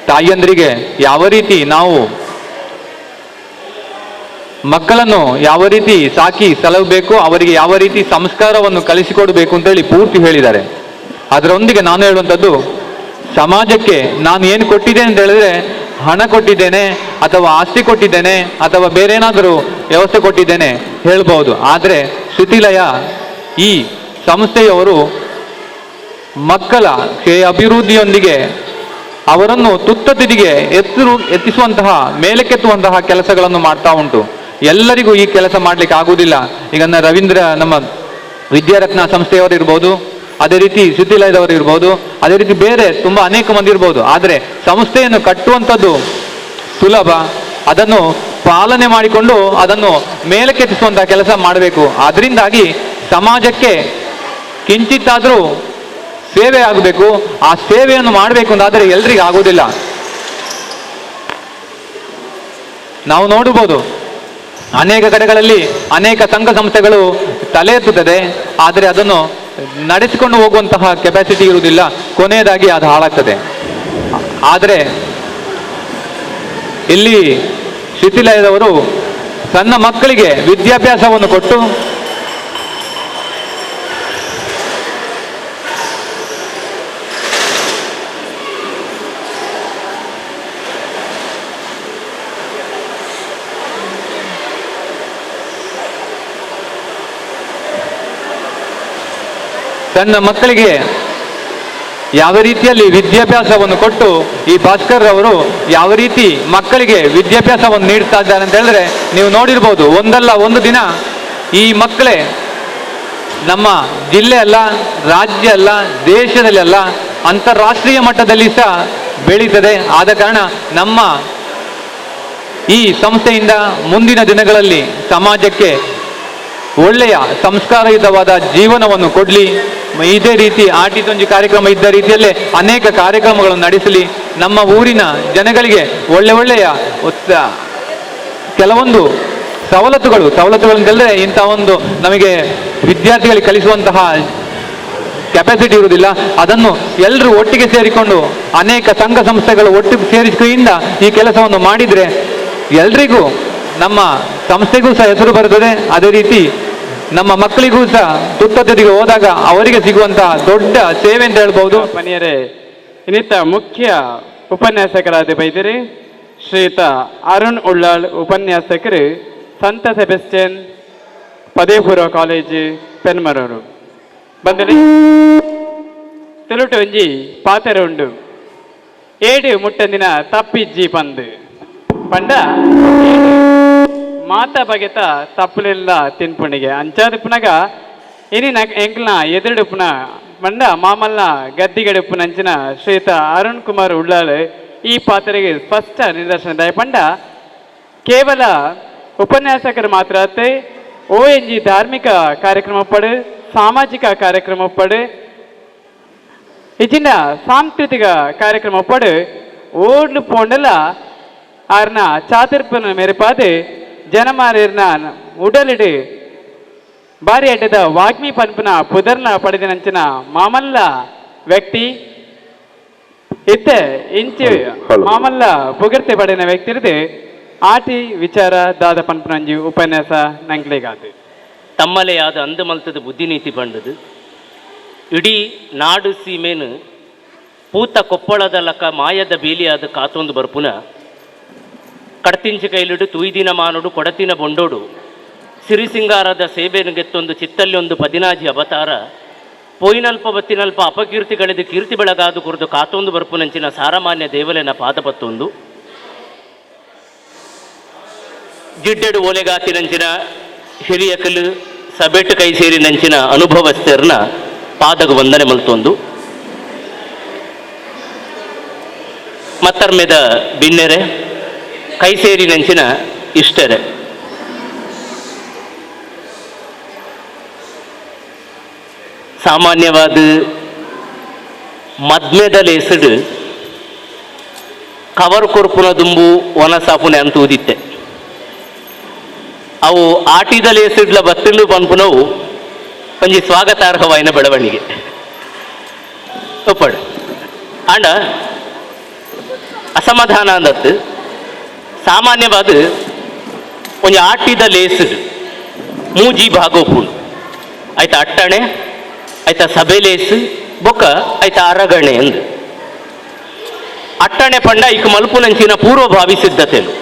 ತಾಯಿಯಂದ್ರಿಗೆ ಯಾವ ರೀತಿ ನಾವು ಮಕ್ಕಳನ್ನು ಯಾವ ರೀತಿ ಸಾಕಿ ಸಲಹಬೇಕು, ಅವರಿಗೆ ಯಾವ ರೀತಿ ಸಂಸ್ಕಾರವನ್ನು ಕಲಿಸಿಕೊಡಬೇಕು ಅಂತೇಳಿ ಪೂರ್ತಿ ಹೇಳಿದ್ದಾರೆ. ಅದರೊಂದಿಗೆ ನಾನು ಹೇಳುವಂಥದ್ದು, ಸಮಾಜಕ್ಕೆ ನಾನು ಏನು ಕೊಟ್ಟಿದ್ದೇನೆ ಅಂತ ಹೇಳಿದ್ರೆ ಹಣ ಕೊಟ್ಟಿದ್ದೇನೆ ಅಥವಾ ಆಸ್ತಿ ಕೊಟ್ಟಿದ್ದೇನೆ ಅಥವಾ ಬೇರೇನಾದರೂ ವ್ಯವಸ್ಥೆ ಕೊಟ್ಟಿದ್ದೇನೆ ಹೇಳ್ಬೋದು. ಆದರೆ ಶ್ರುತಿಲಯ ಈ ಸಂಸ್ಥೆಯವರು ಮಕ್ಕಳ ಅಭಿವೃದ್ಧಿಯೊಂದಿಗೆ ಅವರನ್ನು ತುತ್ತತಿದಿಗೆ ಎತ್ತಿಸುವಂತಹ, ಮೇಲಕ್ಕೆತ್ತುವಂತಹ ಕೆಲಸಗಳನ್ನು ಮಾಡ್ತಾ ಉಂಟು. ಎಲ್ಲರಿಗೂ ಈ ಕೆಲಸ ಮಾಡಲಿಕ್ಕೆ ಆಗುವುದಿಲ್ಲ. ಈಗ ರವೀಂದ್ರ ನಮ್ಮ ವಿದ್ಯಾರತ್ನ ಸಂಸ್ಥೆಯವರು ಇರ್ಬೋದು, ಅದೇ ರೀತಿ ಶ್ರುತಿಲಯದವರು ಇರ್ಬೋದು, ಅದೇ ರೀತಿ ಬೇರೆ ತುಂಬ ಅನೇಕ ಮಂದಿ ಇರ್ಬೋದು. ಆದರೆ ಸಂಸ್ಥೆಯನ್ನು ಕಟ್ಟುವಂಥದ್ದು ಸುಲಭ, ಅದನ್ನು ಪಾಲನೆ ಮಾಡಿಕೊಂಡು ಅದನ್ನು ಮೇಲಕ್ಕೆತ್ತಿಸುವಂತಹ ಕೆಲಸ ಮಾಡಬೇಕು. ಅದರಿಂದಾಗಿ ಸಮಾಜಕ್ಕೆ ಕಿಂಚಿತ್ತಾದರೂ ಸೇವೆ ಆಗಬೇಕು. ಆ ಸೇವೆಯನ್ನು ಮಾಡಬೇಕು ಅಂತಾದರೆ ಎಲ್ರಿಗೂ ಆಗುವುದಿಲ್ಲ. ನಾವು ನೋಡಬಹುದು, ಅನೇಕ ಕಡೆಗಳಲ್ಲಿ ಅನೇಕ ಸಂಘ ಸಂಸ್ಥೆಗಳು ತಲೆ ಎತ್ತುತ್ತದೆ, ಆದರೆ ಅದನ್ನು ನಡೆಸಿಕೊಂಡು ಹೋಗುವಂತಹ ಕೆಪಾಸಿಟಿ ಇರುವುದಿಲ್ಲ. ಕೊನೆಯದಾಗಿ ಅದು ಹಾಳಾಗ್ತದೆ. ಆದರೆ ಇಲ್ಲಿ ಶ್ರುತಿಲಯದವರು ಸಣ್ಣ ಮಕ್ಕಳಿಗೆ ವಿದ್ಯಾಭ್ಯಾಸವನ್ನು ಕೊಟ್ಟು ಸಣ್ಣ ಮಕ್ಕಳಿಗೆ ಯಾವ ರೀತಿಯಲ್ಲಿ ವಿದ್ಯಾಭ್ಯಾಸವನ್ನು ಕೊಟ್ಟು ಈ ಭಾಸ್ಕರ್ ಅವರು ಯಾವ ರೀತಿ ಮಕ್ಕಳಿಗೆ ವಿದ್ಯಾಭ್ಯಾಸವನ್ನು ನೀಡ್ತಾ ಇದ್ದಾರೆ ಅಂತ ಹೇಳಿದ್ರೆ ನೀವು ನೋಡಿರ್ಬೋದು. ಒಂದಲ್ಲ ಒಂದು ದಿನ ಈ ಮಕ್ಕಳೇ ನಮ್ಮ ಜಿಲ್ಲೆ ಅಲ್ಲ, ರಾಜ್ಯ ಅಲ್ಲ, ದೇಶದಲ್ಲಿ ಅಲ್ಲ, ಅಂತಾರಾಷ್ಟ್ರೀಯ ಮಟ್ಟದಲ್ಲಿ ಸಹ ಬೆಳೀತದೆ. ಆದ ಕಾರಣ ನಮ್ಮ ಈ ಸಂಸ್ಥೆಯಿಂದ ಮುಂದಿನ ದಿನಗಳಲ್ಲಿ ಸಮಾಜಕ್ಕೆ ಒಳ್ಳೆಯ ಸಂಸ್ಕಾರಯುತವಾದ ಜೀವನವನ್ನು ಕೊಡಲಿ. ಇದೇ ರೀತಿ ಆಟಿತೊಂಜಿ ಕಾರ್ಯಕ್ರಮ ಇದ್ದ ರೀತಿಯಲ್ಲೇ ಅನೇಕ ಕಾರ್ಯಕ್ರಮಗಳನ್ನು ನಡೆಸಲಿ. ನಮ್ಮ ಊರಿನ ಜನಗಳಿಗೆ ಒಳ್ಳೆ ಒಳ್ಳೆಯ ಕೆಲವೊಂದು ಸವಲತ್ತುಗಳಂತಂದರೆ ಇಂಥ ಒಂದು ನಮಗೆ ವಿದ್ಯಾರ್ಥಿಗಳಿಗೆ ಕಲಿಸುವಂತಹ ಕೆಪಾಸಿಟಿ ಇರುವುದಿಲ್ಲ. ಅದನ್ನು ಎಲ್ಲರೂ ಒಟ್ಟಿಗೆ ಸೇರಿಕೊಂಡು ಅನೇಕ ಸಂಘ ಸಂಸ್ಥೆಗಳು ಒಟ್ಟಿಗೆ ಸೇರಿಸಿಕೆಯಿಂದ ಈ ಕೆಲಸವನ್ನು ಮಾಡಿದರೆ ಎಲ್ರಿಗೂ ನಮ್ಮ ಸಂಸ್ಥೆಗೂ ಸಹ ಹೆಸರು ಬರುತ್ತದೆ. ಅದೇ ರೀತಿ ನಮ್ಮ ಮಕ್ಕಳಿಗೂ ಸಹ ತುತ್ತತಿಗೆ ಹೋದಾಗ ಅವರಿಗೆ ಸಿಗುವಂತಹ ದೊಡ್ಡ ಸೇವೆ ಅಂತ ಹೇಳ್ಬೋದು. ಮನೆಯರೇ, ಇನ್ನಿತ ಮುಖ್ಯ ಉಪನ್ಯಾಸಕರಾದ ಬೈದಿರಿ ಶ್ರೀಯುತ ಅರುಣ್ ಉಳ್ಳಾಳ್ ಉಪನ್ಯಾಸಕರು, ಸಂತ ಸೆಬೆಸ್ಟಿಯನ್ ಪದವಿಪೂರ್ವ ಕಾಲೇಜು ಪೆನ್ಮರೂರು. ಬಂದರೆ ತುಳುಟು ಒಂಜಿ ಪಾತೆರ ಉಂಡು, ಏಡು ಮುಟ್ಟಂದಿನ ತಪ್ಪಿಜ್ಜಿ ಪಂದು ಪಂಡ ಮಾತ ಬಗೆತ ತಪ್ಪುಲೆಲ್ಲ ತಿನ್ಪುಣಿಗೆ ಅಂಚಾದಿಪ್ಪುನಗ ಇನಿ ಎಂಕ್ಲ ಎದುರುಡುಪ್ಪುನ ಪಂಡ ಮಾಮಲ್ನ ಗದ್ದಿಗಡುಪ್ಪುನಂಚಿನ ಶ್ರೀಯುತ ಅರುಣ್ ಕುಮಾರ್ ಉಳ್ಳಾಳ್ ಈ ಪಾತ್ರೆಗೆ ಸ್ಪಷ್ಟ ನಿದರ್ಶನ ದಾಯ ಪಂಡ ಕೇವಲ ಉಪನ್ಯಾಸಕರು ಮಾತ್ರ O N G ಧಾರ್ಮಿಕ ಕಾರ್ಯಕ್ರಮ ಪಡು, ಸಾಮಾಜಿಕ ಕಾರ್ಯಕ್ರಮ ಪಡು, ಇಚಿನ ಸಾಂಸ್ಕೃತಿಕ ಕಾರ್ಯಕ್ರಮ ಪಡು ಓಡ್ಲು ಪೋಂಡಲ ಆರ್ನ ಚಾತಿರ್ಪನ ಮೆರೆಪಾದೆ ಜನಮಾರಿರ್ನ ಉಡಲಿಡು ಬಾರಿ ಅಡ್ಡದ ವಾಗ್ಮಿ ಪನ್ಪುನ ಪುದರ್ನ ಪಡೆದಿನಂಚಿನ ಮಾಮಲ್ಲ ವ್ಯಕ್ತಿ ಇತ್ತೆ ಇಂಚು ಮಾಮಲ್ಲ ಪುಗರ್ತೆ ಪಡೆದಿನ ವ್ಯಕ್ತಿ ಇರದು ಆಟಿ ವಿಚಾರ ದಾದ ಪನ್ಪುನಂಜಿ ಉಪನ್ಯಾಸ ನಂಗ್ಲಿಗಾದು. ತಮ್ಮಲೆಯಾದ ಅಂದು ಮಲ್ತದ ಬುದ್ಧಿನೀತಿ ಬಂಡದು ಇಡೀ ನಾಡು ಸೀಮೇನು ಪೂತ ಕೊಪ್ಪಳದ ಲಕ ಮಾಯದ ಬೀಲಿಯಾದ ಕಾತೊಂದು ಬರ್ಪುನ ಕಡ್ತಿಂಚಿ ಕೈಲಿಡು ತುಯ್ದಿನ ಮಾನೋಡು ಕೊಡತಿನ ಬೊಂಡೋಡು ಸಿರಿಸಿಂಗಾರದ ಸೇಬೆನುಗೆತ್ತೊಂದು ಚಿತ್ತಲ್ಲೊಂದು ಪದಿನಾಜಿ ಅವತಾರ ಪೋಯಿನಲ್ಪ ಬತ್ತಿನಲ್ಪ ಅಪಕೀರ್ತಿ ಕಳೆದು ಕೀರ್ತಿ ಬೆಳಗಾದು ಕುರಿದು ಕಾತೊಂದು ಬರ್ಪುನಂಚಿನ ಸಾರಮಾನ್ಯ ದೇವಲೆನ ಪಾದಪತ್ತೊಂದು ಜಿಡ್ಡೆಡು ಓಲೆಗಾತಿನಂಚಿನ ಹಿರಿಯಕಲು ಸಬೆಟ್ಟು ಕೈ ಸೇರಿನಂಚಿನ ಅನುಭವಸ್ಥೆರ್ನ ಪಾದಗ ವಂದನೆ ಮಲ್ತೊಂದು ಮತ್ತರ್ಮೆದ ಬಿನ್ನೆರೆ ಕೈ ಸೇರಿನಂಚಿನ ಇಷ್ಟರೆ. ಸಾಮಾನ್ಯವಾದ ಮದ್ಮೆದ ಲೇಸಡು ಕವರ್ ಕೊರ್ಪುನ ದುಂಬು ಒನಸಾಪುನೆ ಅಂತ ಊದಿತ್ತೆ. ಅವು ಆಟಿದ ಲೇಸಿಡ್ಲ ಬತ್ತಿಂಡು ಪನ್ಪುನವು ಒಂಜಿ ಸ್ವಾಗತಾರ್ಹವಾಯಿನ ಬೆಳವಣಿಗೆ ಒಪ್ಪಡು. ಆಂಡ ಅಸಮಾಧಾನ ಅಂದತ್ತು ಸಾಮಾನ್ಯವಾದ ಒಂಜಿ ಆಟಿದ ಲೇಸು ಮೂಜಿ ಭಾಗ ಉಪ್ಪುಂಡು. ಆಯ್ತ ಅಟ್ಟಣೆ, ಆಯ್ತ ಸಭೆ ಲೇಸು, ಬೊಕ್ಕ ಆಯ್ತ ಅರಗಣೆ ಅಂದು. ಅಟ್ಟಣೆ ಪಂಡ ಇಕ್ ಮಲ್ಪುನಂಚಿನ ಪೂರ್ವಭಾವಿ ಸಿದ್ಧತೆಲು.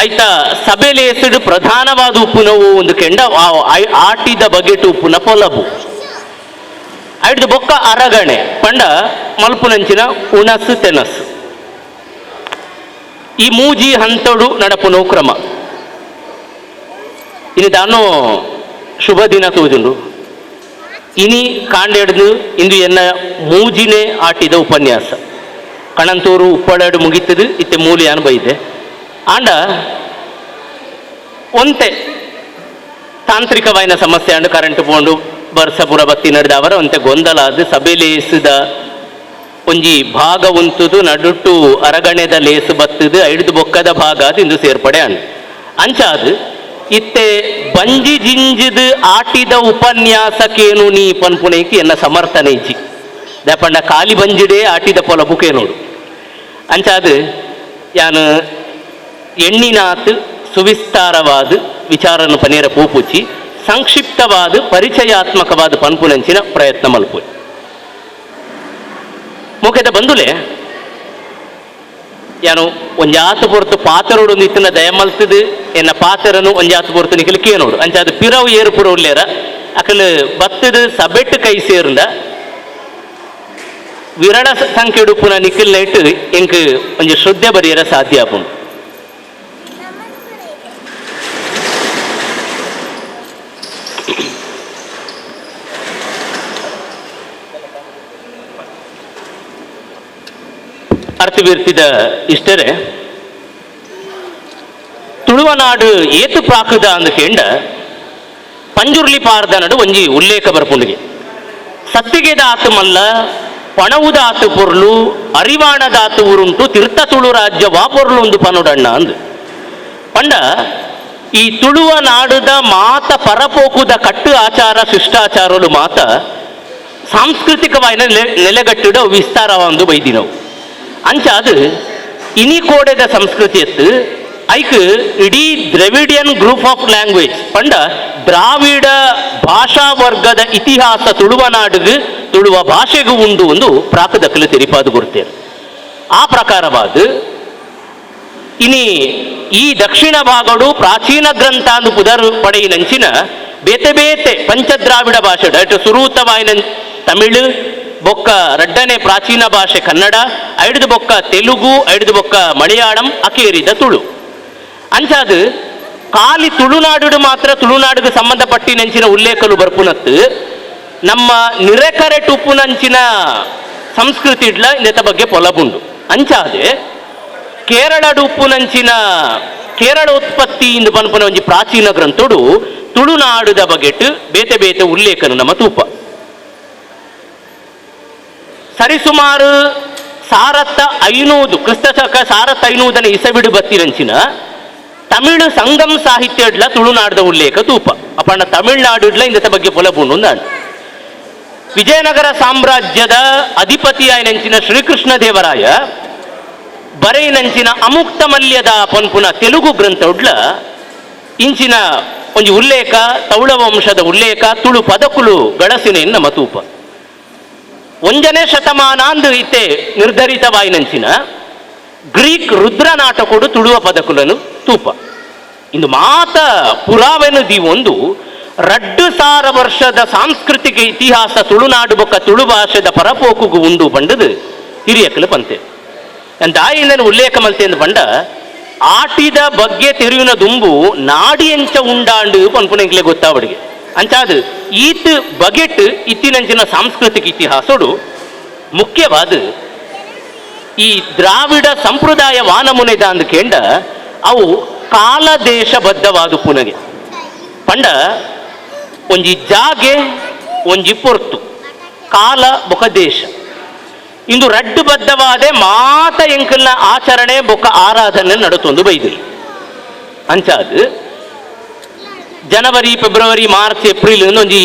ಆಯ್ತ ಸಭೆ ಲೇಸುಡು ಪ್ರಧಾನವಾದ ಉಪ್ಪುನವು ಒಂದು ಕೆಂಡ ಆಟಿದ ಬಗೆಟು ಉಪ್ಪುನ ಪೊಲಬು. ಐಡ್ದು ಬೊಕ್ಕ ಅರಗಣೆ ಪಂಡ ಮಲ್ಪುನಂಚಿನ ಉಣಸು ತೆನಸು. ಈ ಮೂಜಿ ಹಂತಡು ನಡಪುನವು ಕ್ರಮ. ಇನಿ ದಾನು ಶುಭ ದಿನ ತೋಜುಂಡು. ಇನಿ ಕಾಂಡೆಡ್ದು ಇಂದು ಎನ್ನ ಮೂಜಿನೇ ಆಟಿದ ಉಪನ್ಯಾಸ. ಕಣಂತೂರು ಉಪ್ಪಳಡು ಮುಗಿತದು, ಇತ್ತೆ ಮೂಲಿಯಾನು ಬೈದೆ. ಆಂಡ ಒಂತೆ ತಾಂತ್ರಿಕವಾಯಿನ ಸಮಸ್ಯೆ ಅಂಡು ಕರೆಂಟ್ ಪೋಂಡು ಬರ್ಸಪುರ ಬತ್ತಿ ನಡೆದ ಅವರ ಒಂತೆ ಗೊಂದಲ ಅದು ಸಭೆ ಲೇಸುದ ಒಂಜಿ ಭಾಗ ಉಂತುದು ನಡುಟ್ಟು ಅರಗಣೆದ ಲೇಸು ಬತ್ತದು ಐಡ್ದು ಬೊಕ್ಕದ ಭಾಗ ಅದು ಇಂದು ಸೇರ್ಪಡೆ ಅಂಡು. ಅಂಚಾದು ಇತ್ತೆ ಬಂಜಿ ಜಿಂಜಿದು ಆಟಿದ ಉಪನ್ಯಾಸಕ್ಕೇನು ನೀ ಪನ್ಪುನೇಕಿ ಎನ್ನ ಸಮರ್ಥನೆ ಇಜ್ಜಿ. ದಾಪಂಡ ಖಾಲಿ ಬಂಜಿಡೇ ಆಟಿದ ಪೊಲಬು ಕೇನೋಡು. ಅಂಚಾದು ಯಾನು ಎಣ್ಣಿನಾತ್ ಸುವಿಸ್ತಾರವಾದ ವಿಚಾರನ್ನು ಪನೇರ ಪೂಪುಚಿ ಸಂಕ್ಷಿಪ್ತವಾದ ಪರಿಚಯಾತ್ಮಕವಾದ ಪನ್ಪುನಂಚಿನ ಪ್ರಯತ್ನ ಮಲ್ಪು. ಮುಖ್ಯದ ಬಂಧುಲೆ ಯಾನು ಒಂಜಾತು ಪೊರ್ತು ಪಾತರೋಡು ನಿತ್ತಿನ ದಯಮಲ್ತದು ಎನ್ನ ಪಾತರನು ಒಂಜಾತು ಪೊರ್ತು ನಿಖಲು ಕೇನೋಡು. ಅಂಚಾದ ಪಿರವು ಏರು ಪುರ ಉಲ್ಲೇರ ಅಕಲು ಬತ್ತದು ಸಬೆಟ್ಟು ಕೈ ಸೇರ್ಂದ ವಿರಳ ಸಂಖ್ಯೆಡುಪ್ಪುನ ನಿಖಲ್ ನೈಟ್ ಎಂಕ್ ಒಂಜಿ ಶ್ರದ್ಧೆ ಬರಿಯರ ಸಾಧ್ಯ ಆಪುಂಡು. ಅರ್ಥವೀರ್ತಿದ ಇಷ್ಟರೇ ತುಳುವನಾಡು ಏತು ಪ್ರಾಕುದ ಅಂದ ಕೇಂಡ ಪಂಜುರ್ಲಿ ಪಾರ್ದ ನಡು ಒಂಜಿ ಉಲ್ಲೇಖ ಬರ್ಪುಂಡಿಗೆ. ಸತ್ತಿಗೆದ ಆತು ಮಲ್ಲ, ಪಣವುದ ಆತು ಪೊರ್ಲು, ಅರಿವಾಣದಾತು ಊರುಂಟು, ತೀರ್ಥ ತುಳು ರಾಜ್ಯ ವಾಪೊರ್ಲು ಒಂದು ಪನುಡಣ್ಣ ಅಂದು. ಪಂಡ ಈ ತುಳುವ ನಾಡುದ ಮಾತ ಪರಪೋಕುದ ಕಟ್ಟು ಆಚಾರ ಶಿಷ್ಟಾಚಾರಲು ಮಾತ ಸಾಂಸ್ಕೃತಿಕವಾಯಿನ ನೆಲೆಗಟ್ಟಿಡ ವಿಸ್ತಾರವಂದು ಬೈದಿನವು. ಅಂಚಾದು ಇನಿ ಕೋಡೆದ ಸಂಸ್ಕೃತಿ ಎತ್ತು ಐಕ್ ಇಡೀ Dravidian group of language ಪಂಡ ದ್ರಾವಿಡ ಭಾಷಾ ವರ್ಗದ ಇತಿಹಾಸ ತುಳುವ ನಾಡುಗು ತುಳುವ ಭಾಷೆಗೂ ಉಂಡು ಒಂದು ಪ್ರಾಕದಕ್ಕಲು ತೆರಿಪಾದು ಕೊಡ್ತೇವೆ. ಆ ಪ್ರಕಾರವಾದ ಇನಿ ಈ ದಕ್ಷಿಣ ಭಾಗಡು ಪ್ರಾಚೀನ ಗ್ರಂಥ ಅಂದು ಪುದರ್ ಪಡೆಯಿನಂಚಿನ ಬೇತೆ ಬೇತೆ ಪಂಚದ್ರಾವಿಡ ಭಾಷೆ ಅటు ಸುರೂತವಾಯಿನ ತಮಿಳು ಬೊಕ್ಕ ರಡ್ಡನೆ ಪ್ರಾಚೀನ ಭಾಷೆ ಕನ್ನಡ, ಐಡ್ದು ಬೊಕ್ಕ ತೆಲುಗು, ಐಡ್ದು ಬೊಕ್ಕ ಮಲಯಾಳಂ, ಅಕೇರಿದ ತುಳು. ಅಂಚಾದು ಖಾಲಿ ತುಳುನಾಡು ಮಾತ್ರ ತುಳುನಾಡಿಗೆ ಸಂಬಂಧಪಟ್ಟಿನಂಚಿನ ಉಲ್ಲೇಖಲು ಬರ್ಪುನತ್ತು ನಮ್ಮ ನಿರೆಕರೆ ಟುಪ್ಪುನಂಚಿನ ಸಂಸ್ಕೃತಿ ಇಡ್ಲ ಇಂದೆತ ಬಗ್ಗೆ ಪೊಲಬುಂಡು. ಅಂಚಾದೆ ಕೇರಳ ಉಪ್ಪುನಂಚಿನ ಕೇರಳ ಉತ್ಪತ್ತಿ ಇಂದು ಪನ್ಪುನ ಒಂಜಿ ಪ್ರಾಚೀನ ಗ್ರಂಥೋಡು ತುಳುನಾಡುದ ಬಗೆಟ್ ಬೇತೆ ಬೇತೆ ಉಲ್ಲೇಖನು ನಮ್ಮ ತೂಪ. ಸರಿಸುಮಾರು 1500 ಕ್ರಿಸ್ತ ಶಕ 1500ನೇ ಇಸವಿಡು ಬತ್ತಿನಂಚಿನ ತಮಿಳು ಸಂಗಮ್ ಸಾಹಿತ್ಯ ಇಡ್ಲ ತುಳುನಾಡದ ಉಲ್ಲೇಖ ತೂಪ. ಅಪ್ಪಣ್ಣ ತಮಿಳ್ನಾಡು ಇಡ್ಲ ಇಂದತ ಬಗ್ಗೆ ಪೊಲಬುಂಡು ನಾಡು. ವಿಜಯನಗರ ಸಾಮ್ರಾಜ್ಯದ ಅಧಿಪತಿಯಾಯಿನಂಚಿನ ಶ್ರೀಕೃಷ್ಣ ದೇವರಾಯ ಬರೆಯಿನಂಚಿನ ಅಮುಕ್ತ ಮಲ್ಯದ ಪನ್ಪುನ ತೆಲುಗು ಗ್ರಂಥ ಉಡ್ಲ ಇಂಚಿನ ಒಂಜಿ ಉಲ್ಲೇಖ ತೌಳ ವಂಶದ ಉಲ್ಲೇಖ ತುಳು ಪದಕುಲು ಗಳಸಿನ ನಮ್ಮ ತೂಪ. 1ನೇ ಶತಮಾನ ಅಂದು ಇತ್ತೆ ನಿರ್ಧರಿತವಾಯಿನಂಚಿನ ಗ್ರೀಕ್ ರುದ್ರ ನಾಟಕೊಡು ತುಳುವ ಪದಕುಲನು ತೂಪ. ಇಂದು ಮಾತ ಪುರಾವೆನು ದೀವೊಂದು 2000 ವರ್ಷದ ಸಾಂಸ್ಕೃತಿಕ ಇತಿಹಾಸ ತುಳುನಾಡು ಬೊಕ್ಕ ತುಳು ಭಾಷೆದ ಪರಪೋಕುಗು ಉಂಡು ಪಂಡದು ಹಿರಿಯಕಲು ಪಂತೆ. ದಾಯಿನ ಉಲ್ಲೇಖ ಮಲ್ತೆ ಪಂಡ ಆಟಿದ ಬಗ್ಗೆ ತೆರಿವಿನ ದುಂಬು ನಾಡಿ ಎಂಚ ಉಂಡಾಂಡು ಪನ್ಪುನೆಂಕ್ಲೆ ಗೊತ್ತಾವಡಿಗೆ. ಅಂಚಾದು ಈತ್ ಬಗೆಟ್ ಇತ್ತಿನಂಚಿನ ಸಾಂಸ್ಕೃತಿಕ ಇತಿಹಾಸೋಡು ಮುಖ್ಯವಾದ ಈ ದ್ರಾವಿಡ ಸಂಪ್ರದಾಯ ವಾನಮುನೆದ ಅಂದ ಕೇಂಡ ಅವು ಕಾಲದೇಶಬದ್ಧವಾದ ಪುನಗೆ. ಪಂಡ ಒಂಜಿ ಜಾಗೆ ಒಂಜಿ ಪೊರ್ತು ಕಾಲ ಬೊಕ ದೇಶ ಇಂದು ರಡ್ಡು ಬದ್ಧವಾದ ಮಾತ ಎಂಕಲ್ನ ಆಚರಣೆ ಬೊಕ ಆರಾಧನೆ ನಡತೊಂದು ಬೈದಿರಿ. ಅಂಚಾದು January February March April ಒಂಜಿ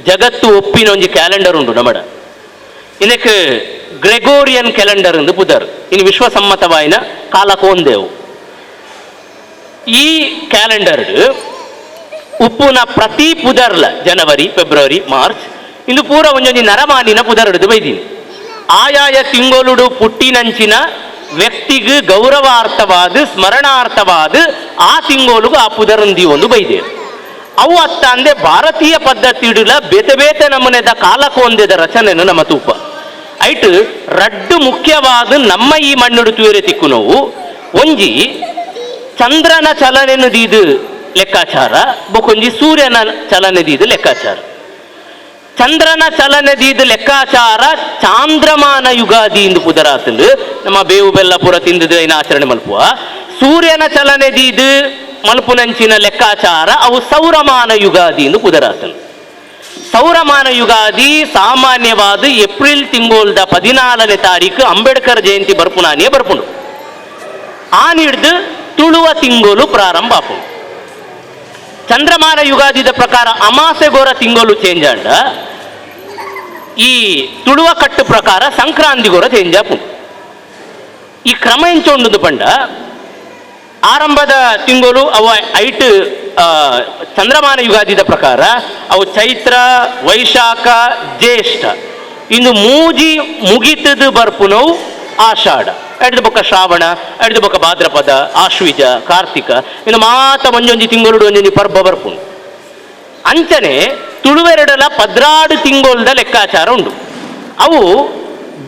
ಜಗತ್ತು ಒಪ್ಪಿನ ಒಂಜಿ ಕ್ಯಾಲೆಂಡರ್ ಉಂಡು ನಮಡ. ಇದಕ್ಕೆ ಗ್ರೆಗೋರಿಯನ್ ಕ್ಯಾಲೆಂಡರ್ ಎಂದು ಪುದರ್. ಇನ್ನು ವಿಶ್ವಸಮ್ಮತವಾಯಿನ ಕಾಲಕೋಂದೇವು. ಈ ಕ್ಯಾಲೆಂಡರ್ ಉಪ್ಪುನ ಪ್ರತಿ ಪುದರ್ಲ January February March ಇಂದು ಪೂರ ಒಂಜೊಂಜಿ ನರಮಾನಿನ ಪುದರ್ಡು ಬೈದೀನಿ. ಆಯಾಯ ತಿಂಗೊಲುಡು ಪುಟ್ಟಿನಂಚಿನ ವ್ಯಕ್ತಿಗೆ ಗೌರವಾರ್ಥವಾದ ಸ್ಮರಣಾರ್ಥವಾದ ಆ ತಿಂಗೋಲುಗು ಆ ಪುದರಂದಿ ಒಂದು ಬೈದೆ. ಅವು ಅತ್ತಂದೆ ಭಾರತೀಯ ಪದ್ಧತಿ ಇಡುಲ ಬೇತೆ ಬೇತೆ ನಮೂನೆದ ಕಾಲಕೋಂದೆದ ರಚನೆಯನ್ನು ನಮ್ಮ ತೂಪ ಐಟ್ ರಡ್ಡು ಮುಖ್ಯವಾದ ನಮ್ಮ ಈ ಮಣ್ಣುಡು ತೂರೆ ತಿಕ್ಕು ನೋವು. ಒಂಜಿ ಚಂದ್ರನ ಚಲನೆಯನ್ನು ದೀದು ಲೆಕ್ಕಾಚಾರ, ಬೊಕೊಂಜಿ ಸೂರ್ಯನ ಚಲನೆ ದೀದು ಲೆಕ್ಕಾಚಾರ. ಚಂದ್ರನ ಚಲನೆ ದೀದು ಲೆಕ್ಕಾಚಾರ ಚಾಂದ್ರಮಾನ ಯುಗಾದಿ ಎಂದು ಪುದರಾತಂದು ನಮ್ಮ ಬೇವು ಬೆಲ್ಲ ಪುರ ತಿಂದದು ಏನ ಆಚರಣೆ ಮಲ್ಪುವ. ಸೂರ್ಯನ ಚಲನೆ ದೀದು ಮಲ್ಪುನಂಚಿನ ಲೆಕ್ಕಾಚಾರ ಅವು ಸೌರಮಾನ ಯುಗಾದಿ ಎಂದು ಪುದರಾತಂದು. ಸೌರಮಾನ ಯುಗಾದಿ ಸಾಮಾನ್ಯವಾದ ಏಪ್ರಿಲ್ ತಿಂಗೋಲ್ದ 14ನೇ ತಾರೀಕು ಅಂಬೇಡ್ಕರ್ ಜಯಂತಿ ಬರ್ಪುನಾನಿಯೇ ಬರ್ಪುಂಡು. ಆ ನೀಡ್ದು ತುಳುವ ತಿಂಗೋಲು ಪ್ರಾರಂಭ ಆಪುಂಡು. ಚಂದ್ರಮಾನ ಯುಗಾದಿದ ಪ್ರಕಾರ ಅಮಾಸೆಗೋರ ತಿಂಗೋಲು ಚೇಂಜ್ ಆಂಡ ಈ ತುಳುವ ಕಟ್ಟು ಪ್ರಕಾರ ಸಂಕ್ರಾಂತಿಗೋರ ಚೇಂಜ್ ಆಪುಂಡು. ಈ ಕ್ರಮ ಎಂಚ ಪಂಡ ಆರಂಭದ ತಿಂಗಳು ಅವ ಐಟ್ ಚಂದ್ರಮಾನ ಯುಗಾದಿದ ಪ್ರಕಾರ ಅವು ಚೈತ್ರ ವೈಶಾಖ ಜ್ಯೇಷ್ಠ ಇನ್ನು ಮೂಜಿ ಮುಗಿತದ ಬರ್ಪುನವು ಆಷಾಢ, ಎಡ್ದು ಬೊಕ್ಕ ಶ್ರಾವಣ, ಎಡ್ದು ಬೊಕ್ಕ ಭಾದ್ರಪದ, ಆಶ್ವಿಜ, ಕಾರ್ತಿಕ, ಇನ್ನು ಮಾತ ಒಂಜೊಂಜಿ ತಿಂಗಳು ಒಂಜೊಂಜಿ ಪರ್ಬ ಬರ್ಪುಂಡು. ಅಂಚನೆ ತುಳುವೆರಡಲ 12 ತಿಂಗೋಲ್ದ ಲೆಕ್ಕಾಚಾರ ಉಂಡು. ಅವು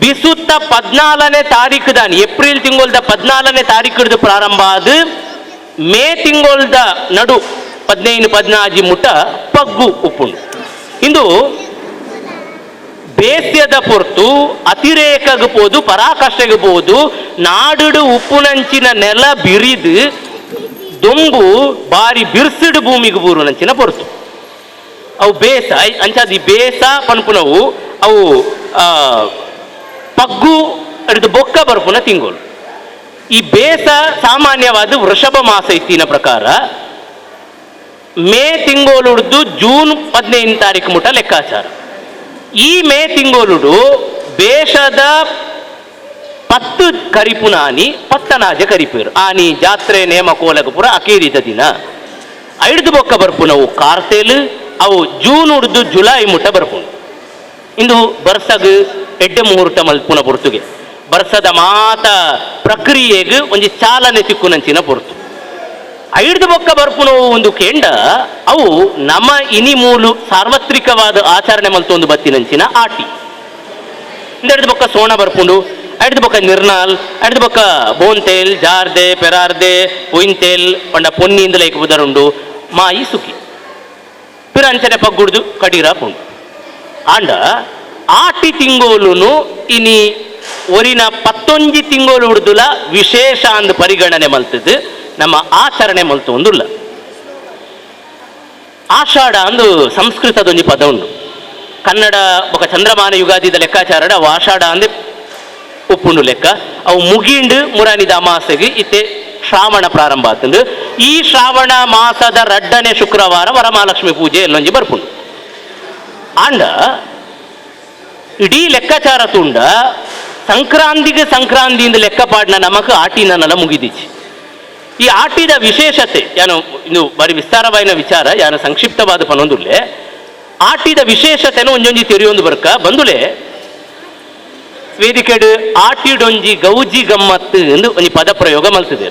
ಬಿಸುತ್ತ 14ನೇ ತಾರೀಕು ದಾನಿ ಏಪ್ರಿಲ್ ತಿಂಗೋಲ್ದ 14ನೇ ತಾರೀಕು ಪ್ರಾರಂಭ ಆದ ಮೇ ತಿಂಗೋಲ್ದ ನಡು 15 14 ಮುಟ್ಟ ಪಗ್ಗು ಉಪ್ಪುಂಡು. ಇಂದು ಬೇಸ್ಯದ ಪೊರ್ತು ಅತಿರೇಕಗ್ ಪೋದು ಪರಾಕಾಷ್ಠೆಗೆ ಪೋದು ನಾಡುಡು ಉಪ್ಪುನಂಚಿನ ನೆಲ ಬಿರಿದು ದೊಂಬು ಬಾರಿ ಬಿರ್ಸಿಡು ಭೂಮಿಗೆ ಬೂರುನಂಚಿನ ಪೊರ್ತು ಅವು ಬೇಸ. ಅಂಚಾದಿ ಬೇಸ ಪನ್ಪುನವು ಅವು ಪಗ್ಗು ಹಿಡಿದು ಬೊಕ್ಕ ಬರ್ಪುನ ತಿಂಗೋಲು. ಈ ಬೇಸ ಸಾಮಾನ್ಯವಾದ ವೃಷಭ ಮಾಸ ಇತ್ತಿನ ಪ್ರಕಾರ ಮೇ ತಿಂಗೋಲುಡ್ದು ಜೂನ್ 15 ತಾರೀಕು ಮುಟ್ಟ ಲೆಕ್ಕಾಚಾರ. ಈ ಮೇ ತಿಂಗೋಲುಡು ಬೇಷದ 10 ಕರಿಪುನಾನಿ ಪತ್ತನಾಜ ಕರಿಪೇರು ಆನಿ ಜಾತ್ರೆ ನೇಮ ಕೋಲಗಪುರ ಅಕೇರಿದ ದಿನ. ಐದು ಬೊಕ್ಕ ಬರ್ಪುನವು ಕಾರ್ತೇಲು ಅವು ಜೂನ್ ಉಡ್ದು ಜುಲೈ ಮುಟ್ಟ ಬರ್ಪುನು. ಇಂದು ಬರ್ಸಗ್ ಎಡ್ಡೆ ಮುಹೂರ್ತ ಮಲ್ಪುನ ಪೊರ್ತುಗೆ ಬರ್ಸದ ಮಾತ ಪ್ರಕ್ರಿಯೆಗೆ ಒಂಜಿ ಚಾಲನೆ ತಿಕ್ಕುನಂಚಿನ ಪೊರ್ತು. ಐದು ಬೊಕ್ಕ ಬರ್ಪುನವು ಒಂದು ಕೇಂಡ ಅವು ನಮ್ಮ ಇನಿ ಮೂಲು ಸಾರ್ವತ್ರಿಕವಾದ ಆಚರಣೆ ಮಲ್ತೊಂದು ಬತ್ತಿನಂಚಿನ ಆಟಿ. ಇಂದೆಡ್ದು ಬೊಕ್ಕ ಸೋಣ ಬರ್ಪುಂಡು, ಐದು ಬೊಕ್ಕ ನಿರ್ನಾಲ್, ಐದು ಬೊಕ್ಕ ಬೋಂತೇಲ್, ಜಾರ್ದೆ, ಪೆರಾರ್ದೆ, ಪೊಯಿಂತೇಲ್ ಪಂಡ ಪೊನ್ನಿಂದ ಲೈಕ್ ಬುದರುಂಡು ಮಾಯಿ ಸುಖಿ ಪಿರಂಚನೆ ಪಗ್ಗುಡ್ದು ಕಡೀರ ಪುಂಡು. ಆಂಡ ಆಟಿ ತಿಂಗೋಲುನು ಇನಿ ಒರಿನ 19 ತಿಂಗೋಲು ಉಡ್ದುಲ ವಿಶೇಷ ಅಂದ್ ಪರಿಗಣನೆ ಮಲ್ತದ್ದು ನಮ್ಮ ಆಚರಣೆ ಮಲ್ತು ಒಂದುಲ್ಲ. ಆಷಾಢ ಅಂದು ಸಂಸ್ಕೃತದೊಂಜಿ ಪದ ಉಂಡು. ಕನ್ನಡ ಬೊಕ ಚಂದ್ರಮಾನ ಯುಗಾದಿದ ಲೆಕ್ಕಾಚಾರಡ ಅವು ಆಷಾಢ ಅಂದೆ ಉಪ್ಪುಂಡು ಲೆಕ್ಕ. ಅವು ಮುಗಿಂಡು ಮುರಾನಿದ ಅಮಾಸೆಗೆ ಇತ್ತೆ ಶ್ರಾವಣ ಪ್ರಾರಂಭ ಆತಂದು. ಈ ಶ್ರಾವಣ ಮಾಸದ 2ನೇ ಶುಕ್ರವಾರ ವರಮಹಾಲಕ್ಷ್ಮಿ ಪೂಜೆ ಎಲ್ಲೊಂಜಿ ಬರ್ಪುಂಡು. ಆಂಡ ಇಡೀ ಲೆಕ್ಕಾಚಾರ ತುಂಡ ಸಂಕ್ರಾಂತಿಗೆ ಸಂಕ್ರಾಂತಿಯಿಂದ ಲೆಕ್ಕ ಪಾಡ್ನ ನಮಕ್ ಆಟಿನನ್ನೆಲ್ಲ ಮುಗಿದಿಚ್ಚಿ. ಈ ಆಟಿದ ವಿಶೇಷತೆ ಯಾನು ಇನ್ನು ಬಾರಿ ವಿಸ್ತಾರವಾಯಿನ ವಿಚಾರ ಯಾನು ಸಂಕ್ಷಿಪ್ತವಾದ ಪನೊಂದುಲ್ಲೆ. ಆಟಿದ ವಿಶೇಷತೆನ ಒಂಜೊಂಜಿ ತೆರೆಯೊಂದು ಬರ್ಕ ಬಂದುಲೆ ವೇದಿಕೆಡು ಆಟಿಡೊಂಜಿ ಗೌಜಿ ಗಮ್ಮತ್ತು ಎಂದು ಒಂಜಿ ಪದ ಪ್ರಯೋಗ ಮಲ್ತಿದೆ.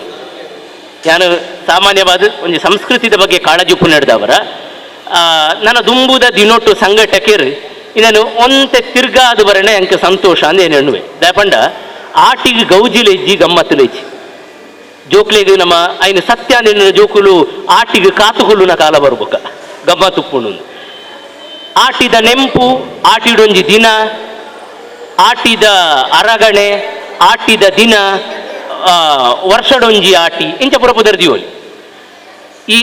ಯಾನು ಸಾಮಾನ್ಯವಾದ ಒಂಜಿ ಸಂಸ್ಕೃತಿದ ಬಗ್ಗೆ ಕಾಳಜಿ ಉಪ್ಪು ನಡೆದವರ ನನ್ನ ದುಂಬುದ ದಿನೊಟ್ಟು ಸಂಘಟಕರು ಇದನ್ನು ಒಂತೆ ತಿರ್ಗಾದು ಬರಣೆ ಅಂಕ ಸಂತೋಷ ಅಂದ ಏನು ಎಣ್ಣುವೆ. ದಾಪಂಡ ಆಟಿಗೆ ಗೌಜಿ ಲೆಜ್ಜಿ ಗಮ್ಮತ್ತು ಲೆಜ್ಜಿ ಜೋಕ್ಲೆಗ್ ನಮ್ಮ ಐನು ಸತ್ಯ ನಿನ್ನ ಜೋಕುಲು ಆಟಿಗೆ ಕಾತುಕೊಲ್ಲುನ ಕಾಲ ಬರ್ಬೇಕ ಗಮ್ಮತ್ತುಪ್ಪುಂಡು. ಆಟಿದ ನೆಂಪು, ಆಟಿಡೊಂಜಿ ದಿನ, ಆಟಿದ ಅರಗಣೆ, ಆಟಿದ ದಿನ, ವರ್ಷಡೊಂಜಿ ಆಟಿ ಇಂಚ ಪುರ ಪುದರ್ದಿಯೋಲಿ. ಈ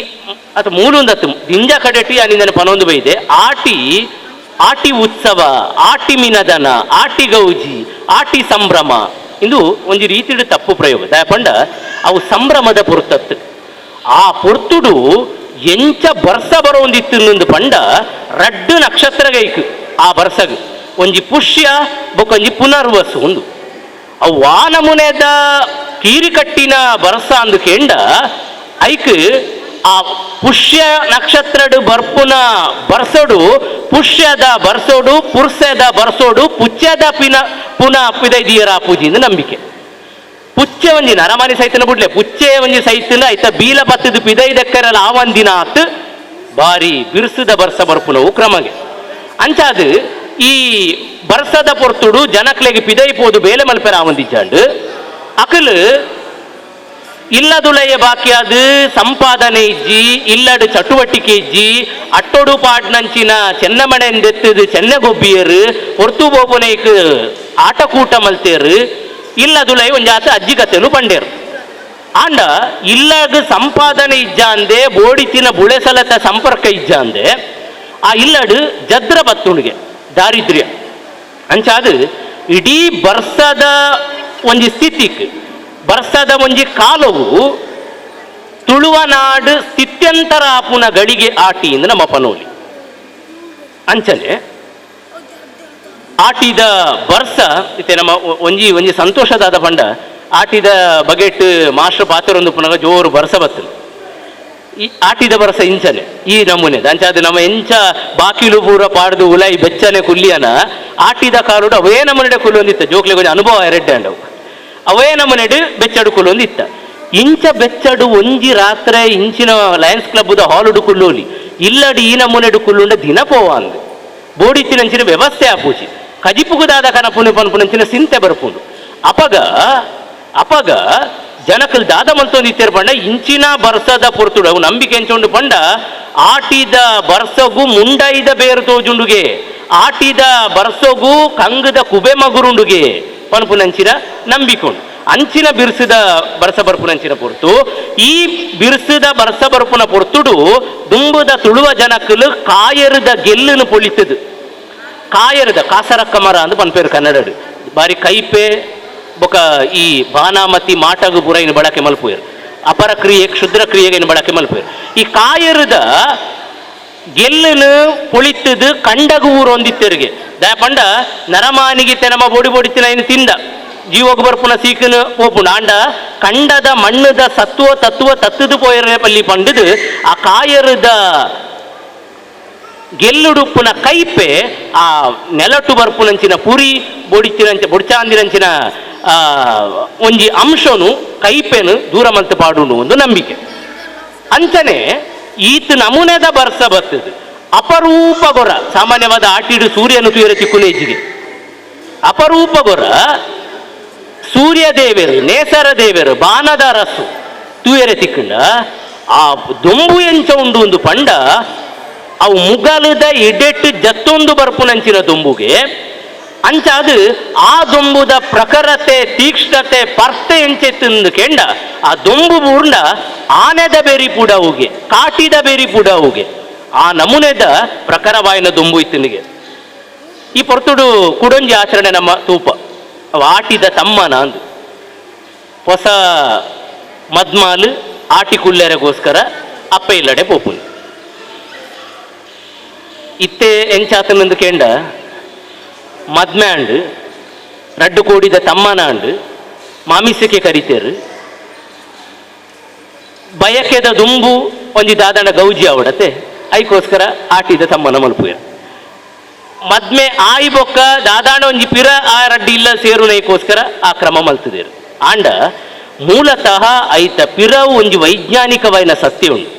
ಅತ ಮೂಲೊಂದತ್ತು ದಿಂಜ ಕಡೆಟಿ ಅನಿಂದನ ಪನೊಂದು ಬೈದೆ ಆಟಿ ಆಟಿ ಉತ್ಸವ, ಆಟಿ ಮಿನದನ, ಆಟಿ ಗೌಜಿ, ಆಟಿ ಸಂಭ್ರಮ ಇಂದು ಒಂಜಿ ರೀತಿಡು ತಪ್ಪು ಪ್ರಯೋಗ. ದಯಪಂಡ ಅವು ಸಂಭ್ರಮದ ಪೊರ್ತತ್ತು. ಆ ಪೊರ್ತುಡು ಎಂಚ ಬರ್ಸ ಬರೋಂದಿತ್ತು ಪಂಡ ರಡ್ಡು ನಕ್ಷತ್ರಗೈಕ್ ಆ ಬರ್ಸಗ್ ಒಂಜಿ ಪುಷ್ಯ ಬೊಕೊಂಜಿ ಪುನರ್ವಸು ಉಂದು. ಅವು ಆ ನಮೂನೆದ ಕೀರಿಕಟ್ಟಿನ ಬರ್ಸ ಅಂದು ಕೇಂಡ ಐಕ್ ಆ ಪುಷ್ಯ ನಕ್ಷತ್ರಡು ಬರ್ಪುನ ಬರ್ಸೋಡು ಪುಷ್ಯದ ಬರ್ಸೋಡು ಪುರ್ಸದ ಬರ್ಸೋಡು ಪುಚ್ಚದ ಪಿನ ಪುನಃ ಪಿದೈದಿಯರ ಪೂಜಿಂದ ನಂಬಿಕೆ. ಪುಚ್ಚೆ ಒಂಜಿ ನರಮಾನಿ ಸೈತನ ಬುಡ್ಲೆ ಪುಚ್ಚೆ ಒಂಜಿ ಸೈತನ ಐತ ಬೀಲ ಬತ್ತದ ಪಿದೈದಕ್ಕರಲ್ಲ ಆ ಒಂದಿನ ಆತ್ ಬಾರಿ ಬಿರುಸುದ ಬರ್ಸ ಬರ್ಪುನವು ಕ್ರಮಗೆ. ಅಂಚಾದು ಈ ಬರ್ಸದ ಪೊರ್ತುಡು ಜನಕ್ಲೆಗೆ ಪಿದೈ ಪೋದು ಬೇಲೆ ಮಲ್ಪೆರ ಆವಂದಿಜ್ಜಾಂಡು ಅಕಲು ಇಲ್ಲದುಲಯ ಬಾಕಿಯಾದ ಸಂಪಾದನೆ ಇಜ್ಜಿ ಇಲ್ಲಡು ಚಟುವಟಿಕೆ ಇಜ್ಜಿ ಅಟ್ಟೊಡು ಪಾಡ್ನಂಚಿನ ಚೆನ್ನಮಣೆಂದೆತ್ತದು ಚೆನ್ನಗೊಬ್ಬಿಯರು ಹೊರ್ತು ಬೋಪುನೈಕ್ ಆಟಕೂಟ ಮಲ್ತೇರು ಇಲ್ಲದುಲೈ ಒಂಜಾತ ಅಜ್ಜಿ ಕತೆನು ಪಂಡೇರು. ಆಂಡ ಇಲ್ಲಗ ಸಂಪಾದನೆ ಇಜ್ಜಾಂದೆ ಬೋಡಿತಿನ ಬುಳೆಸಲತ ಸಂಪರ್ಕ ಇಜ್ಜಾಂದೆ ಆ ಇಲ್ಲಡು ಜದ್ರ ಬತ್ತುಣಿಗೆ ದಾರಿದ್ರ್ಯ. ಅಂಚಾದು ಇಡೀ ಬರ್ಸದ ಒಂಜಿ ಸ್ಥಿತಿಕ್ ಬರ್ಸದ ಒಂಜಿ ಕಾಲವು ತುಳುವ ನಾಡು ಸ್ಥಿತ್ಯಂತರ ಆಪುನ ಗಳಿಗೆ ಆಟಿ ಇಂದ ನಮ್ಮ ಪನೋಲಿ. ಅಂಚನೆ ಆಟಿದ ಬರ್ಸ ಇತ್ತೆ ನಮ್ಮ ಒಂಜಿ ಒಂಜಿ ಸಂತೋಷದಾದ ಪಂಡ ಆಟಿದ ಬಗೆಟ್ ಮಾಸ್ಟರ್ ಪಾತ್ರೊಂದು ಪುನಗ ಜೋರು ಬರ್ಸ ಬತ್ತಲು ಈ ಆಟಿದ ಬರ್ಸ ಇಂಚನೆ ಈ ನಮೂನೆ ಅಂಚಾದ ನಮ್ಮ ಎಂಚ ಬಾಕಿಲು ಪೂರ ಪಾಡ್ದು ಉಲೈ ಬೆಚ್ಚನೆ ಕುಲ್ಲಿಯನ ಆಟಿದ ಕಾಲುಡು ಅವೇ ನಮೂನೆ ಕುಲ್ಲೊಂದಿತ್ತ ಜೋಕ್ಲೆ ಕೊಂಚ ಅನುಭವ ಎರಡ್ಡೆ ಅಂಡವು ಅವೇ ನಮೂನೆಡು ಬೆಚ್ಚಡು ಕುಲ್ಲೊಂದಿತ್ತ. ಇಂಚ ಬೆಚ್ಚಡು ಒಂಜಿ ರಾತ್ರೆ ಇಂಚಿನ ಲಯನ್ಸ್ ಕ್ಲಬ್ದ ಹಾಲುಡು ಕುಲ್ಲೋಲಿ ಇಲ್ಲಡು ಈ ನಮೂನೆಡು ಕುಲ್ಲುಂಡ ದಿನ ಪೋವಾಂದು ಬೋಡಿತ್ತಿನಂಚಿನ ವ್ಯವಸ್ಥೆ ಆಪೂಚಿ ಕಜಿಪುಗುದಾದ ಕನಪುನು ಪನ್ಪುನಂಚಿನ ಸಿಂತೆ ಬರ್ಪುಂಡು. ಅಪಗ ಅಪಗ ಜನಕಲ್ ದಾದ ಮಲ್ತೊಂದಿತ್ತೇರು ಪಂಡ ಇಂಚಿನ ಬರ್ಸದ ಪೊರ್ತುಡು ಅವು ನಂಬಿಕೆ ಎಂಚುಂಡು ಪಂಡ ಆಟಿದ ಬರ್ಸಗು ಮುಂಡೈದ ಬೇರು ತೋಜುಂಡುಗೆ ಆಟಿದ ಬರ್ಸಗು ಕಂಗದ ಕುಬೆ ಮಗುರುಂಡುಗೆ ಪನ್ಪುನಂಚಿನ ನಂಬಿಕೊಂಡು ಅಂಚಿನ ಬಿರುಸುದ ಬರ್ಸ ಬರ್ಪುನಂಚಿನ ಪೊರ್ತು ಈ ಬಿರುಸುದ ಬರ್ಸ ಬರ್ಪುನ ಪೊರ್ತುಡು ದುಂಬುದ ತುಳುವ ಜನಕಲು ಕಾಯರದ ಗೆಲ್ಲುನು ಪೊಳಿತದು. ಕಾಯರದ ಕಾಸರಕ್ಕ ಮರ ಅಂದು ಪನ್ಪೇರು ಕನ್ನಡಡು ಬಾರಿ ಕೈಪೆ ಬೊಕ ಈ ಬಾನಾಮತಿ ಮಾಟಗು ಪೂರ ಇನ್ನು ಬಳಕೆ ಮಲ್ಪುಯರು ಅಪರ ಕ್ರಿಯೆ ಕ್ಷುದ್ರ ಕ್ರಿಯೆಗೆ ಇನ್ನು ಬಳಕೆ ಮಲ್ಪುಯರು. ಈ ಕಾಯರದ ಗೆಲ್ಲುನು ಪೊಳಿತದು ಕಂಡಗು ಊರು ಒಂದಿತ್ತೆರಿಗೆ ದಯಪಂಡ ನರಮಾನಿಗೆ ನಮ್ಮ ಬೋಡಿ ಬೋಡಿತಿನ ಇನ್ನು ತಿಂದ ಜೀವೋಗ ಬರ್ಪುನ ಸೀಕನು ಪೋಪುಂಡು ಆಂಡ ಕಂಡದ ಮಣ್ಣದ ಸತ್ವ ತತ್ವ ತತ್ತದು ಪೋಯರೆ ಪಲ್ಲಿ ಪಂಡದು ಆ ಕಾಯರದ ಗೆಲ್ಲುಡುಪ್ಪುನ ಕೈಪೆ ಆ ನೆಲಟು ಬರ್ಪುನಂಚಿನ ಪುರಿ ಬೊಡಿತಿನಂಚ ಬೊಡ್ಚಾಂದಿನಂಚಿನ ಒಂಜಿ ಅಂಶನು ಕೈಪೆನು ದೂರ ಮಂತ ಪಾಡುಂಡು ಒಂದು ನಂಬಿಕೆ. ಅಂಚನೆ ಈತ ನಮೂನೆದ ಬರ್ಸ ಬರ್ತದೆ ಅಪರೂಪ ಗೊರ ಸಾಮಾನ್ಯವಾದ ಆಟಿಡು ಸೂರ್ಯನು ತುಯರ ಚಿಕ್ಕುನ ಹೆಜ್ಜಿಗೆ ಅಪರೂಪ ಗೊರ ಸೂರ್ಯ ದೇವರು ನೇಸರ ದೇವರು ಬಾನದ ರಸು ತೂಯರೆ ತಿಕ್ಕಂಡ ಆ ದೊಂಬು ಎಂಚ ಉಂಡು ಒಂದು ಪಂಡ ಅವು ಮುಗಲದ ಇಡೆಟ್ಟು ಜತ್ತೊಂದು ಬರ್ಪುನಂಚಿನ ದೊಂಬುಗೆ ಅಂಚಾದು ಆ ದೊಂಬುದ ಪ್ರಖರತೆ ತೀಕ್ಷ್ಣತೆ ಪರ್ತೆ ಎಂಚೆತ್ತಂದು ಕೆಂಡ ಆ ದೊಂಬು ಬೂರ್ಂಡ ಆನೆದ ಬೇರಿ ಪೂಡವುಗೆ ಕಾಟಿದ ಬೇರಿ ಪೂಡವುಗೆ ಆ ನಮೂನೆದ ಪ್ರಖರವಾಯಿನ ದೊಂಬು ಇತ್ತನಿಗೆ. ಈ ಪೊರ್ತುಡು ಕುಡೊಂಜಿ ಆಚರಣೆ ನಮ್ಮ ತೂಪ ಅವು ಆಟಿದ ತಮ್ಮನ ಅಂದು ಹೊಸ ಮದ್ಮಾಲು ಆಟಿ ಕುಲ್ಲೆರೆಗೋಸ್ಕರ ಅಪ್ಪ ಇಲ್ಲಡೆ ಪೋಪುನು. ಇತ್ತೆ ಎಂಚಾತನಂದು ಕೇಂಡ ಮದ್ಮೆ ಅಂಡು ರಡ್ಡು ಕೋಡಿದ ತಮ್ಮನ ಅಂಡು ಮಾಮಿಸಕ್ಕೆ ಕರಿತೇರು ಬಯಕೆದ ದುಂಬು ಒಂಜಿ ದಾದನ ಗೌಜಿ ಅವಡತೆ ಐಕೋಸ್ಕರ ಆಟಿದ ತಮ್ಮನ ಮಲ್ಪುಯ. ಮದ್ಮೆ ಆಯಿ ಬೊಕ್ಕ ದಾದಾಣ ಒಂಜಿ ಪಿರ ಆ ರಡ್ಡಿ ಇಲ್ಲ ಸೇರುನೈಕೋಸ್ಕರ ಆ ಕ್ರಮ ಮಲ್ತದೇರು. ಆಂಡ ಮೂಲತಃ ಐತ ಪಿರವು ಒಂಜಿ ವೈಜ್ಞಾನಿಕವಾಯಿನ ಸತ್ಯ ಉಂಡು.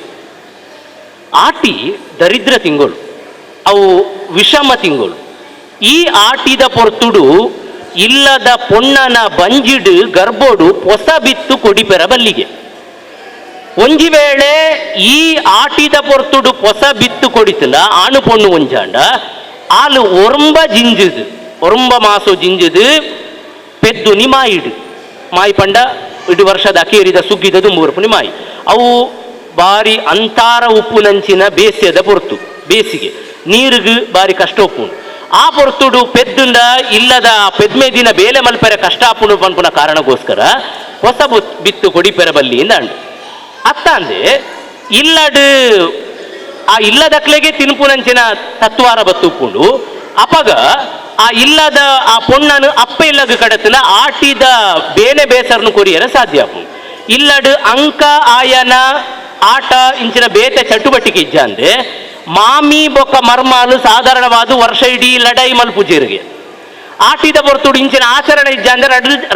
ಆಟಿ ದರಿದ್ರ ತಿಂಗಳು ಅವು ವಿಷಮ ತಿಂಗಳು. ಈ ಆಟಿದ ಪೊರ್ತುಡು ಇಲ್ಲದ ಪೊಣ್ಣನ ಬಂಜಿಡು ಗರ್ಭೋಡು ಪೊಸ ಬಿತ್ತು ಕೊಡಿಪೆರ ಬಲ್ಲಿಗೆ. ಒಂಜಿ ವೇಳೆ ಈ ಆಟಿದ ಪೊರ್ತುಡು ಪೊಸ ಬಿತ್ತು ಕೊಡಿತಂಡ ಆಣು ಪೊಣ್ಣು ಒಂಜಾಂಡ ಆಲು ಒರಂಬ ಜಿಂಜುದು ಒರಂಬ ಮಾಸು ಜಿಂಜುದು ಪೆದ್ದು ನಿಮಾಯಿಡು ಮಾಯಿ ಪಂಡ ಇಡು ವರ್ಷದ ಅಕೇರಿದ ಸುಗ್ಗಿದ ದುಂಬುವರ್ಪು ಮಾಯಿ ಅವು ಬಾರಿ ಅಂತಾರ ಉಪ್ಪುನಂಚಿನ ಬೇಸಿಯದ ಪೊರ್ತು ಬೇಸಿಗೆ ನೀರಿಗೆ ಬಾರಿ ಕಷ್ಟ ಉಪ್ಪುಂಡು. ಆ ಪೊರ್ತುಡು ಪೆದ್ದುಂಡ ಇಲ್ಲದ ಪೆದ್ಮೆ ದಿನ ಬೇಲೆ ಮಲ್ಪೆರೆ ಕಷ್ಟ ಆಪುಂಡು ಪನ್ಪುನ ಕಾರಣಕ್ಕೋಸ್ಕರ ಹೊಸ ಬಿತ್ತು ಕೊಡಿಪೆರ ಬಲ್ಲಿಯಿಂದ ಅಂಡು. ಅತ್ತ ಅಂದೆ ಇಲ್ಲಡ್ ಆ ಇಲ್ಲದಕ್ಲೆಗೆ ತಿನ್ಪುನಂಚಿನ ತತ್ವಾರ ಬತ್ತುಪ್ಪುಂಡು. ಅಪಗ ಆ ಇಲ್ಲದ ಆ ಪೊಣ್ಣನು ಅಪ್ಪ ಇಲ್ಲಗ ಕಡತನ ಆಟಿದ ಬೇನೆ ಬೇಸರ್ನು ಕೊರಿಯರ ಸಾಧ್ಯ ಆಪುಂಡು. ಇಲ್ಲಡು ಅಂಕ ಆಯನ ಆಟ ಇಂಚಿನ ಬೇತೆ ಚಟುವಟಿಕೆ ಇಜ್ಜಾಂದೆ ಮಾಮಿ ಬೊಕ್ಕ ಮರ್ಮಾಲು ಸಾಧಾರಣವಾದ ವರ್ಷ ಇಡೀ ಲಡಾಯಿ ಮಲ್ಪುಜೇರಿಗೆ ಆಟಿದ ಬರ್ತುಡು ಇಂಚಿನ ಆಚರಣೆ ಇಜ್ಜಾಂದೆ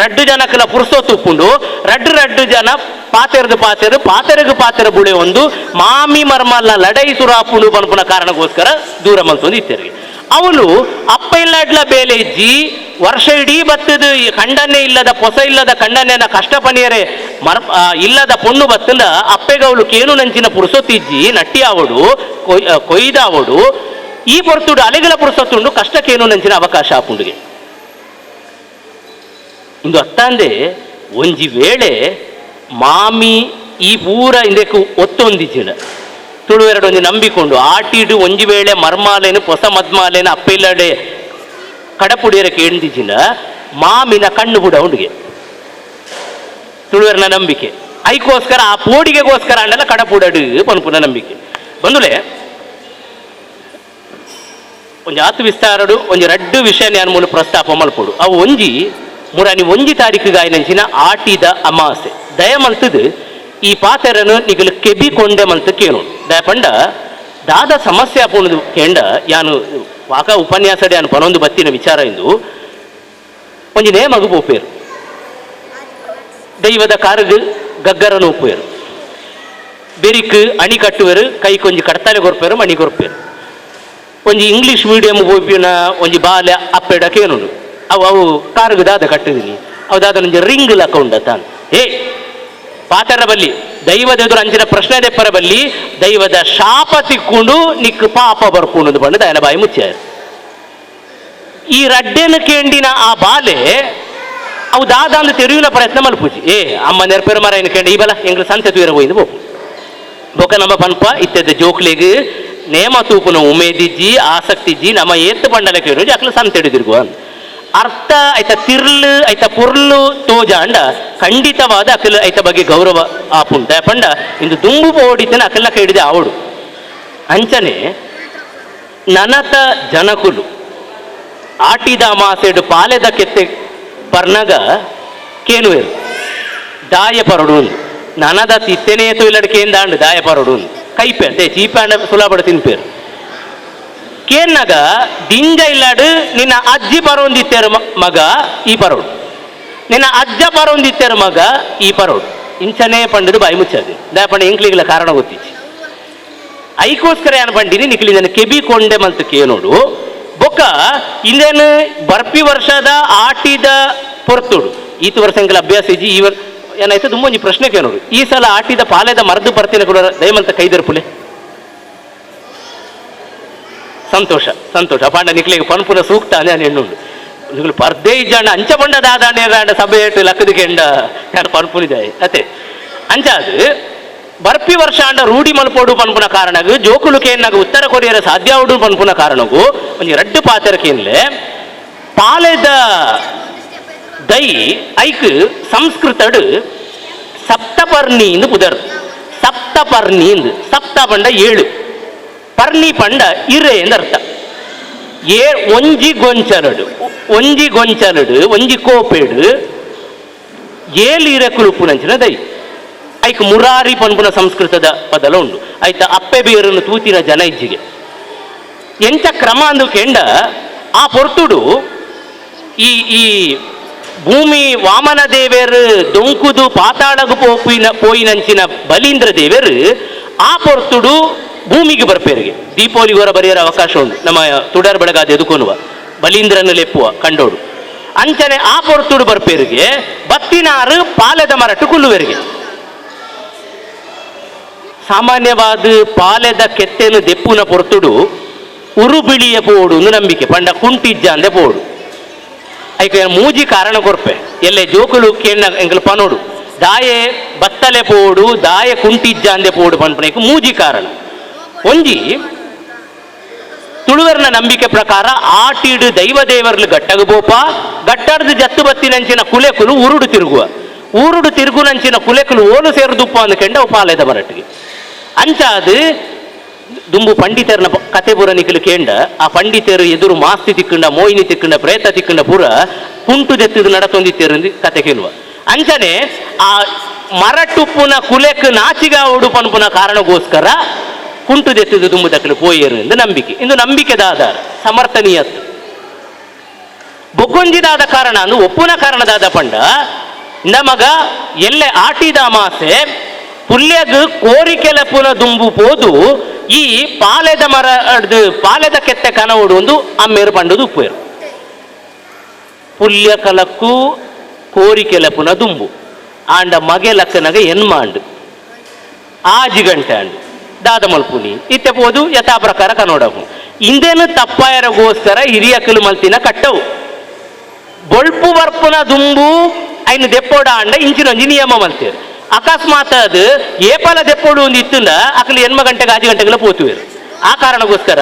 ರಡ್ಡು ಜನಕ್ಲ ಪುರ್ಸೊತ್ತು ಉಪ್ಪುಂಡು. ರಡ್ಡು ರಡ್ಡು ಜನ ಪಾತೆರ್ದು ಪಾತೆರು ಪಾತೆರಗು ಪಾತೆರ ಬುಳೆ ಒಂದು ಮಾಮಿ ಮರ್ಮಲ್ನ ಲಡೈ ಸುರಾಪುಂಡು ಪನ್ಪುನ ಕಾರಣಕ್ಕೋಸ್ಕರ ದೂರ ಮಲ್ತೊಂದು ಇತ್ತೆರಿಗೆ. ಅವನು ಅಪ್ಪ ಇಲ್ಲಡ್ಲ ಬೇಲೆ ಇಜ್ಜಿ ವರ್ಷ ಇಡೀ ಬತ್ತದು ಕಂಡನೆ ಇಲ್ಲದ ಪೊಸ ಇಲ್ಲದ ಕಂಡನೆನ ಕಷ್ಟ ಪನಿಯರೆ ಮರ್ ಇಲ್ಲದ ಪೊಣ್ಣು ಬತ್ತಂದ ಅಪ್ಪೆಗೆ ಅವಳು ಕೇನು ನಂಚಿನ ಪುರುಸೊತ್ತಿಜ್ಜಿ ನಟ್ಟಿ ಆವಡು ಕೊಯ್ದಾವಡು ಈ ಪೊರ್ತುಡು ಅಲೆಗಲ ಪುರುಸೊತ್ತುಂಡು ಕಷ್ಟಕ್ಕೇನು ನಂಚಿನ ಅವಕಾಶ ಆಪುಂಡುಗೆ. ಇಂದು ಅತ್ತಾಂದೆ ಒಂಜಿ ವೇಳೆ ಮಾಮಿ ಈ ಪೂರ ಇಂದಕ್ಕೆ ಒತ್ತೊಂದಿಜ್ಜಿನ ತುಳುವೆರಡು ಒಂಜಿ ನಂಬಿಕೊಂಡು ಆಟಿಡು ಒಂಜಿ ವೇಳೆ ಮರ್ಮಾಲೇನು ಹೊಸ ಮದ್ಮಾಲೇನು ಅಪ್ಪ ಇಲ್ಲಡೆ ಕಡಪುಡಿಯರ ಕೇಂದಿಜಿನ ಮಾಮಿನ ಕಣ್ಣು ಬುಡ ಉಂಡಿಗೆ ತುಳುವೆರನ ನಂಬಿಕೆ. ಐಕೋಸ್ಕರ ಆ ಪೋಡಿಗೆಗೋಸ್ಕರ ಅಂಡಲ್ಲ ಕಡಪುಡಡು ಪನ್ಪುನ ನಂಬಿಕೆ ಬಂದುಲೆ. ಒಂಜಿ ಆತು ವಿಸ್ತಾರಡು ಒಂಜಿ ರಡ್ಡು ವಿಷಯ ನಾನು ಮೂಲ ಪ್ರಸ್ತಾಪ ಮಲ್ಪೊಡು. ಅವು ಒಂಜಿ ಮುರಾನಿ ಒಂಜಿ ತಾರೀಕು ಗಾಯನಂಚಿನ ಆಟಿದ ಅಮಾಸೆ ದಯ ಮಲ್ತದು ಈ ಪಾತೆರನು ನಿಗಲು ಕೆಬಿ ಕೊಂಡೆ ಮಲ್ತ ಕೇನು ದಯಪಂಡ ದಾದ ಸಮಸ್ಯೆ ಅಪುಣದು ಕೇಂಡ ಯಾನು ವಾಕ ಉಪನ್ಯಾಸಡೆ ಯಾನು ಪನೊಂದು ಬತ್ತಿನ ವಿಚಾರ ಇಂದು ಒಂಜಿ ನೇಮಗು ಪೋಪೇರು ದೈವದ ಕಾರುಗು ಗಗ್ಗರನು ಒಪ್ಪುವೇರು ಬೆರಿಕ್ ಅಣಿ ಕಟ್ಟುವೆರು ಕೈ ಕೊಂಜಿ ಕಡ್ತಾಲೆ ಕೊರ್ಪೇರು ಮಣಿ ಕೊರ್ಪೇರು. ಒಂಜಿ ಇಂಗ್ಲೀಷ್ ಮೀಡಿಯಂ ಪೋಪಿನ ಒಂಜಿ ಬಾಲೆ ಅಪ್ಪೆಡ ಕೇನುಂಡು ಅವು ಅವು ಕಾರುಗು ದಾದ ಕಟ್ಟಿದೀನಿ ಅವು ದಾದ ಒಂಜಿ ರಿಂಗ್ ಲಕ್ಕ ಉಂಡ ತಾನು ಹೇ ಪಾತರ ಬಲ್ಲಿ ದೈವದ ಎದುರು ಅಂಚಿನ ಪ್ರಶ್ನೆ ದೆಪ್ಪರ ಬಲ್ಲಿ ದೈವದ ಶಾಪ ತಿಕ್ಕೊಂಡು ನಿಕ್ ಪಾಪ ಬರ್ಪುಂಡು ಬಂದು ದಯನ ಬಾಯಿ ಮುಚ್ಚಾರ. ಈ ರಡ್ಡೆನ ಕೇಂಡಿನ ಆ ಬಾಲೆ ಅವು ದಾದ ಅಂದು ತೆರೆಯುವ ಪ್ರಯತ್ನ ಮಲ್ಪುಜಿ ಏ ಅಮ್ಮ ನೆರ್ಪೆರು ಮರ ಏನು ಕೇಂಡ ಈ ಬಲ ಎಂಗ್ಲ ಸಂತೆ ತೂರ ಹೋಯಿಂದು ಬೋಪು ಬೊಕ ನಮ್ಮ ಪನ್ಪ ಇತ್ತದ ಜೋಕ್ಲಿಗ್ ನೇಮ ತೂಪುನ ಉಮೇದಿಜ್ಜಿ ಆಸಕ್ತಿಜ್ಜಿ ನಮ್ಮ ಏತ್ತು ಪಂಡಲ ಕೇಳು ಅಕ್ಲ ಸಂತೆ ಹಿಡಿದಿರ್ಗು ಅಂತ ಅರ್ಥ ಐತ ತಿರ್ಲು ಐತ ಪೊರ್ಲು ತೋಜಾಂಡ ಖಂಡಿತವಾದ ಅಕಲ್ ಐತ ಬಗ್ಗೆ ಗೌರವ ಆಪುಂಟ ಪಂಡ ಇಂದು ದುಂಬು ಪೋಡಿತನ ಅಕಲ್ನ ಕೈಡಿದೆ ಆವಡು. ಅಂಚನೆ ನನತ ಜನಕುಲು ಆಟಿದ ಅಮಾಸೆಡು ಪಾಲೆದ ಕೆತ್ತೆ ಪರ್ನಗ ಕೇನುವೇರು ದಾಯ ಪರಡು ನನದ ತಿತ್ತನೇ ತುಯಿಲಡ್ ಕೇಂದಾಂಡು ದಾಯ ಪರಡು ಕೈಪೆ ಅಂತೆ ಚೀಪಾಂಡ ಸುಲಭ ತಿನ್ಪೇರು ಕೇನ್ನಗ ದಿಂಜ ಇಲ್ಲಾಡು ನಿನ್ನ ಅಜ್ಜಿ ಪರೊಂದಿತ್ತೇರು ಮಗ ಈ ಪರೋಡು ನಿನ್ನ ಅಜ್ಜ ಪರೊಂದಿತ್ತೇರು ಮಗ ಈ ಪರೋಡು ಇಂಚನೇ ಪಂಡದು ಬಾಯಿ ಮುಚ್ಚದು ದಯಪಂಡ ಎಂಕ್ಲಿಗಿಲ್ಲ ಕಾರಣ ಗೊತ್ತಿಚ್ಚಿ ಐಕೋಸ್ಕರ ಏನು ಪಂಡಿನಿ ನಿಕ್ಲಿ ನನ್ನ ಕೆಬಿ ಕೊಂಡೆ ಮಲ್ತು ಕೇನೋಡು ಬೊಕ್ಕ ಇಂದೇನು ಬರ್ಪಿ ವರ್ಷದ ಆಟಿದ ಪೊರ್ತುಡು ಈತ ವರ್ಷ ಎಂಕಲ ಅಭ್ಯಾಸ ಇಜ್ಜಿ ಈ ವರ್ ಏನಾಯ್ತು ತುಂಬ ಒಂಜಿ ಪ್ರಶ್ನೆ ಕೇನೋಡು ಈ ಸಲ ಆಟಿದ ಪಾಲೆದ ಮರದು ಬರ್ತಿನ ಕೂಡ ದಯಮಂತ ಕೈದರ್ಪುಲೆ. ಸಂತೋಷ ಸಂತೋಷ ಪಾಂಡ ನಿಕ್ಲಿಗೆ ಪನ್ಪುನ ಸೂಕ್ತ ನಾನು ಹೆಣ್ಣುಂಡು ನಿಕ್ಲು ಪರ್ದೇ ಇಜ್ಜಾಂಡ ಅಂಚ ಪಂಡ ದಾದಾಂಡ ಸಭೆ ಏಟು ಲಕ್ಕದ ಕೆಂಡ ನಾನು ಪನ್ಪುನಿದಾಯ ಅತ್ತೆ ಅಂಚಾದು ಬರ್ಪಿ ವರ್ಷ ಅಂಡ ರೂಢಿ ಮಲ್ಪೋಡು ಪನ್ಪುನ ಕಾರಣಗು ಜೋಕುಲು ಕೇನ್ನಾಗ ಉತ್ತರ ಕೊರಿಯರ ಸಾಧ್ಯ ಉಡು ಪನ್ಪುನ ಕಾರಣಗು ಒಂಜಿ ರಡ್ಡು ಪಾತೆರ ಕೇನ್ಲೆ ಪಾಲೆದ ದೈ ಐಕ್ ಸಂಸ್ಕೃತಡು ಸಪ್ತಪರ್ಣಿ ಎಂದು ಪುದರ್ ಸಪ್ತಪರ್ಣಿ ಎಂದು ಸಪ್ತ ಪಂಡ ಏಳು ಪರ್ಣಿ ಪಂಡ ಇರೆ ಎಂದು ಅರ್ಥ. ಏ ಒಂಜಿ ಗೊಂಚಲಡು ಒಂಜಿ ಗೊಂಚಲಡು ಒಂಜಿ ಕೋಪೇಡು ಏಳು ಇರೆ ಕುಲುಪುನಂಚಿನ ದೈ ಐಕ್ ಮುರಾರಿ ಪನ್ಪುನ ಸಂಸ್ಕೃತದ ಪದಲ ಉಂಡು ಐತ ಅಪ್ಪೆ ಬೇರನ್ನು ತೂತಿನ ಜನ ಇಜ್ಜಿಗೆ ಎಂಚ ಕ್ರಮ ಅಂದು ಕೆಂಡ ಆ ಪೊರ್ತುಡು ಈ ಈ ಭೂಮಿ ವಾಮನ ದೇವೇರು ದೊಂಕುದು ಪಾತಾಳಗು ಪೋಪಿನ ಪೋಯಿನಂಚಿನ ಬಲೀಂದ್ರ ದೇವೇರು ಆ ಪೊರ್ತುಡು ಭೂಮಿಗೆ ಬರ್ಪೇರಿಗೆ ದೀಪಾವಳಿಗೋರ ಬರೆಯರ ಅವಕಾಶ ಉಂಟು ನಮ್ಮ ತುಡರ್ ಬೆಳಗಾದ ಎದುಕೊನುವ ಬಲೀಂದ್ರನ ಲೆಪ್ಪುವ ಕಂಡೋಡು ಅಂಚನೆ ಆ ಪೊರ್ತುಡು ಬರ್ಪೇರಿಗೆ ಬತ್ತಿನಾರು ಪಾಲೆದ ಮರಟು ಕುಲ್ಲುವೆರಿಗೆ. ಸಾಮಾನ್ಯವಾದ ಪಾಲೆದ ಕೆತ್ತೆನು ದೆಪ್ಪುನ ಪೊರ್ತುಡು ಉರುಬಿಳಿಯ ಪೋಡು ನಂಬಿಕೆ ಪಂಡ ಕುಂಟಿಜ್ಜ ಅಂದೆ ಪೋಡು ಐಕ ಮೂಜಿ ಕಾರಣ ಕೊರ್ಪೆ ಎಲ್ಲೆ ಜೋಕುಲು ಕೇಣ್ಣ ಎಂಕಲು ಪನೋಡು ದಾಯೆ ಬತ್ತಲೆ ಪೋಡು ದಾಯೆ ಕುಂಟಿಜ್ಜ ಅಂದೆ ಪೋಡು ಪನ್ಪುನ ಮೂಜಿ ಕಾರಣ. ಒಂಜಿ ತುಳುವರ್ನ ನಂಬಿಕೆ ಪ್ರಕಾರ ಆಟಿಡು ದೈವ ದೇವರ್ಲು ಗಟ್ಟಗು ಬೋಪ ಗಟ್ಟರ್ದು ಜತ್ತು ಬತ್ತಿನಂಚಿನ ಕುಲೆಕುಲು ಊರುಡು ತಿರುಗುವ ಊರುಡು ತಿರುಗುನಂಚಿನ ಕುಲೆಕುಲು ಓಲು ಸೇರುದುಪ್ಪ ಅಂದ್ಕೆಂಡ ಅವು ಪಾಲೆದ ಮರಟ್ಟಿಗೆ. ಅಂಚಾದು ದುಂಬು ಪಂಡಿತರನ ಕತೆ ಪೂರ ನಿಕಲು ಕೇಂಡ ಆ ಪಂಡಿತರು ಎದುರು ಮಾಸ್ತಿ ತಿಕ್ಕಂಡ ಮೋಹಿನಿ ತಿಕ್ಕಂಡ ಪ್ರೇತ ತಿಕ್ಕಂಡ ಪೂರ ಕುಂಟು ದೆತ್ತದು ನಡತೊಂದಿತ್ತೇರು ಕತೆ ಕೇಳುವ. ಅಂಚನೆ ಆ ಮರಟುಪ್ಪುನ ಕುಲೆಕ್ ನಾಚಿಗಾವುಡು ಪನ್ಪುನ ಕಾರಣಗೋಸ್ಕರ ಕುಂಟು ದೆತ್ತದು ದುಂಬು ದಕ್ಕಲು ಪೋಯೇರು ಎಂದು ನಂಬಿಕೆ. ಇಂದು ನಂಬಿಕೆದ ಆಧಾರ ಸಮರ್ಥನೀಯತ್ತು. ಬೊಕ್ಕೊಂಜಿದಾದ ಕಾರಣ ಅಂದು ಒಪ್ಪುನ ಕಾರಣದಾದ ಪಂಡ ನಮಗ ಎಲ್ಲೆ ಆಟಿದ ಅಮಾಸೆ ಪುಲ್ಯಗ್ ಕೋರಿಕೆಲ ಪುನ ದುಂಬು ಪೋದು ಈ ಪಾಲೆದ ಮರ ಪಾಲೆದ ಕೆತ್ತೆ ಕನವಡು ಒಂದು ಅಮ್ಮೇರು ಪಂಡದು ಉಪ್ಪೇರು. ಪುಲ್ಯ ಕಲಕ್ಕೂ ಕೋರಿಕೆಲ ಪುನ ದುಂಬು ಆಂಡ ಮಗೆ ಲಕ್ಕನಗ ಎನ್ಮಾಂಡು ಆಜಿ ಗಂಟೆ ಅಂಡು ದಾದ ಮಲ್ಪುನಿ ಇತ್ತೆ ಪೋದು ಯಥಾ ಪ್ರಕಾರ ಕನ್ನಡವು ಇಂದೇನು ತಪ್ಪಾಯರಗೋಸ್ಕರ ಹಿರಿಯಕಲು ಮಲ್ತಿನ ಕಟ್ಟವು ಬೊಳ್ಪು ಬರ್ಪುನ ದುಂಬು ಐನು ದೆಪ್ಪೋಡ ಅಂಡ ಇಂಚಿನೊಂಜಿ ನಿಯಮ ಮಲ್ತೇರು. ಅಕಸ್ಮಾತ್ ಅದು ಏಪಲ ದೆಪ್ಪೋಡು ಒಂದು ಇತ್ತಂದ ಅಕಲು ಎನ್ಮ ಗಂಟೆಗೆ ಆಜಿ ಗಂಟೆಗೆಲ್ಲ ಪೋತುವೇರು. ಆ ಕಾರಣಕ್ಕೋಸ್ಕರ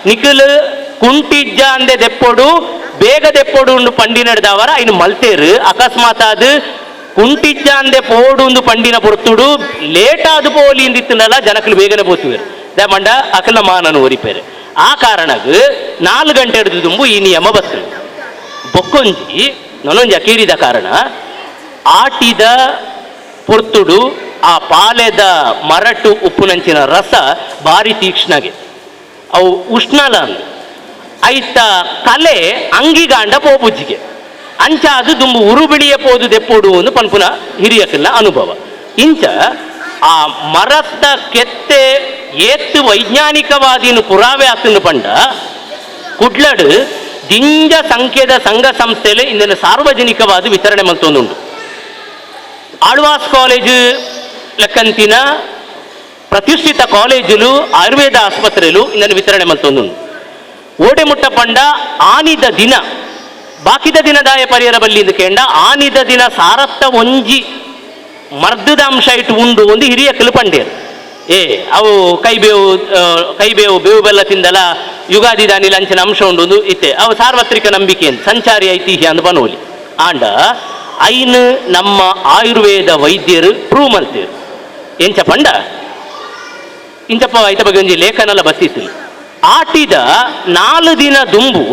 ನಿಖಲ್ ಕುಂಟಿಜ್ಜ ಅಂದೆ ದೆಪ್ಪೋಡು ಬೇಗ ದೆಪ್ಪೋಡು ಉಂಡು ಪಂಡಿ ನಡೆದವರ ಐನು ಮಲ್ತೇರು. ಅಕಸ್ಮಾತ್ ಅದು ಕುಂಟಿಜ್ಜ ಅಂದೆ ಪೋಡು ಒಂದು ಪಂಡಿನ ಪೊರ್ತುಡು ಲೇಟ್ ಆದು ಪೋಲಿ ಇಂದಿತ್ತಂದಲ್ಲ ಜನಕಲು ಬೇಗನೆ ಪೋತುವೇರು. ಮಂಡ ಅಕಲ ಮಾನನು ಒರಿಪೇರು. ಆ ಕಾರಣಕ್ಕೆ 4 ಗಂಟೆ ಹಿಡಿದು ದುಂಬು ಈ ನಿಯಮ ಬರ್ತದೆ. ಬೊಕ್ಕೊಂಜಿ ನನ್ನೊಂಜಿ ಅಕೀರಿದ ಕಾರಣ ಆಟಿದ ಪೊರ್ತುಡು ಆ ಪಾಲೆದ ಮರಟು ಉಪ್ಪುನಂಚಿನ ರಸ ಭಾರಿ ತೀಕ್ಷ್ಣಗೆ ಅವು ಉಷ್ಣಲ ಅಂದು ಐತ ಕಲೆ ಅಂಗಿಗಾಂಡ ಪೋಬುಜ್ಜಿಗೆ ಅಂಚಾದು ದುಂಬು ಉರುಬಿಳಿಯ ಪೋದು ದೆಪ್ಪೋಡು ಒಂದು ಪನ್ಪುನ ಹಿರಿಯಕಲ್ಲ ಅನುಭವ. ಇಂಚ ಆ ಮರತ್ತ ಕೆತ್ತೆ ಏತ್ತು ವೈಜ್ಞಾನಿಕವಾದಿನ ಪುರಾವೆ ಆತನು ಪಂಡ ಕುಡ್ಲಡು ದಿಂಜ ಸಂಖ್ಯೆದ ಸಂಘ ಸಂಸ್ಥೆಯಲ್ಲಿ ಇಂದನ್ನು ಸಾರ್ವಜನಿಕವಾದ ವಿತರಣೆ ಮಲ್ತೊಂದುಂಡು. ಆಳ್ವಾಸ್ ಕಾಲೇಜು ಲೆಕ್ಕಂತಿನ ಪ್ರತಿಷ್ಠಿತ ಕಾಲೇಜುಲು ಆಯುರ್ವೇದ ಆಸ್ಪತ್ರೆಲು ಇಂದನ್ನು ವಿತರಣೆ ಮಲ್ತೊಂದುಂಡು. ಓಡೆಮುಟ್ಟ ಪಂಡ ಆನಿದ ದಿನ ಬಾಕಿದ ದಿನದಾಯ ಪರಿಯರ ಬಲ್ಲಿ ಕೇಂಡ ಆನಿದ ದಿನ ಸಾರತ್ತ ಒಂಜಿ ಮರ್ದದ ಅಂಶ ಇಟ್ಟು ಉಂಡು ಒಂದು ಹಿರಿಯ ಕಲು ಪಂಡೇರು. ಏ ಅವು ಕೈಬೇವು ಕೈಬೇವು ಬೇವು ಬೆಲ್ಲ ತಿಂದಲ ಯುಗಾದಿ ದಾನಿ ಲಂಚನ ಅಂಶ ಉಂಡು ಒಂದು ಇತ್ತೆ ಅವು ಸಾರ್ವತ್ರಿಕ ನಂಬಿಕೆ ಅಂತ ಸಂಚಾರಿ ಐತಿಹ್ಯ ಅಂದ್ ಬನೋಲಿ. ಆಂಡ ಐನ್ ನಮ್ಮ ಆಯುರ್ವೇದ ವೈದ್ಯರು ಪ್ರೂವ್ ಮಲ್ತೇರು. ಎಂಚ ಪಂಡ ಇಂಚಪ್ಪ ಐತ ಬಗ್ಗೆ ಒಂಜಿ ಲೇಖನಲ್ಲ ಬತ್ತಿತ್ತು. ಆಟಿದ 4 ದಿನ ದುಂಬು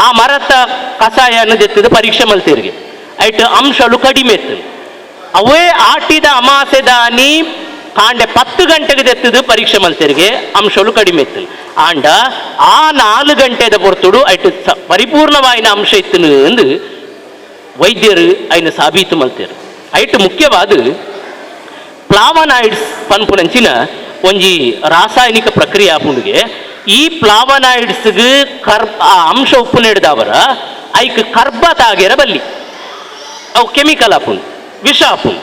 ಆ ಮರತ ಕಷಾಯನ್ನು ದೆತ್ತದ ಪರೀಕ್ಷೆ ಮಲ್ತೇರಿಗೆ ಐಟ್ ಅಂಶಲು ಕಡಿಮೆ ಇತ್ತು. ಅವೇ ಆಟಿದ ಅಮಾಸೆದಾನಿ ಕಾಂಡೆ 10 ಗಂಟೆಗೆ ದೆತ್ತದು ಪರೀಕ್ಷೆ ಮಲ್ತೇರಿಗೆ ಅಂಶಲು ಕಡಿಮೆ ಇತ್ತು. ಆಂಡ ಆ 4 ಗಂಟೆದ ಪೊರ್ತುಡು ಐಟ್ ಪರಿಪೂರ್ಣವಾಯಿನ ಅಂಶ ಇತ್ತು ಎಂದು ವೈದ್ಯರು ಐನ ಸಾಬೀತು ಮಲ್ತೇರು. ಐಟ್ ಮುಖ್ಯವಾದ ಪ್ಲಾವನಾಯ್ಡ್ಸ್ ಪನ್ಪುನಂಚಿನ ಒಂಜಿ ರಾಸಾಯನಿಕ ಪ್ರಕ್ರಿಯೆ ಆಪುಂಡುಗೆ ಈ ಪ್ಲಾವನಾಯ್ಡ್ಸ್ಗೆ ಕರ್ ಆ ಅಂಶ ಉಪ್ಪು ನೆಡ್ದವರ ಐಕ್ ಕರ್ಬ ತಾಗೆರ ಬಲ್ಲಿ ಅವು ಕೆಮಿಕಲ್ ಆಪುಂಡು ವಿಷ ಆಪುಂಡು.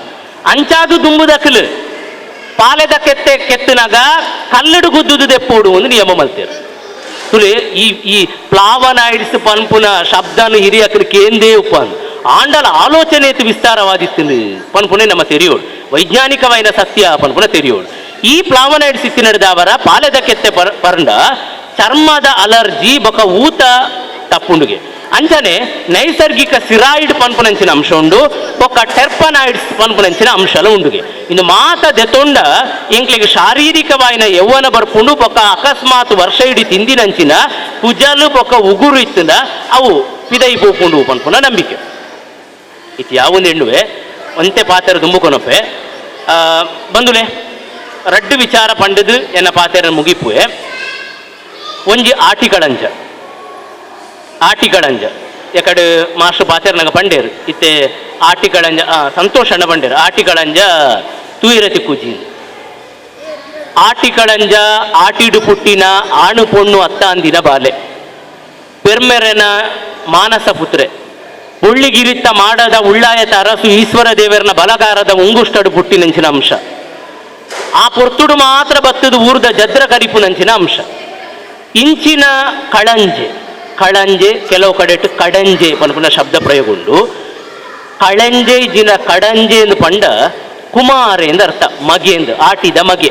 ಅಂಚಾದು ದುಂಬುದಕಲು ಪಾಲೆದ ಕೆತ್ತೆ ಕೆತ್ತನಾಗ ಕಲ್ಲಡು ಗುದ್ದುದು ದೆಪ್ಪೋಡು ಒಂದು ನಿಯಮ ಮಲ್ತೇರು. ತುಲೆ ಈ ಈ ಪ್ಲಾವನಾಯ್ಡ್ಸ್ ಪನ್ಪುನ ಶಬ್ದನು ಹಿರಿಯಕಲು ಕೇಂದೇ ಉಪ್ಪಂದು ಆಂಡಲ ಆಲೋಚನೆ ವಿಸ್ತಾರವಾದಿತ್ತು ಪನ್ಪುನೆ ನಮ್ಮ ತೆರಿಯೋಡು ವೈಜ್ಞಾನಿಕವಾಯಿನ ಸತ್ಯ ಪನ್ಪುನ ತೆರಿಯೋಡು. ಈ ಪ್ಲಾವನಾಯ್ಡ್ಸ್ ಇತ್ತಿ ನಡೆದವರ ಪಾಲೆದ ಕೆತ್ತೆ ಪರಂಡ ಚರ್ಮದ ಅಲರ್ಜಿ ಬೊಕ ಊತ ತಪ್ಪುಂಡುಗೆ ಅಂಚನೆ ನೈಸರ್ಗಿಕ ಸಿರಾಯ್ಡ್ ಪನ್ಪುನಂಚಿನ ಅಂಶ ಉಂಡು ಬೊಕ ಟೆರ್ಪನಾಯ್ಡ್ಸ್ ಪನ್ಪುನಂಚಿನ ಅಂಶಲ ಉಂಡುಗೆ. ಇನ್ನು ಮಾತ ದೆತೊಂಡ ಎಂಕ್ಲಿಗೆ ಶಾರೀರಿಕವಾಯಿನ ಯೌವನ ಬರ್ಪುಂಡು ಬೊಕ ಅಕಸ್ಮಾತ್ ವರ್ಷ ಇಡೀ ತಿಂದಿನಂಚಿನ ಕುಜಲು ಬೊಕ ಉಗುರು ಇತ್ತಂದ ಅವು ಪಿದೈ ಪೋಪುಂಡು ಪನ್ಪುನ ನಂಬಿಕೆ. ಇತ್ತು ಯಾವೊಂದು ಹೆಣ್ಣುವೆ ಒಂತೆ ಪಾತ್ರ ದುಂಬುಕೊನಪ್ಪೆ ಬಂದುಲೆ ರಡ್ಡು ವಿಚಾರ ಪಂಡದು ಎನ್ನ ಪಾತ್ರ ಮುಗಿಪುವೆ. ಒಂಜಿ ಆಟಿಕಳಂಜ ಆಟಿಕಳಂಜ ಎಕಡೆ ಮಾಸ್ಟರ್ ಪಾತೇರ್ನಾಗ ಪಂಡೇರು ಇತ್ತೆ ಆಟಿಕಳಂಜ ಸಂತೋಷ ಅಣ್ಣ ಪಂಡೇರು ಆಟಿಕಳಂಜ ತೂಯಿರತಿ ಕೂಜಿ ಆಟಿಕಳಂಜ ಆಟಿಡು ಪುಟ್ಟಿನ ಆಣು ಪೊಣ್ಣು ಅತ್ತ ಅಂದಿನ ಬಾಲೆ ಪೆರ್ಮೆರೆನ ಮಾನಸ ಪುತ್ರೆ ಉಳ್ಳಿಗಿರಿತ್ತ ಮಾಡದ ಉಳ್ಳಾಯತ ಅರಸು ಈಶ್ವರ ದೇವರನ ಬಲಗಾರದ ಉಂಗುಷ್ಟಡು ಪುಟ್ಟಿನಂಚಿನ ಅಂಶ ಆ ಪೊರ್ತುಡು ಮಾತ್ರ ಬತ್ತದು ಊರ್ದ ಜದ್ರ ಕರಿಪುನಂಚಿನ ಅಂಶ. ಇಂಚಿನ ಕಳಂಜೆ ಕಳಂಜೆ ಕೆಲವು ಕಡೆ ಕಡಂಜೆ ಪನ್ಪುನ ಶಬ್ದ ಪ್ರಯೋಗ ಉಂಡು. ಕಳಂಜೆ ಜಿನ ಕಡಂಜೆ ಎಂದು ಪಂಡ ಕುಮಾರೆ ಎಂದು ಅರ್ಥ ಮಗೆ ಎಂದು ಆಟಿದ ಮಗೆ.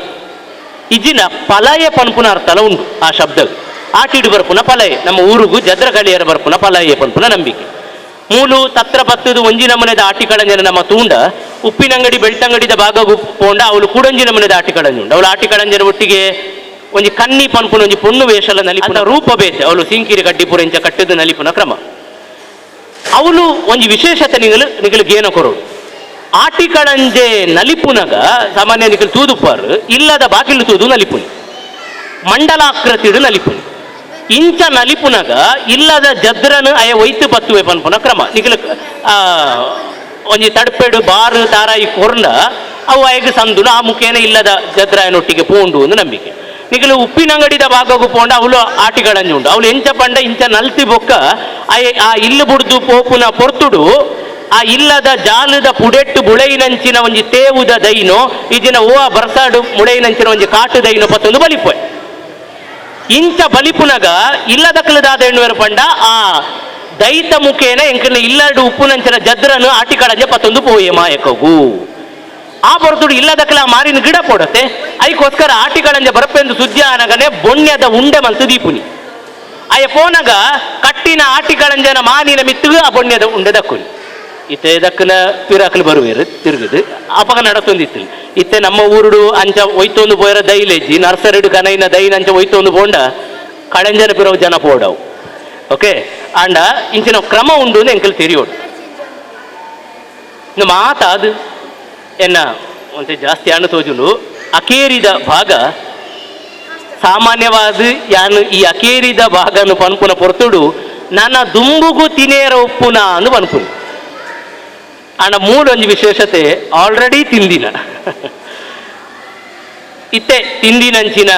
ಇಜಿನ ಪಲಯ ಪನ್ಪುನ ಅರ್ಥಲ ಉಂಡು ಆ ಶಬ್ದ ಆಟಿಡು ಬರ್ಪುನ ಪಲಯ ನಮ್ಮ ಊರಿಗೂ ಜದ್ರ ಕಳಿಯರ ಬರ್ಪುನ ಪಲಯ ಪನ್ಪುನ ನಂಬಿಕೆ. ಮೂಲು ತತ್ರ ಪತ್ತದು ಒಂಜಿ ನಮೂನೆದ ಆಟಿಕಳಂಜನ ನಮ್ಮ ತೂಂಡ ಉಪ್ಪಿನಂಗಡಿ ಬೆಳ್ತಂಗಡಿದ ಭಾಗ ಪೋಂಡ ಅವಳು ಕೂಡೊಂಜಿ ನಮೂನೆದ ಆಟಿಕಳಂಜ ಉಂಡು. ಅವಳು ಆಟಿಕಳಂಜನ ಒಟ್ಟಿಗೆ ಒಂಜಿ ಕನ್ನಿ ಪನ್ಪುನ ಒಂಜಿ ಪೊಣ್ಣು ವೇಷಲ ನಲಿಪುನ ರೂಪ ಬೇತೆ. ಅವಳು ಸಿಂಕಿರಿ ಕಡ್ಡಿಪುರ ಇಂಚ ಕಟ್ಟದ ನಲಿಪುನ ಕ್ರಮ. ಅವಳು ಒಂಜಿ ವಿಶೇಷತೆ ನಿಗಲು ನಿಗಲು ಗೇನ ಕೊರೋಡು. ಆಟಿಕಳಂಜೆ ನಲಿಪುನಗ ಸಾಮಾನ್ಯ ನಿಗಲು ತೂದುಪ್ಪಾರು ಇಲ್ಲದ ಬಾಕಿಲು ತೂದು ನಲಿಪುನಿ ಮಂಡಲಾಕೃತಿಡು ನಲಿಪುನಿ. ಇಂಚ ನಲಿಪುನಗ ಇಲ್ಲದ ಜದ್ರನು ಅಯ ಒಯ್ತು ಪತ್ತುವೆ ಪನ್ಪುನ ಕ್ರಮ. ನಿಗಲು ಒಂಜಿ ತಡ್ಪೆಡು ಬಾರು ತಾರಾಯಿ ಕೊರ್ನ ಅವು ಅಯಗ ಸಂದುನು ಆ ಮುಖೇನ ಇಲ್ಲದ ಜದ್ರಾಯನೊಟ್ಟಿಗೆ ಪೋಂಡು ಒಂದು ನಂಬಿಕೆ. ನಿಗಲು ಉಪ್ಪಿನಂಗಡಿದ ಭಾಗಕ್ಕೂ ಪೋಂಡ ಅವಳು ಆಟಿಗಳಂಜು ಉಂಡು. ಅವಳು ಎಂಚ ಪಂಡ ಇಂಚ ನಲ್ತಿ ಬೊಕ್ಕ ಆ ಇಲ್ಲು ಬುಡ್ದು ಪೋಪುನ ಪೊರ್ತುಡು ಆ ಇಲ್ಲದ ಜಾಲದ ಪುಡೆಟ್ಟು ಬುಳೆಯಿನಂಚಿನ ಒಂಜಿ ತೇವುದ ದೈನೋ ಇದಿನ ಓ ಬರ್ಸಾಡು ಮುಳೆಯಿನಂಚಿನ ಒಂಜಿ ಕಾಟು ದೈನೋ ಪತ್ತೊಂದು ಬಲಿಪೋಯ್. ಇಂಚ ಬಲಿಪುನಗ ಇಲ್ಲದ ಕಲದಾದ ಎಣ್ಣುವರು ಪಂಡ ಆ ದೈತ ಮುಖೇನ ಎಂಕನ ಇಲ್ಲಡು ಉಪ್ಪುನಂಚಿನ ಜದ್ರನು ಆಟಿಕಳಂಜೆ ಪತ್ತೊಂದು ಪೋಯೆ ಮಾಯಕಗು. ಆ ಬರ್ತುಡು ಇಲ್ಲದಕ್ಕಲ ಮಾರಿನ ಗಿಡ ಪೊಡತೆ ಐಕೋಸ್ಕರ ಆಟಿಕಳಂಜೆ ಬರಪೆಂದು ಸುದ್ದಿ ಆನಗನೆ ಬೊಣ್ಯದ ಉಂಡೆ ಮಲ್ತು ದೀಪುನಿ. ಆಯ ಪೋನಗ ಕಟ್ಟಿನ ಆಟಿಕಳಂಜನ ಮಾನಿನ ಮಿತ್ತು ಆ ಬೊಣ್ಯದ ಉಂಡೆ ದಕ್ಕುನಿ. ಇತ್ತೆ ದಕ್ಕನ ಪಿರಾಕಲು ಬರುವೇರು ತಿರುಗುದು ಅಪಗ ನಡತೊಂದಿತ್ತು. ಇತ್ತೆ ನಮ್ಮ ಊರುಡು ಅಂಚ ಒಯ್ತೊಂದು ಪೋಯರ ದೈಲೇಜಿ ನರ್ಸರಿಡು ಕನೈನ ದೈನ ಅಂಚ ಒಯ್ತೊಂದು ಪೋಂಡ ಕಳಂಜನ ಪಿರವು ಜನ ಪೋಡವು. ಓಕೆ ಅಂಡ ಇಂಚಿನ ಕ್ರಮ ಉಂಡು ಎಂಕಲ್ ತೆರಿಯೋಡು. ಮಾತಾದು ಎನ್ನ ಒಂತೆ ಜಾಸ್ತಿ ಅಣ್ಣ ತೋಜುಂಡು. ಅಕೇರಿದ ಭಾಗ ಸಾಮಾನ್ಯವಾದ ಯಾನು ಈ ಅಕೇರಿದ ಭಾಗನು ಪನ್ಪುನ ಪೊರ್ತುಡು ನನ್ನ ದುಂಬುಗು ತಿನೇರ ಉಪ್ಪುನ ಅಂದು ಪನ್ಪುನು. ಅಣ್ಣ ಮೂಲೊಂಜಿ ವಿಶೇಷತೆ ಆಲ್ರೆಡಿ ತಿಂದಿನ ಇತ್ತೆ ತಿಂದಿನಂಚಿನ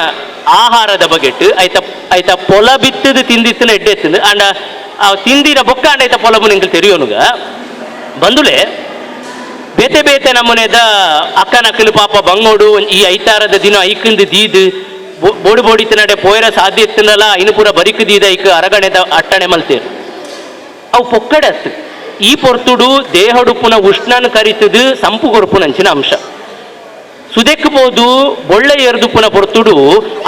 ಆಹಾರದ ಬಗೆಟ್ ಐತ ಐತ ಪೊಲ ಬಿತ್ತದು ತಿಂದಿತ್ತಿನ ಎಡ್ಡೆ ಎತ್ತದು ಅಂಡ ಆ ತಿಂದಿನ ಬೊಕ್ಕ ಅಂಡ ಐತ ಪೊಲಬು ನಿಂಗೆ ತೆರಿಯೋನುಗ ಬಂದುಲೆ ಬೇತೆ ಬೇತೆ ನಮೂನೆದ ಅಕ್ಕನಕ್ಕಲು ಪಾಪ ಬಂಗೋಡು ಈ ಐತಾರದ ದಿನ ಐಕಂದು ದೀದು ಬೋಡು ಬೋಡಿತ ನಡೆ ಪೋಯರ ಸಾಧ್ಯ ಇತ್ತನಲ್ಲ ಇನ್ನು ಪೂರ ಬರಿಕು ದೀದ ಐಕ್ ಅರಗಣೆದ ಅಟ್ಟಣೆ ಮಲ್ತೇರು ಅವು ಪೊಕ್ಕಡೆ ಅತ್ತು. ಈ ಪೊರ್ತುಡು ದೇಹಡುಪ್ಪುನ ಉಷ್ಣನ ಕರಿತದು ಸಂಪು ಕೊರ್ಪುನಂಚಿನ ಅಂಶ. ಸುದೆಕ್ ಪೋದು ಬೊಳ್ಳೆ ಎರ್ದುಪ್ಪುನ ಪೊರ್ತುಡು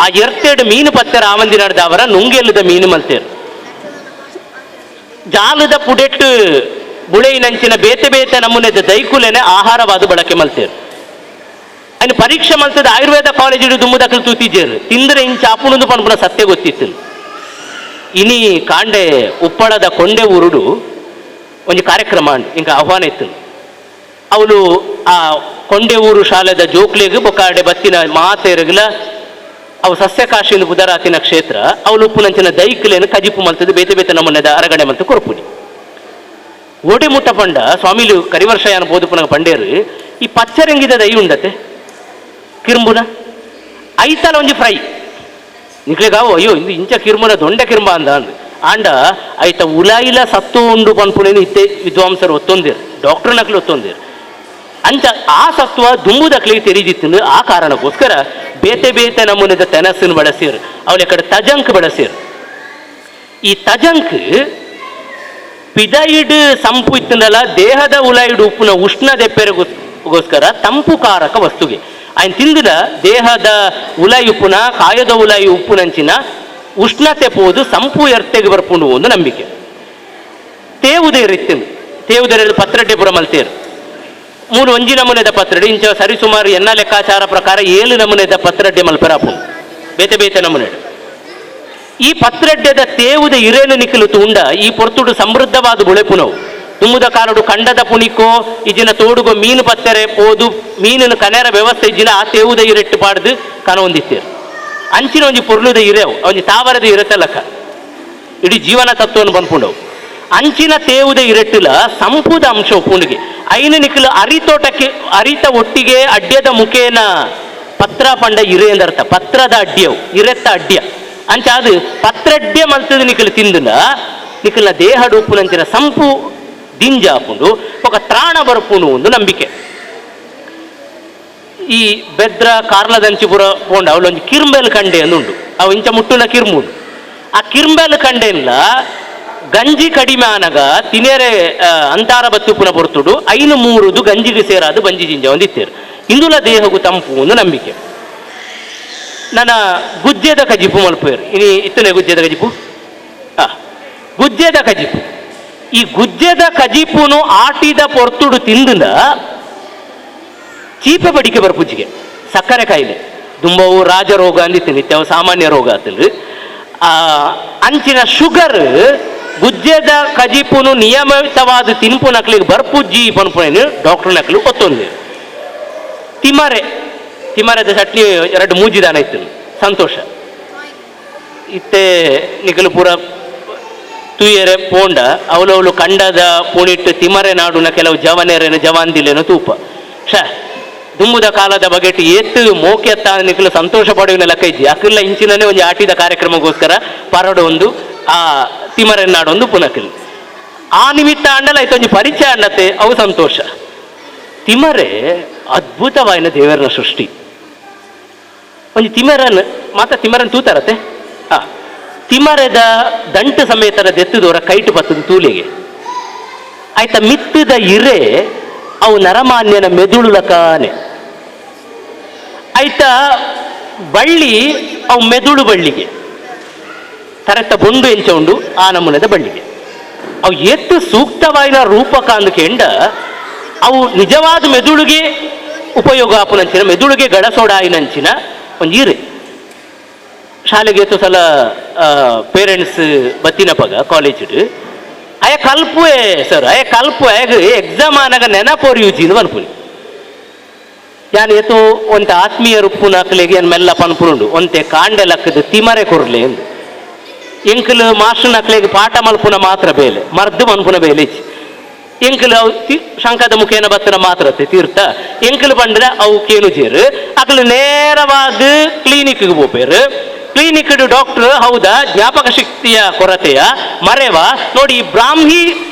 ಆ ಎರ್ತೆಡು ಮೀನು ಪತ್ತೆ ರಾಮಂದಿನಡ್ದವರ ನುಂಗೆಲ್ಲದ ಮೀನು ಮಲ್ತೇರು. ಜಾಲದ ಪುಡೆಟ್ಟು ಬುಳೆಯಿನಂಚಿನ ಬೇತೆ ಬೇತೆ ನಮೂನೆದ ದೈಕುಲೆನೆ ಆಹಾರವಾದ ಬಳಕೆ ಮಲ್ತೇರು. ఆయన ಪರೀಕ್ಷೆ ಮಲ್ತದ ಆಯುರ್ವೇದ ಕಾಲೇಜ್ ದುಮ್ಮುದಕ್ಕಲು ತೂತಿಜೇರು ತಿಂದ್ರೆ ಇಂಚ ಆಪುಣಂದು ಪನ್ಪುನ ಸತ್ಯ ಗೊತ್ತಿತ್ತು. ಇನಿ ಕಾಂಡೆ ಉಪ್ಪಳದ ಕೊಂಡೆ ಊರುಡು ಒಂಜಿ ಕಾರ್ಯಕ್ರಮ ಇಂಕ ಆಹ್ವಾನ ಇತ್ತು. ಅವಳು ಆ ಕೊಂಡೆ ಊರು ಶಾಲೆದ ಜೋಕ್ಲೆಗ್ ಬೊಕ್ಕಾಡೆ ಬತ್ತಿನ ಮಾತೆರಗ್ಲ ಅವು ಸಸ್ಯಕಾಶಿನ ಬುಧರಾತಿನ ಕ್ಷೇತ್ರ ಅವಳು ಉಪ್ಪುನಂಚಿನ ದೈಕ್ಲೇನು ಕಜಿಪು ಮಲ್ತದ ಬೇತೆ ಬೇತೆ ನಮೂನೆದ ಅರಗಣೆ ಮಲ್ತು ಕೊರ್ಪುನಿ. ಓಡೆ ಮುಟ್ಟ ಪಂಡ ಸ್ವಾಮಿಲು ಕರಿವರ್ಷ ಯಾನ ಬೋದುಪುನಗ ಪಂಡೇರು ಈ ಪಚ್ಚರಂಗಿದ ದೈ ಉಂಡತೆ ಕಿರ್ಂಬುನ ಐತಲ ಒಂಜಿ ಫ್ರೈ ನಿಕ್ಲೆಗಾವು ಅಯ್ಯೋ ಇಂದು ಇಂಚ ಕಿರ್ಮುನ ದೊಂಡೆ ಕಿರ್ಂಬ ಅಂದ ಅಂದು ಆಂಡ ಐತ ಉಲಾಯಿಲ ಸತ್ತು ಉಂಡು ಪನ್ಪುನೇನು ಇತ್ತೆ ವಿದ್ವಾಂಸರು ಒತ್ತೊಂದಿರು ಡಾಕ್ಟರ್ ನಕ್ಲು ಒತ್ತೊಂದಿರು. ಅಂಚ ಆ ಸತ್ವ ದುಂಬುದಕ್ಲಿಗೆ ತೆರಿದಿತ್ತು. ಆ ಕಾರಣಕ್ಕೋಸ್ಕರ ಬೇತೆ ಬೇತೆ ನಮೂನೆದ ತೆನಸನ್ನು ಬಳಸಿರು ಅವಳ ಕಡೆ ತಜಂಕ್ ಬಳಸಿರು. ಈ ತಜಂಕ್ ಪಿದಯಿಡು ಸಂಪು ಇತ್ತಂದಲ್ಲ ದೇಹದ ಉಲಾಯಿಡು ಉಪ್ಪುನ ಉಷ್ಣ ದೆಪ್ಪೆರಗೋಸ್ಕರ ತಂಪು ಕಾರಕ ವಸ್ತುಗೆ ఆయన ತಿಂದಿನ ದೇಹದ ಉಲಾಯಿ ಉಪ್ಪುನ ಕಾಯದ ಉಲಾಯಿ ಉಪ್ಪುನಂಚಿನ ಉಷ್ಣತೆ ಪೋದು ಸಂಪು ಎರ್ತೆಗೆ ಬರ್ಪುಂಡು ಒಂದು ನಂಬಿಕೆ. ತೇವುದೇರು ಇತ್ತಿಂದು ತೇವುದೇರು ಪತ್ರಡ್ಡೆ ಪುರ ಮಲ್ತೇರು ಮೂರು ಒಂಜಿ ನಮೂನೆದ ಪತ್ರಡೆ ಇಂಚ ಸರಿಸುಮಾರು ಎನ್ನ ಲೆಕ್ಕಾಚಾರ ಪ್ರಕಾರ 7 ನಮೂನೆದ ಪತ್ರಡ್ಡೆ ಮಲ್ಪೆರಾಪು ಬೇತೆ ಬೇತೆ ನಮೂನೆ. ಈ ಪತ್ರಡ್ಡೆದ ತೇವುದ ಇರೇನು ನಿಖಲು ತೂಂಡ ಈ ಪೊರ್ತುಡು ಸಮೃದ್ಧವಾದ ಬುಳೆಪುನವು. ತುಮ್ಮುದ ಕಾಲಡು ಕಂಡದ ಪುಣಿಕೋ ಇಜಿನ ತೋಡುಗೋ ಮೀನು ಪತ್ತೆರೆ ಪೋದು ಮೀನಿನ ಕನೆರ ವ್ಯವಸ್ಥೆ ಇಜ್ಜಿನ ಆ ತೇವುದ ಇರೆಟ್ಟು ಪಾಡ್ದು ಕನ ಹೊಂದಿತ್ತೇರು. ಅಂಚಿನ ಒಂಜಿ ಪೊರ್ಲುದ ಇರೆವು ಒಂಜಿ ತಾವರದ ಇರತ್ತಲಕ್ಕ ಇಡೀ ಜೀವನ ತತ್ವವನ್ನು ಬಂದ್ಪುಂಡವು. ಅಂಚಿನ ತೇವುದ ಇರೆಟ್ಟುಲ ಸಂಪುದ ಅಂಶ ಉಪ್ಪುಂಡಿಗೆ ಐನು ನಿಖಲು ಅರಿತೋಟಕ್ಕೆ ಅರಿತ ಒಟ್ಟಿಗೆ ಅಡ್ಯದ ಮುಖೇನ ಪತ್ರ ಪಂಡ ಇರೆ ಎಂದರ್ಥ ಪತ್ರದ ಅಡ್ಯವು ಇರೆತ್ತ ಅಡ್ಯ ಅಂಚ ಅದು ಪತ್ರಡ್ಯ ಮಲ್ತದ ನಿಖಲು ತಿಂದುನ ನಿಖಲ್ನ ದೇಹಡು ಉಪ್ಪುನಂಚಿನ ಸಂಪು ದಿಂಜಾಪುಂಡು ఒక ತ್ರಾಣ ಬರಪುಂಡು ಒಂದು ನಂಬಿಕೆ. ಈ ಬೆದ್ರ ಕಾರ್ಲದಂಚಿಪುರ ಪೋಂಡ ಅವಳೊಂದು ಕಿರ್ಂಬೆಲ್ ಕಂಡೆ ಅಂದುಂಡು ಅವು ಇಂಚ ಮುಟ್ಟುನ ಕಿರ್ಮುಂಡು. ಆ ಕಿರ್ಂಬೆಲ್ ಕಂಡೆಲ್ಲ ಗಂಜಿ ಕಡಿಮೆ ಆನಗ ತಿನೇರೆ ಅಂತಾರ ಬತ್ತುಪುನ ಪೊರ್ತುಡು ಐನು ಮೂರುದು ಗಂಜಿಗೆ ಸೇರಾದು ಬಂಜಿ ಜಿಂಜ ಒಂದಿತ್ತೇರು ಇಂದುಲ ದೇಹಗೂ ತಂಪು ಒಂದು ನಂಬಿಕೆ. ನನ್ನ ಗುಜ್ಜೆದ ಕಜಿಪು ಮಲ್ಪೇರು ಇನಿ ಇತ್ತನೆ ಗುಜ್ಜೆದ ಕಜಿಪು ಗುಜ್ಜೆದ ಕಜಿಪು ಈ ಗುಜ್ಜೆದ ಕಜಿಪುನು ಆಟಿದ ಪೊರ್ತುಡು ತಿಂದ ಚೀಪೆ ಬಡಿಕೆ ಬರ್ಪುಜ್ಜಿಗೆ ಸಕ್ಕರೆ ಕಾಯಿಲೆ ದುಂಬವು ರಾಜರೋಗ ಅಂದಿತ್ತು ನಿತ್ಯವು ಸಾಮಾನ್ಯ ರೋಗ ಆತಲು ಅಂಚಿನ ಶುಗರ್ ಗುಜ್ಜೆದ ಕಜಿಪುನು ನಿಯಮಿತವಾದ ತಿನ್ಪು ನಕ್ಲಿಗೆ ಬರ್ಪುಜ್ಜಿ ಪನ್ಪುನೇನು ಡಾಕ್ಟರ್ ನಕ್ಲು ಒತ್ತೊಂದು. ತಿಮರೆ ತಿಮರೆದ ಚಟ್ನಿ ಎರಡು ಮೂಜಿದಾನ ಇತ್ತು ಸಂತೋಷ ಇತ್ತೆ ನಿಕಲು ಪೂರ ತುಯ್ಯರೆ ಪೋಂಡ ಅವಲವಲು ಕಂಡದ ಪುಣಿಟ್ಟು ತಿಮರೆ ನಾಡುನ ಕೆಲವು ಜವನೇರೇನು ಜವಾಂದಿಲೇನು ತೂಪ ಶ ದುಂಬುದ ಕಾಲದ ಬಗೆಟ್ ಏತ್ತು ಮೋಕೆತ್ತ ನಿಕಲು ಸಂತೋಷ ಪಡೆಯುವ ಲೆಕ್ಕ ಇಜ್ಜಿ ಅಕ್ಕಿಲ್ಲ ಇಂಚಿನನೇ ಒಂದು ಆಟಿದ ಕಾರ್ಯಕ್ರಮಕ್ಕೋಸ್ಕರ ಪರಡು ಒಂದು ಆ ತಿಮರೆ ನಾಡೊಂದು ಪುನಕಿಲ್ ಆ ನಿಮಿತ್ತ ಅಂಡಲ ಆಯ್ತು ಒಂಜಿ ಪರಿಚಯ ಅನ್ನತ್ತೆ ಅವು ಸಂತೋಷ. ತಿಮರೆ ಅದ್ಭುತವಾಯಿನ ದೇವರನ ಸೃಷ್ಟಿ. ಒಂಜಿ ತಿಮರನ್ ಮಾತ ತಿಮರನ್ ತೂತಾರತ್ತೆ ಆ ತಿಮರೆದ ದಂಟು ಸಮೇತರ ದೆತ್ತದವರ ಕೈಟು ಬತ್ತದ ತೂಲಿಗೆ ಆಯ್ತ ಮಿತ್ತದ ಇರೆ ಅವು ನರಮಾನ್ಯನ ಮೆದುಳುಲಕಾನೆ ಆಯ್ತ ಬಳ್ಳಿ ಅವು ಮೆದುಳು ಬಳ್ಳಿಗೆ ತರೆತ್ತ ಬೊಂಡು ಎಂಚ ಉಂಡು ಆ ನಮೂನೆದ ಬಳ್ಳಿಗೆ ಅವು ಎತ್ತು ಸೂಕ್ತವಾಯಿನ ರೂಪಕ ಅಂದ್ಕೆಂಡ ಅವು ನಿಜವಾದ ಮೆದುಳಿಗೆ ಉಪಯೋಗ ಆಪುನಂಚಿನ ಮೆದುಳಿಗೆ ಗಡಸೋಡಾಯಿನಂಚಿನ ಒಂದು ಇರೆ. ಶಾಲೆಗೆ ಎತ್ತು ಸಲ ಪೇರೆಂಟ್ಸ್ ಬತ್ತಿನಪಗ ಕಾಲೇಜ್ ಅಯ ಕಲ್ಪುವೆ ಸರ್ ಅಯ ಕಲ್ಪು ಅಯಗ ಎಕ್ಸಾಮ್ ಆನಾಗ ನೆನಪೋರು ಯೂಜಿಂದು ಪನ್ಪುನಿ ಯಾನ್ ಏತೋ ಒಂತೆ ಆತ್ಮೀಯ ರುಪ್ಪು ನಕ್ಲೆಗೆ ಏನ್ ಮೆಲ್ಲ ಪನ್ಪುನುಂಡು ಒಂತೆ ಕಾಂಡೆ ಲಕ್ಕದ ತಿಮರೆ ಕೊರ್ಲೆ ಎಂದು ಎಂಕಲು ಮಾಸ್ಟರ್ ನಕ್ಲೆಗೆ ಪಾಠ ಮಲ್ಪುನ ಮಾತ್ರ ಬೇಲೆ ಮರ್ದು ಮನ್ಪುನ ಬೇಲೆ ಇಚ್ಚಿ ಎಂಕಲು ಅವು ಶಂಕದ ಮುಖೇನ ಬತ್ತನ ಮಾತ್ರ ತೀರ್ಥ ಎಂಕಲು ಬಂದ್ರೆ ಅವು ಕೇನು ಜೇರು ಅಕಲು ನೇರವಾದ ಕ್ಲಿನಿಕ್ಗೆ ಪೋಪೇರು ಕ್ಲಿನಿಕ್ ಡಾಕ್ಟರ್ ಹೌದಾ ಜ್ಞಾಪಕ ಶಕ್ತಿಯ ಕೊರತೆಯ ಮರೆವ ನೋಡಿ ಬ್ರಾಹ್ಮಿ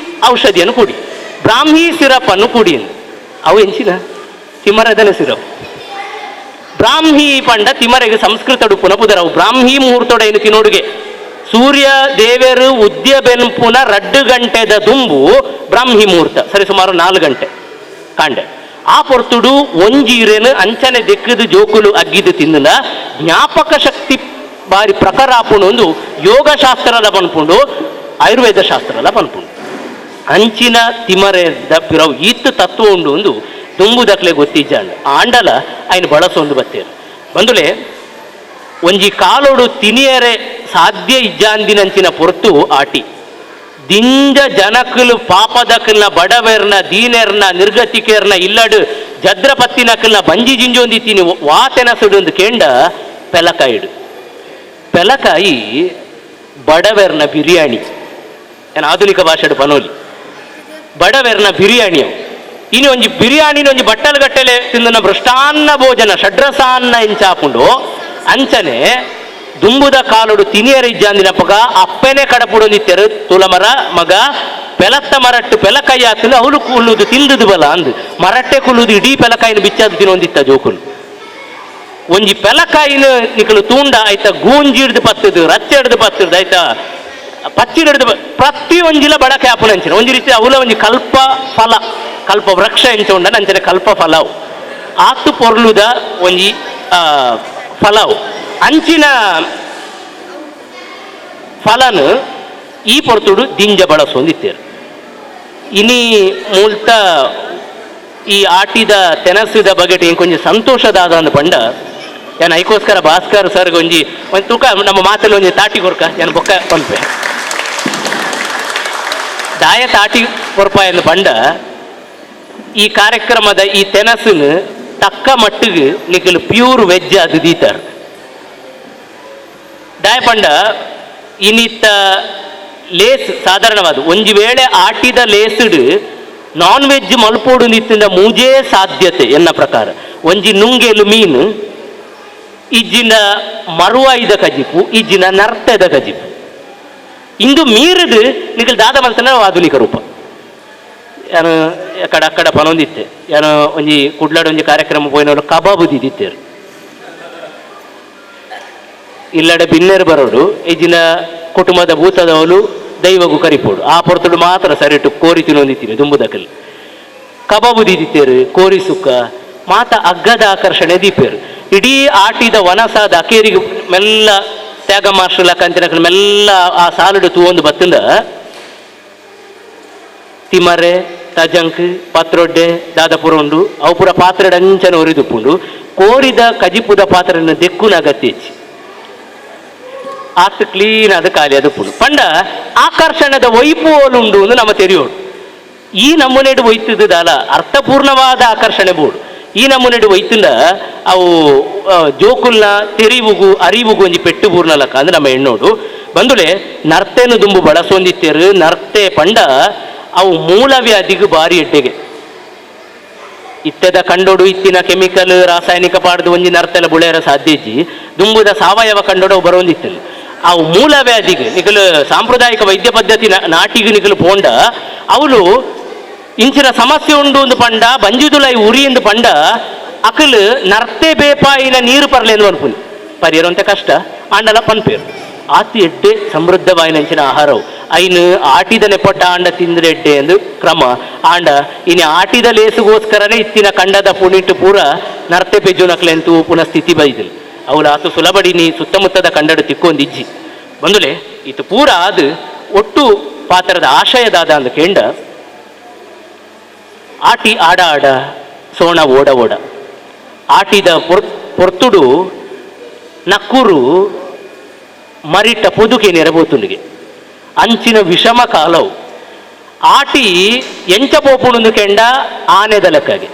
ಔಷಧಿಯನ್ನು ಕುಡಿ ಬ್ರಾಹ್ಮಿ ಸಿರಪ್ ಅನ್ನು ಕುಡಿ ಅವು ಎಂಚಿನ ತಿಮರದನ ಸಿರಪ್ ಬ್ರಾಹ್ಮಿ ಪಂಡ ತಿಮರೆಗೆ ಸಂಸ್ಕೃತ ಪುನ ಪುದರವು ಬ್ರಾಹ್ಮಿ ಮುಹೂರ್ತೊಡ ಏನು ತಿನ್ನೋಡುಗೆ ಸೂರ್ಯ ದೇವರು ಉದ್ಯ ಬೆನ್ಪುನ 2 ಗಂಟೆದ ದುಂಬು ಬ್ರಾಹ್ಮಿ ಮುಹೂರ್ತ ಸರಿ ಸುಮಾರು 4 ಗಂಟೆ ಕಾಂಡೆ ಆ ಪೊರ್ತುಡು ಒಂಜೀರೇನು ಅಂಚನೆ ದೆಕ್ಕದು ಜೋಕುಲು ಅಗ್ಗಿದು ತಿಂದ ಜ್ಞಾಪಕ ಶಕ್ತಿ ಬಾರಿ ಪ್ರಕಾರ ಆಪುಂಡು ಒಂದು ಯೋಗಶಾಸ್ತ್ರದ ಪನ್ಪುಂಡು ಆಯುರ್ವೇದ ಶಾಸ್ತ್ರದ ಪನ್ಪುಂಡು ಅಂಚಿನ ತಿಮರೆದ ಪಿರವು ಈತ್ ತತ್ವ ಉಂಡು ಒಂದು ದುಂಬುದಕ್ಲೆ ಗೊತ್ತಿಜ್ಜಾಂಡ್ ಆಂಡಲ ಆಯ್ನ ಬಳಸೊಂದು ಬತ್ತೇರು ಬಂದುಲೆ ಒಂಜಿ ಕಾಲೋಡು ತಿನಿಯರೆ ಸಾಧ್ಯ ಇಜ್ಜಾಂದಿನಂಚಿನ ಪೊರ್ತು ಆಟಿ ದಿಂಜ ಜನಕಲು ಪಾಪದಕಲ್ನ ಬಡವೆರ್ನ ದೀನೆರ್ನ ನಿರ್ಗತಿಕೆರ್ನ ಇಲ್ಲಡು ಜದ್ರಪತ್ತಿನಕಲ್ನ ಬಂಜಿ ಜಿಂಜೊಂದಿ ತಿನಿ ವಾತೆನಸುಡು ಕೇಂಡ ಪೆಲಕಾಯಿಡು ಪೆಲಕಾಯಿ ಬಡವೆರ್ನ ಬಿರಿಯಾನಿ ಏನು ಆಧುನಿಕ ಭಾಷೆಡು ಪನೋಲಿ ಬಡವೆರ್ನ ಬಿರಿಯಾನಿ ಇನ್ನು ಒಂಜಿ ಬಿರಿಯಾನಿನ ಒಂಜಿ ಬಟ್ಟಲು ಗಟ್ಟಲೆ ತಿಂದನ ಭ್ರಷ್ಟಾನ್ನ ಭೋಜನ ಷಡ್ರಸಾನ್ನ ಇಂಚಾಪುಂಡು ಅಂಚನೆ ದುಂಬುದ ಕಾಲುಡು ತಿನಿಯರ ಇಜ್ಜಾಂದಿನಪಗ ಅಪ್ಪನೆ ಕಡಪುಡೊಂದಿತ್ತೆರು ತುಲಮರ ಮಗ ಪೆಲತ್ತ ಮರಟ್ಟು ಪೆಲಕಾಯಿ ಆತಂದು ಅವಳು ಕುಲ್ಲುದು ತಿಂದುದು ಬಲ ಅಂದು ಮರಟ್ಟೆ ಕುಲ್ಲುದು ಇಡೀ ಪೆಲಕಾಯಿನ ಬಿಚ್ಚಾದು ತಿನ್ನೊಂದಿತ್ತ ಜೋಕುಲು ಒಂಜಿ ಪೆಲಕಾಯಿನ ನಿಕಲು ತೂಂಡ ಆಯ್ತಾ ಗೂಂಜಿ ಹಿಡ್ದು ಪತ್ತದು ರಚ್ಚೆ ಹಿಡ್ದು ಪತ್ತದು ಆಯ್ತಾ ಪಚ್ಚಿನ ಹಿಡ್ದು ಪ್ರತಿ ಒಂಜಿಲ ಬಳಕೆ ಆಪುನಂಚಿನ ಒಂಜಿ ರೀತಿ ಅವಲ ಒಂಜಿ ಕಲ್ಪ ಫಲ ಕಲ್ಪ ವೃಕ್ಷ ಎಂಚ ಉಂಡ ಅಂಚನೆ ಕಲ್ಪ ಫಲವು ಆತು ಪೊರ್ಲುದ ಒಂಜಿ ಫಲವು ಅಂಚಿನ ಫಲನು ಈ ಪೊರ್ತುಡು ದಿಂಜ ಬಳಸೊಂದಿತ್ತೇರು ಇನಿ ಮೂಲ್ತ ಈ ಆಟಿದ ತೆನಸಿದ ಬಗೆಟ್ ಇಂಕೊಂಜಿ ಸಂತೋಷದಾದ ಅಂದ್ ಪಂಡ ಯಾನ್ ಐಕೋಸ್ಕರ ಭಾಸ್ಕರ್ ಸರ್ ಒಂಜಿ ಒಂದು ತೂಕ ನಮ್ಮ ಮಾತಲ್ಲಿ ಒಂಜಿ ತಾಟಿ ಕೊರ್ಕ ಯಾನ್ ಬೊಕ್ಕ ಪನ್ಪೆ ದಾಯ ತಾಟಿ ಕೊರ್ಪ ಎಂದು ಪಂಡ ಈ ಕಾರ್ಯಕ್ರಮದ ಈ ತೆನಸುನು ತಕ್ಕ ಮಟ್ಟಿಗೆ ನಿಕಲು ಪ್ಯೂರ್ ವೆಜ್ ಅದು ದೀತಾರ್ ದಾಯ ಪಂಡ ಇನ್ನಿತ್ತ ಲೇಸ್ ಸಾಧಾರಣವಾದ ಒಂಜಿ ವೇಳೆ ಆಟಿದ ಲೇಸುಡು ನಾನ್ ವೆಜ್ ಮಲ್ಪೋಡು ನಿತ್ತಿಂದ ಮೂಜೇ ಸಾಧ್ಯತೆ ಎನ್ನ ಪ್ರಕಾರ ಒಂಜಿ ನುಂಗೇಲು ಮೀನು ಇಜ್ಜಿನ ಮರುವಾಯಿದ ಕಜಿಪು ಇಜ್ಜಿನ ನರ್ತದ ಕಜಿಪು ಇಂದು ಮೀರಿದು ನಿಕಲ್ ದಾದ ಮಲ್ತನ ಆಧುನಿಕ ರೂಪ ಯಾನು ಅಕ್ಕಡ ಅಕ್ಕಡ ಪನೊಂದಿತ್ತೆ ಯಾನು ಒಂಜಿ ಕುಡ್ಲಾಡ ಒಂಜಿ ಕಾರ್ಯಕ್ರಮ ಪೋಯಿನವರು ಕಬಾಬು ದಿದ್ದಿತ್ತೇರು ಇಲ್ಲಡೆ ಬಿನ್ನೇರು ಬರೋಡು ಇಜ್ಜಿನ ಕುಟುಂಬದ ಭೂತದವಳು ದೈವಗೂ ಕರಿಪೋಡು ಆ ಪೊರ್ತುಡು ಮಾತ್ರ ಸರಿಟು ಕೋರಿ ತಿನ್ನೊಂದಿತ್ತೀನಿ ದುಂಬುದಕಲ್ ಕಬಾಬು ದಿದ್ದಿತ್ತೇರು ಕೋರಿ ಸುಕ್ಕ ಮಾತ ಅಗ್ಗದ ಆಕರ್ಷಣೆ ದೀಪೇರು ಇಡೀ ಆಟಿದ ವನಸಾದ ಅಕೇರಿಗೆ ಮೆಲ್ಲ ತ್ಯಾಗ ಮಾಸ್ಟರ್ ಕಂತಿನ ಮೆಲ್ಲ ಆ ಸಾಲುಡು ತೂವೊಂದು ಬತ್ತಂದ ತಿಮರೆ ತಜಂಕ್ ಪತ್ರೊಡ್ಡೆ ದಾದಪುರ ಉಂಡು ಅವು ಪೂರ ಪಾತ್ರೆಡ್ ಅಂಚನೆ ಒರಿದುಪ್ಪುಂಡು ಕೋರಿದ ಕಜಿಪುದ ಪಾತ್ರೆನ ದೆಕ್ಕುನ ಅಗತ್ಯ ಇಜ್ಜಿ ಆತ್ ಕ್ಲೀನ್ ಆದ ಖಾಲಿ ಅದು ಪಂಡ ಆಕರ್ಷಣದ ಒಯ್ಪು ಉಂಡು ಅಂದು ನಮ್ಮ ತೆರಿಯೋಡು. ಈ ನಮೂನೆಡು ಒಯ್ತದಾಲ ಅರ್ಥಪೂರ್ಣವಾದ ಆಕರ್ಷಣೆ ಬೋಡು. ಈ ನಮೂನೆಡು ಒಯ್ತುಂಡ ಅವು ಜೋಕುಲ್ನ ತೆರಿವುಗು ಅರಿವುಗು ಒಂಜಿ ಪೆಟ್ಟು ಬೂರ್ನಲಕ್ಕ ಅಂದ್ರೆ ನಮ್ಮ ಎಣ್ಣೋಡು. ಬಂದುಲೆ ನರ್ತೆನು ದುಂಬು ಬಳಸೊಂದಿತ್ತೇರು ನರ್ತೆ ಪಂಡ ಅವು ಮೂಲವ್ಯಾಧಿಗೂ ಬಾರಿ ಎಡ್ಡೆಗೆ. ಇತ್ತೆದ ಕಂಡೋಡು ಇತ್ತಿನ ಕೆಮಿಕಲ್ ರಾಸಾಯನಿಕ ಪಾಡ್ದು ಒಂಜಿ ನರ್ತೆಲ ಬುಳೆಯರ ಸಾಧ್ಯ ಇಜ್ಜಿ. ದುಂಬುದ ಸಾವಯವ ಕಂಡೋಡು ಅವು ಬರೋಂದಿತ್ತು. ಅವು ಮೂಲವ್ಯಾಧಿಗೆ ನಿಕಲು ಸಾಂಪ್ರದಾಯಿಕ ವೈದ್ಯ ಪದ್ಧತಿ ನಾಟಿಗೆ ನಿಕಲು ಪೋಂಡ ಅವಳು ಇಂಚಿನ ಸಮಸ್ಯೆ ಉಂಡು ಒಂದು ಪಂಡ ಬಂಜಿದುಲೈ ಉರಿ ಎಂದು ಪಂಡ ಅಕಲು ನರ್ತೆ ಬೇಪಾಯಿನ ನೀರು ಪರ್ಲೇಂದು ಅನ್ಪುನಿ ಪರಿಯರಂತೆ ಕಷ್ಟ ಆಂಡಲ ಪನ್ಪೇರು. ಆತಿ ಎಡ್ಡೆ ಸಮೃದ್ಧವಾಯಿನಂಚಿನ ಆಹಾರವು ಐನು ಆಟಿದ ನೆಪಟ್ಟ ಆಂಡ ತಿಂದ್ರೆ ಎಡ್ಡೆ ಎಂದು ಕ್ರಮ ಆಂಡ ಇನ್ನು ಆಟಿದ ಲೇಸುಗೋಸ್ಕರನೇ ಇತ್ತಿನ ಕಂಡದ ಪುಣಿಟ್ಟು ಪೂರ ನರ್ತೆ ಪೆಜ್ಜುನಕ್ಲೆಂತು ಪುನಃ ಸ್ಥಿತಿ ಬೈದಿಲ್ಲ. ಅವಳು ಆತು ಸುಲಭಡಿ ನೀ ಸುತ್ತಮುತ್ತದ ಕಂಡಡು ತಿಕ್ಕೊಂದಿಜ್ಜಿ ಬಂದುಲೆ ಇತ್ತು ಪೂರ ಅದು ಒಟ್ಟು ಪಾತ್ರದ ಆಶಯದಾದ ಅಂದ ಕೆಂಡ ಆಟಿ ಆಡ ಆಡ ಸೋಣ ಓಡ ಓಡ ಆಟಿದ ಪೊರ್ತುಡು ನಕ್ಕೂರು ಮರಿಟ ಪೊದುಕೆ ನೆರಬೋತುಂಡಿಗೆ ಅಂಚಿನ ವಿಷಮ ಕಾಲವು ಆಟಿ ಎಂಚ ಪೋಪುಣಂದು ಕೆಂಡ ಆನೆದಲಕ್ಕಾಗಿ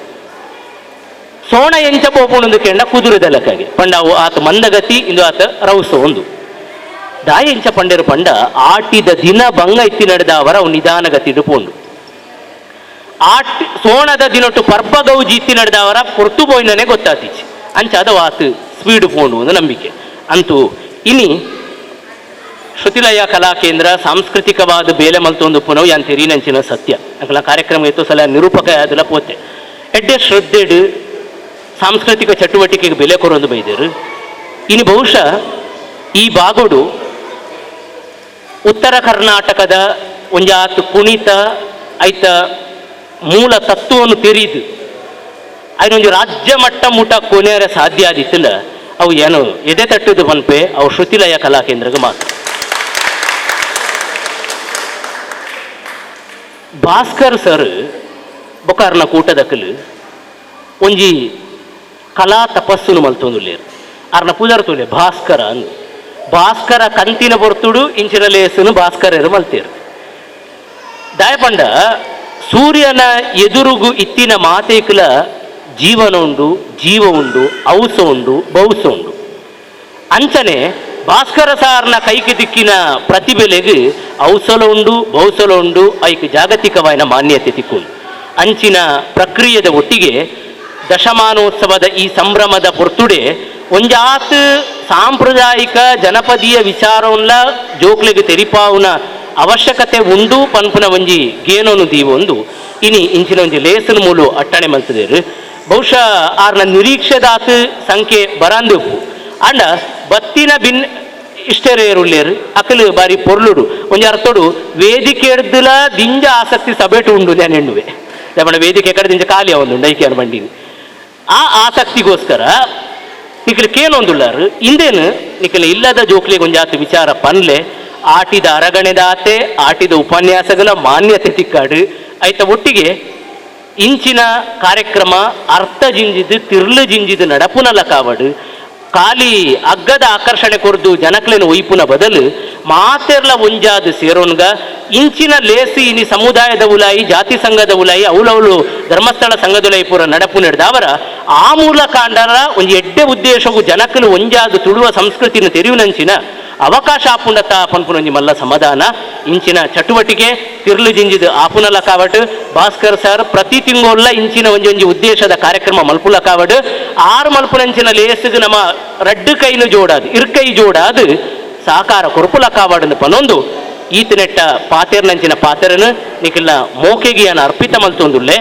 ಸೋಣ ಎಂಚ ಪೋಪುಣಂದು ಕೆಂಡ ಕುದುರೆದಲಕ್ಕಾಗಿ ಪಂಡ ಅವು ಆತ ಮಂದಗತಿ ಇಂದು ಆತ ರೌಸ ಒಂದು ದಾಯ ಎಂಚ ಪಂಡರು ಪಂಡ ಆಟಿದ ದಿನ ಬಂಗ ಇತ್ತಿ ನಡೆದ ಅವರ ಅವು ನಿಧಾನಗತಿ ಪೋಂಡು. ಆಟಿ ಸೋಣದ ದಿನೊಟ್ಟು ಪರ್ಬಗೌ ಜೀತಿ ನಡೆದವರ ಪೊರ್ತು ಬೋಯ್ನನೆ ಗೊತ್ತಾತಿಚ್ಚಿ ಅಂಚಾದ ಆತು ಸ್ಪೀಡ್ ಪೋಂಡು ಒಂದು ನಂಬಿಕೆ ಅಂತೂ. ಇನಿ ಶ್ರುತಿಲಯ ಕಲಾ ಕೇಂದ್ರ ಸಾಂಸ್ಕೃತಿಕವಾದ ಬೇಲೆ ಮಲ್ತೊಂದು ಪುನವು ಯಾನ್ ತೆರೀನಂಚಿನ ಸತ್ಯ ಅಂಕಲ ಕಾರ್ಯಕ್ರಮ ಎತ್ತೋ ಸಲ ನಿರೂಪಕ ಯಾದಲ ಪೋತೆ ಎಡ್ಡೆ ಶ್ರದ್ಧೆಡು ಸಾಂಸ್ಕೃತಿಕ ಚಟುವಟಿಕೆಗೆ ಬೆಲೆ ಕೊರೊಂದು ಬೈದರು. ಇನಿ ಬಹುಶಃ ಈ ಬಾಗೋಡು ಉತ್ತರ ಕರ್ನಾಟಕದ ಒಂಜಾತು ಕುಣಿತ ಐತ ಮೂಲ ತತ್ವವನ್ನು ತೆರೀದು ಐನೊಂದು ರಾಜ್ಯ ಮಟ್ಟ ಮುಟ ಕೊನೆಯರ ಸಾಧ್ಯ ಆದಿತ್ತಿಲ್ಲ. ಅವು ಏನು ಎದೆ ತಟ್ಟುದು ಪನ್ಪೆ ಅವು ಶ್ರುತಿಲಯ ಕಲಾ ಕೇಂದ್ರಕ್ಕೆ ಮಾತ್ರ. ಭಾಸ್ಕರ್ ಸರ್ ಬೊಕಾರ್ನ ಕೂಟದಕಲು ಒಂಜಿ ಕಲಾ ತಪಸ್ಸುನು ಮಲ್ತೊಂದುಲ್ಲೇರು ಅರ್ನ ಪೂಜಾರ್ ತೋಲೆ ಭಾಸ್ಕರ ಅಂದು ಭಾಸ್ಕರ ಕಂತಿನ ಪೊರ್ತುಡು ಇಂಚಿನ ಲೇಸುನು ಭಾಸ್ಕರರು ಮಲ್ತೇರು. ದಾಯಪಂಡ ಸೂರ್ಯನ ಎದುರುಗು ಇತ್ತಿನ ಮಾತೇಕುಲ ಜೀವನ ಉಂಡು ಜೀವ ಉಂಡು ಔಸ ಉಂಡು ಬೌಸ ಉಂಡು. ಅಂಚನೆ ಭಾಸ್ಕರ ಸಾರ್ನ ಕೈಗೆ ದಿಕ್ಕಿನ ಪ್ರತಿಬೆಲೆಗೆ ಔಸಲ ಉಂಡು ಬೌಸಲ ಉಂಡು ಐಕ್ ಜಾಗತಿಕವಾಯಿನ ಮಾನ್ಯತೆ ತಿಕ್ಕು. ಅಂಚಿನ ಪ್ರಕ್ರಿಯೆದ ಒಟ್ಟಿಗೆ ದಶಮಾನೋತ್ಸವದ ಈ ಸಂಭ್ರಮದ ಪೊರ್ತುಡೆ ಒಂಜಾತ್ ಸಾಂಪ್ರದಾಯಿಕ ಜನಪದೀಯ ವಿಚಾರವನ್ನ ಜೋಕ್ಲೆಗೆ ತೆರಿಪಾವುನ ಅವಶ್ಯಕತೆ ಉಂಡು ಪನ್ಪುನ ಒಂಜಿ ಗೇನೋನು ದೀವೊಂದು ಇನಿ ಇಂಚಿನ ಒಂಜಿ ಲೇಸನ ಮೂಲು ಅಟ್ಟಣೆ ಮಲ್ತದೇರು. ಬಹುಶಃ ಆರ್ನ ನಿರೀಕ್ಷೆದಾತ್ ಸಂಖ್ಯೆ ಬರಾಂದು ಅಂಡ ಬತ್ತಿನ ಬಿನ್ ಇಷ್ಟರೇರುಲ್ಲೇರು ಅಕಲು ಬಾರಿ ಪೊರ್ಲುಡು ಒಂಜಿ ಅರ್ಥೋಡು ವೇದಿಕೆ ಎಡ್ದುಲ ದಿಂಜ ಆಸಕ್ತಿ ಸಭೆಟು ಉಂಡು ನಾನು ಎಣ್ಣುವೆ ನಮ್ಮ ವೇದಿಕೆ ಕಡೆ ದಿಂಜ ಖಾಲಿ ಒಂದು ಐಕ್ಯಾನ ಬಂಡಿನಿ ಆ ಆಸಕ್ತಿಗೋಸ್ಕರ ನಿಖಲು ಕೇನೊಂದುಳ್ಳಾರು ಇಂದೇನು ನಿಖಲು ಇಲ್ಲದ ಜೋಕ್ಲಿಗೆ ಒಂಜಾತು ವಿಚಾರ ಪನ್ಲೆ ಆಟಿದ ಅರಗಣೆದಾತೆ ಆಟಿದ ಉಪನ್ಯಾಸಗಳ ಮಾನ್ಯತೆ ತಿಕ್ಕಾಡು ಐತ ಒಟ್ಟಿಗೆ ಇಂಚಿನ ಕಾರ್ಯಕ್ರಮ ಅರ್ಥ ಜಿಂಜಿದು ತಿರ್ಲು ಜಿಂಜಿದು ನಡಪುನಲ ಕಾವಡು ಖಾಲಿ ಅಗ್ಗದ ಆಕರ್ಷಣೆ ಕೊರ್ದು ಜನಕ್ಲೆನ ಒಯ್ಪುನ ಬದಲು ಮಾತೆರ್ಲ ಒಂಜಾದ ಸೇರೋನ್ಗ ಇಂಚಿನ ಲೇಸಿ ಇನಿ ಸಮುದಾಯದ ಉಲಾಯಿ ಜಾತಿ ಸಂಘದ ಉಲಾಯಿ ಅವಲವಲು ಧರ್ಮಸ್ಥಳ ಸಂಘದುಲಾಯಿ ಪೂರ ನಡಪು ನಡೆದವರ ಆ ಮೂಲಕ ಅಂಡರ ಒಂಜಿ ಎಡ್ಡೆ ಉದ್ದೇಶವು ಜನಕ್ಕಲು ಒಂಜಾದ ತುಳುವ ಸಂಸ್ಕೃತಿನ ತೆರಿಯುನಂಚಿನ ಅವಕಾಶ ಆಪುಂಡತ ಪನ್ಪುನೊಂಜಿ ಮಲ್ಲ ಸಮಾಧಾನ ಇಂಚಿನ ಚಟುವಟಿಕೆ ತಿರ್ಲು ಜಿಂಜಿದ ಆಪುನಲ ಕಾವಟ್ ಭಾಸ್ಕರ್ ಸರ್ ಪ್ರತಿ ತಿಂಗೊಲ್ಲ ಇಂಚಿನ ಒಂಜಿ ಒಂಜಿ ಉದ್ದೇಶದ ಕಾರ್ಯಕ್ರಮ ಮಲ್ಪುಲ ಕಾವಡ್ ಆರು ಮಲ್ಪುನಂಚಿನ ಲೇಸುಗು ನಮ್ಮ ರಡ್ಡು ಕೈನು ಜೋಡಾದು ಇರ್ಕೈ ಜೋಡಾದು ಸಾಕಾರ ಕೊರ್ಪುಲ ಕಾವಡ್ ಪನೊಂದು ಈತನೆಟ್ಟ ಪಾತೆರ್ನಂಚಿನ ಪಾತೆರನು ನಿಖಿಲ್ನ ಮೋಕೆಗಿಯನ್ನ ಅರ್ಪಿತ ಮಲ್ತೊಂದುಲ್ಲೆ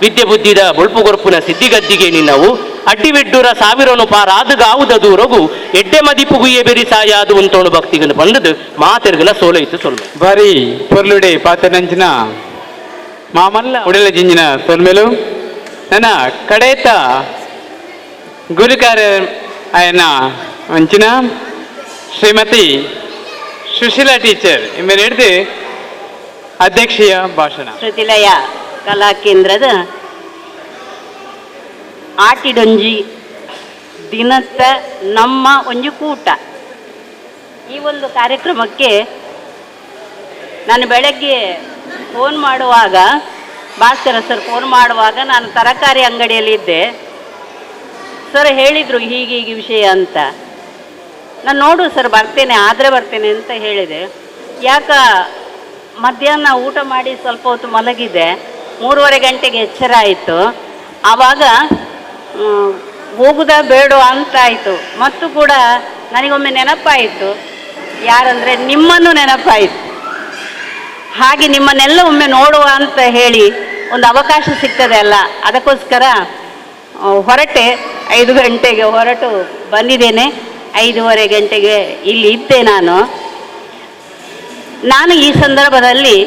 ವಿದ್ಯೆ ಬುದ್ಧಿದ ಬೊಳ್ಪು ಕೊರ್ಪುನ ಸಿದ್ಧಿಗದ್ದಿಗೆ ನಿನ್ನವು ಅಡ್ಡಿವಿಡ್ಡೂರ ಸಾವಿರನು ಪಾರಾದುಗಾವುದ ದೂರಗು ಎಡ್ಡೆ ಮದಿಪು ಗುಯ್ಯ ಬೆರಿ ಸಾಯಾದು ಉಂತೋಣು ಭಕ್ತಿಗನು ಬಂದದು ಮಾತೆರ್ಗಲ ಸೋಲೈತು ಸೊಲ್ಮೆ. ಬಾರಿ ಪೊರ್ಲುಡೆ ಪಾತೆರ್ನಂಚಿನ ಮಾಮಲ್ಲ ಉಡಲ ಜಿಂಜಿನ ಸೊಲ್ಮೆಲು ನನ್ನ ಕಡೇತ ಗುರುಕಾರ ಆಯನ ಅಂಚಿನ ಶ್ರೀಮತಿ ಸುಶೀಲಾ ಟೀಚರ್ ಇಮ್ಮೇಲೆ ಹಿಡಿದು ಅಧ್ಯಕ್ಷೀಯ ಭಾಷಣ. ಶ್ರುತಿಲಯ ಕಲಾ ಕೇಂದ್ರದ ಆಟಿಡೊಂಜಿ ದಿನತ್ತ ನಮ್ಮ ಒಂಜಿ ಕೂಟ ಈ ಒಂದು ಕಾರ್ಯಕ್ರಮಕ್ಕೆ ನಾನು ಬೆಳಗ್ಗೆ ಫೋನ್ ಮಾಡುವಾಗ, ಭಾಸ್ಕರ ಸರ್ ಫೋನ್ ಮಾಡುವಾಗ ನಾನು ತರಕಾರಿ ಅಂಗಡಿಯಲ್ಲಿದ್ದೆ. ಸರ್ ಹೇಳಿದರು ಹೀಗೆ ಹೀಗೆ ವಿಷಯ ಅಂತ. ನಾನು ನೋಡು ಸರ್ ಬರ್ತೇನೆ, ಆದರೆ ಬರ್ತೇನೆ ಅಂತ ಹೇಳಿದೆ. ಯಾಕ ಮಧ್ಯಾಹ್ನ ಊಟ ಮಾಡಿ ಸ್ವಲ್ಪ ಹೊತ್ತು ಮಲಗಿದೆ, 3:30 ಗಂಟೆಗೆ ಎಚ್ಚರ ಆಯಿತು. ಆವಾಗ ಹೋಗುದಾ ಬೇಡ ಅಂತ ಆಯಿತು. ಮತ್ತು ಕೂಡ ನನಗೊಮ್ಮೆ ನೆನಪಾಯಿತು, ಯಾರಂದರೆ ನಿಮ್ಮನ್ನು ನೆನಪಾಯಿತು. ಹಾಗೆ ನಿಮ್ಮನ್ನೆಲ್ಲ ಒಮ್ಮೆ ನೋಡುವ ಅಂತ ಹೇಳಿ ಒಂದು ಅವಕಾಶ ಸಿಗ್ತದೆ ಅಲ್ಲ, ಅದಕ್ಕೋಸ್ಕರ ಹೊರಟೆ. 5 ಗಂಟೆಗೆ ಹೊರಟು ಬಂದಿದ್ದೇನೆ. 5:30 ಗಂಟೆಗೆ ಇಲ್ಲಿ ಇದ್ದೆ ನಾನು. ನಾನು ಈ ಸಂದರ್ಭದಲ್ಲಿ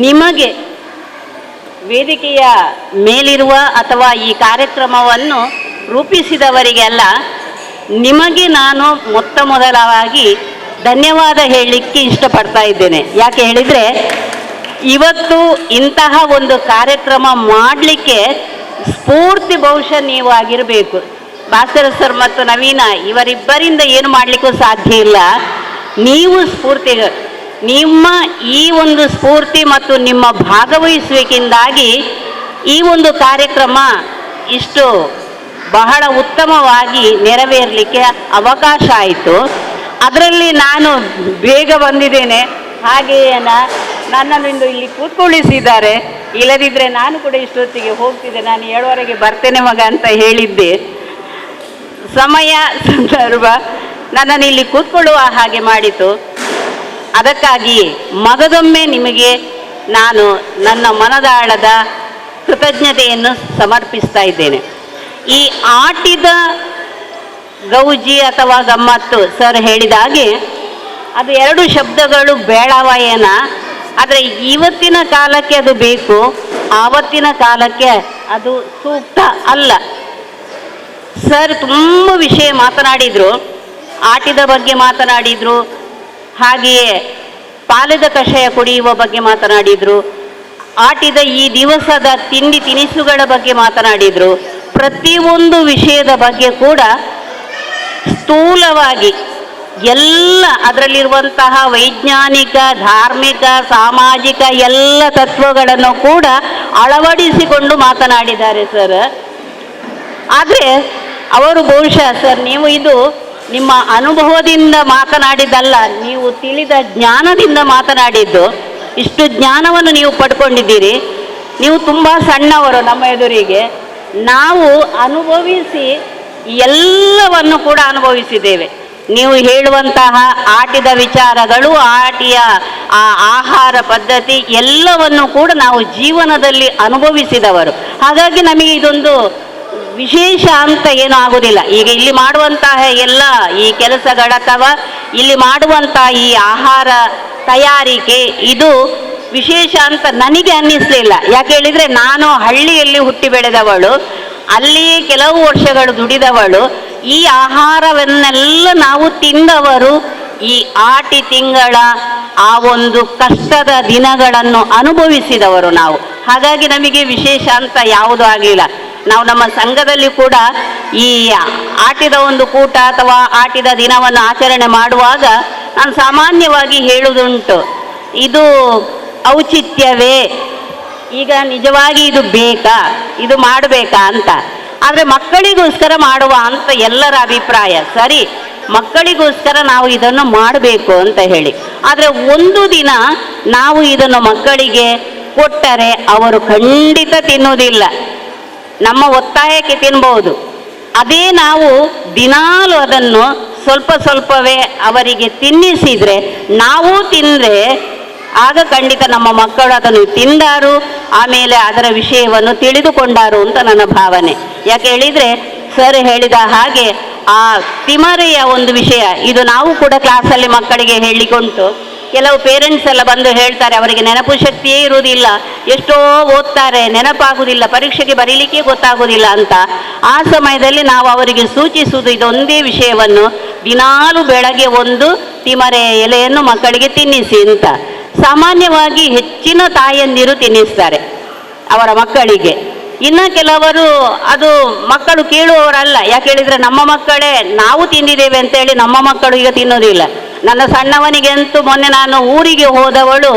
ನಿಮಗೆ ವೇದಿಕೆಯ ಮೇಲಿರುವ ಅಥವಾ ಈ ಕಾರ್ಯಕ್ರಮವನ್ನು ರೂಪಿಸಿದವರಿಗೆಲ್ಲ ನಿಮಗೆ ನಾನು ಮೊತ್ತ ಮೊದಲವಾಗಿ ಧನ್ಯವಾದ ಹೇಳಲಿಕ್ಕೆ ಇಷ್ಟಪಡ್ತಾ ಇದ್ದೇನೆ. ಯಾಕೆ ಹೇಳಿದರೆ ಇವತ್ತು ಇಂತಹ ಒಂದು ಕಾರ್ಯಕ್ರಮ ಮಾಡಲಿಕ್ಕೆ ಸ್ಫೂರ್ತಿ ಬಹುಶಃ ನೀವು ಆಗಿರಬೇಕು. ಭಾಸ್ಕರ ಸರ್ ಮತ್ತು ನವೀನ ಇವರಿಬ್ಬರಿಂದ ಏನು ಮಾಡಲಿಕ್ಕೂ ಸಾಧ್ಯ ಇಲ್ಲ. ನೀವು ಸ್ಫೂರ್ತಿ, ನಿಮ್ಮ ಈ ಒಂದು ಸ್ಫೂರ್ತಿ ಮತ್ತು ನಿಮ್ಮ ಭಾಗವಹಿಸುವಿಕೆಯಿಂದಾಗಿ ಈ ಒಂದು ಕಾರ್ಯಕ್ರಮ ಇಷ್ಟು ಬಹಳ ಉತ್ತಮವಾಗಿ ನೆರವೇರಲಿಕ್ಕೆ ಅವಕಾಶ ಆಯಿತು. ಅದರಲ್ಲಿ ನಾನು ಬೇಗ ಬಂದಿದ್ದೇನೆ, ಹಾಗೆಯೇ ನನ್ನನ್ನು ಇಂದು ಇಲ್ಲಿ ಕೂತ್ಕೊಳ್ಳಿಸಿದ್ದಾರೆ. ಇಲ್ಲದಿದ್ದರೆ ನಾನು ಕೂಡ ಇಷ್ಟೊತ್ತಿಗೆ ಹೋಗ್ತಿದ್ದೆ. ನಾನು 7:30ಗೆ ಬರ್ತೇನೆ ಮಗ ಅಂತ ಹೇಳಿದ್ದೆ. ಸಮಯ ಸಂದರ್ಭ ನನ್ನನ್ನು ಇಲ್ಲಿ ಕೂತ್ಕೊಳ್ಳುವ ಹಾಗೆ ಮಾಡಿತು. ಅದಕ್ಕಾಗಿ ಮಗದೊಮ್ಮೆ ನಿಮಗೆ ನಾನು ನನ್ನ ಮನದಾಳದ ಕೃತಜ್ಞತೆಯನ್ನು ಸಮರ್ಪಿಸ್ತಾ ಇದ್ದೇನೆ. ಈ ಆಟಿದ ಗೌಜಿ ಅಥವಾ ಗಮ್ಮತ್ತು ಸರ್ ಹೇಳಿದ ಹಾಗೆ ಅದು 2 ಶಬ್ದಗಳು ಬೇಡವಾಯೇನ, ಆದರೆ ಇವತ್ತಿನ ಕಾಲಕ್ಕೆ ಅದು ಬೇಕು, ಆವತ್ತಿನ ಕಾಲಕ್ಕೆ ಅದು ಸೂಕ್ತ ಅಲ್ಲ. ಸರ್ ತುಂಬ ವಿಷಯ ಮಾತನಾಡಿದರು, ಆಟಿದ ಬಗ್ಗೆ ಮಾತನಾಡಿದರು, ಹಾಗೆಯೇ ಪಾಲದ ಕಷಾಯ ಕುಡಿಯುವ ಬಗ್ಗೆ ಮಾತನಾಡಿದರು, ಆಟಿದ ಈ ದಿವಸದ ತಿಂಡಿ ತಿನಿಸುಗಳ ಬಗ್ಗೆ ಮಾತನಾಡಿದರು. ಪ್ರತಿಯೊಂದು ವಿಷಯದ ಬಗ್ಗೆ ಕೂಡ ಸ್ಥೂಲವಾಗಿ ಎಲ್ಲ ಅದರಲ್ಲಿರುವಂತಹ ವೈಜ್ಞಾನಿಕ, ಧಾರ್ಮಿಕ, ಸಾಮಾಜಿಕ ಎಲ್ಲ ತತ್ವಗಳನ್ನು ಕೂಡ ಅಳವಡಿಸಿಕೊಂಡು ಮಾತನಾಡಿದ್ದಾರೆ ಸರ್. ಆದರೆ ಅವರು ಬಹುಶಃ ಸರ್ ನೀವು ಇದು ನಿಮ್ಮ ಅನುಭವದಿಂದ ಮಾತನಾಡಿದ್ದಲ್ಲ, ನೀವು ತಿಳಿದ ಜ್ಞಾನದಿಂದ ಮಾತನಾಡಿದ್ದು. ಇಷ್ಟು ಜ್ಞಾನವನ್ನು ನೀವು ಪಡ್ಕೊಂಡಿದ್ದೀರಿ. ನೀವು ತುಂಬ ಸಣ್ಣವರು ನಮ್ಮ ಎದುರಿಗೆ. ನಾವು ಅನುಭವಿಸಿ ಎಲ್ಲವನ್ನು ಕೂಡ ಅನುಭವಿಸಿದ್ದೇವೆ. ನೀವು ಹೇಳುವಂತಹ ಆಟಿದ ವಿಚಾರಗಳು, ಆಟಿಯ ಆ ಆಹಾರ ಪದ್ಧತಿ ಎಲ್ಲವನ್ನು ಕೂಡ ನಾವು ಜೀವನದಲ್ಲಿ ಅನುಭವಿಸಿದವರು. ಹಾಗಾಗಿ ನಮಗೆ ಇದೊಂದು ವಿಶೇಷ ಅಂತ ಏನೂ ಆಗುವುದಿಲ್ಲ. ಈಗ ಇಲ್ಲಿ ಮಾಡುವಂತಹ ಎಲ್ಲ ಈ ಕೆಲಸಗಳ ಅಥವಾ ಇಲ್ಲಿ ಮಾಡುವಂತಹ ಈ ಆಹಾರ ತಯಾರಿಕೆ ಇದು ವಿಶೇಷ ಅಂತ ನನಗೆ ಅನ್ನಿಸಲಿಲ್ಲ. ಯಾಕೆ ಹೇಳಿದರೆ ನಾನು ಹಳ್ಳಿಯಲ್ಲಿ ಹುಟ್ಟಿ ಬೆಳೆದವಳು, ಅಲ್ಲಿಯೇ ಕೆಲವು ವರ್ಷಗಳು ದುಡಿದವಳು. ಈ ಆಹಾರವನ್ನೆಲ್ಲ ನಾವು ತಿಂದವರು. ಈ ಆಟಿ ತಿಂಗಳ ಆ ಒಂದು ಕಷ್ಟದ ದಿನಗಳನ್ನು ಅನುಭವಿಸಿದವರು ನಾವು. ಹಾಗಾಗಿ ನಮಗೆ ವಿಶೇಷ ಅಂತ ಯಾವುದೂ ಆಗಲಿಲ್ಲ. ನಾವು ನಮ್ಮ ಸಂಘದಲ್ಲಿ ಕೂಡ ಈ ಆಟಿದ ಒಂದು ಕೂಟ ಅಥವಾ ಆಟಿದ ದಿನವನ್ನು ಆಚರಣೆ ಮಾಡುವಾಗ ನಾನು ಸಾಮಾನ್ಯವಾಗಿ ಹೇಳುವುದುಂಟು, ಇದು ಔಚಿತ್ಯವೇ, ಈಗ ನಿಜವಾಗಿ ಇದು ಬೇಕಾ, ಇದು ಮಾಡಬೇಕಾ ಅಂತ. ಆದರೆ ಮಕ್ಕಳಿಗೋಸ್ಕರ ಮಾಡುವ ಅಂತ ಎಲ್ಲರ ಅಭಿಪ್ರಾಯ. ಸರಿ, ಮಕ್ಕಳಿಗೋಸ್ಕರ ನಾವು ಇದನ್ನು ಮಾಡಬೇಕು ಅಂತ ಹೇಳಿ. ಆದರೆ ಒಂದು ದಿನ ನಾವು ಇದನ್ನು ಮಕ್ಕಳಿಗೆ ಕೊಟ್ಟರೆ ಅವರು ಖಂಡಿತ ತಿನ್ನುವುದಿಲ್ಲ, ನಮ್ಮ ಒತ್ತಾಯಕ್ಕೆ ತಿನ್ಬೋದು. ಅದೇ ನಾವು ದಿನಾಲು ಅದನ್ನು ಸ್ವಲ್ಪ ಸ್ವಲ್ಪವೇ ಅವರಿಗೆ ತಿನ್ನಿಸಿದರೆ, ನಾವು ತಿಂದರೆ ಆಗ ಖಂಡಿತ ನಮ್ಮ ಮಕ್ಕಳು ಅದನ್ನು ತಿಂದಾರು, ಆಮೇಲೆ ಅದರ ವಿಷಯವನ್ನು ತಿಳಿದುಕೊಂಡಾರು ಅಂತ ನನ್ನ ಭಾವನೆ. ಯಾಕೆ ಹೇಳಿದರೆ ಸರ್ ಹೇಳಿದ ಹಾಗೆ ಆ ತಿಮರೆಯ ಒಂದು ವಿಷಯ ಇದು ನಾವು ಕೂಡ ಕ್ಲಾಸಲ್ಲಿ ಮಕ್ಕಳಿಗೆ ಹೇಳಿಕೊಂಡು, ಕೆಲವು ಪೇರೆಂಟ್ಸ್ ಎಲ್ಲ ಬಂದು ಹೇಳ್ತಾರೆ ಅವರಿಗೆ ನೆನಪು ಶಕ್ತಿಯೇ ಇರುವುದಿಲ್ಲ, ಎಷ್ಟೋ ಓದ್ತಾರೆ ನೆನಪಾಗುವುದಿಲ್ಲ, ಪರೀಕ್ಷೆಗೆ ಬರೀಲಿಕ್ಕೆ ಗೊತ್ತಾಗುವುದಿಲ್ಲ ಅಂತ. ಆ ಸಮಯದಲ್ಲಿ ನಾವು ಅವರಿಗೆ ಸೂಚಿಸುವುದು ಇದೊಂದೇ ವಿಷಯವನ್ನು, ದಿನಾಲು ಬೆಳಗ್ಗೆ ಒಂದು ತಿಮರೆ ಎಲೆಯನ್ನು ಮಕ್ಕಳಿಗೆ ತಿನ್ನಿಸಿ ಅಂತ. ಸಾಮಾನ್ಯವಾಗಿ ಹೆಚ್ಚಿನ ತಾಯಂದಿರು ತಿನ್ನಿಸ್ತಾರೆ ಅವರ ಮಕ್ಕಳಿಗೆ. ಇನ್ನು ಕೆಲವರು ಅದು ಮಕ್ಕಳು ಕೇಳುವವರಲ್ಲ. ಯಾಕೆ ಹೇಳಿದರೆ ನಮ್ಮ ಮಕ್ಕಳೇ ನಾವು ತಿಂದಿದ್ದೇವೆ ಅಂತೇಳಿ ನಮ್ಮ ಮಕ್ಕಳು ಈಗ ತಿನ್ನೋದಿಲ್ಲ. ನನ್ನ ಸಣ್ಣವನಿಗೆ ಅಂತೂ ಮೊನ್ನೆ ನಾನು ಊರಿಗೆ ಹೋದವಳು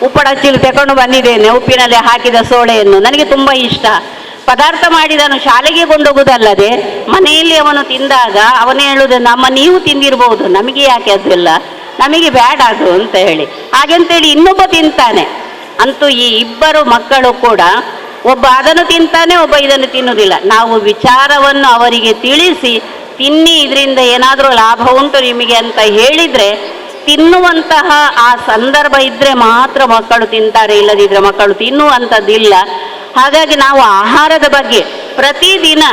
ಉಪ್ಪಡಚ್ಚಿಲು ತಗೊಂಡು ಬಂದಿದ್ದೇನೆ, ಉಪ್ಪಿನಲ್ಲಿ ಹಾಕಿದ ಸೋಳೆಯನ್ನು. ನನಗೆ ತುಂಬ ಇಷ್ಟ. ಪದಾರ್ಥ ಮಾಡಿದನು ಶಾಲೆಗೆ ಕೊಂಡೋಗುವುದಲ್ಲದೆ ಮನೆಯಲ್ಲಿ ಅವನು ತಿಂದಾಗ ಅವನು ಹೇಳುವುದು, ನಮ್ಮ ನೀವು ತಿಂದಿರ್ಬೋದು, ನಮಗೆ ಯಾಕೆ ಅದೆಲ್ಲ, ನಮಗೆ ಬೇಡ ಅದು ಅಂತ ಹೇಳಿ. ಹಾಗೆಂತೇಳಿ ಇನ್ನೊಬ್ಬ ತಿಂತಾನೆ. ಅಂತೂ ಈ ಇಬ್ಬರು ಮಕ್ಕಳು ಕೂಡ ಒಬ್ಬ ಅದನ್ನು ತಿಂತಾನೆ, ಒಬ್ಬ ಇದನ್ನು ತಿನ್ನುವುದಿಲ್ಲ. ನಾವು ವಿಚಾರವನ್ನು ಅವರಿಗೆ ತಿಳಿಸಿ, ತಿನ್ನಿ, ಇದರಿಂದ ಏನಾದರೂ ಲಾಭ ಉಂಟು ನಿಮಗೆ ಅಂತ ಹೇಳಿದರೆ ತಿನ್ನುವಂತಹ ಆ ಸಂದರ್ಭ ಇದ್ದರೆ ಮಾತ್ರ ಮಕ್ಕಳು ತಿಂತಾರೆ, ಇಲ್ಲದಿದ್ದರೆ ಮಕ್ಕಳು ತಿನ್ನುವಂಥದ್ದಿಲ್ಲ. ಹಾಗಾಗಿ ನಾವು ಆಹಾರದ ಬಗ್ಗೆ ಪ್ರತಿದಿನ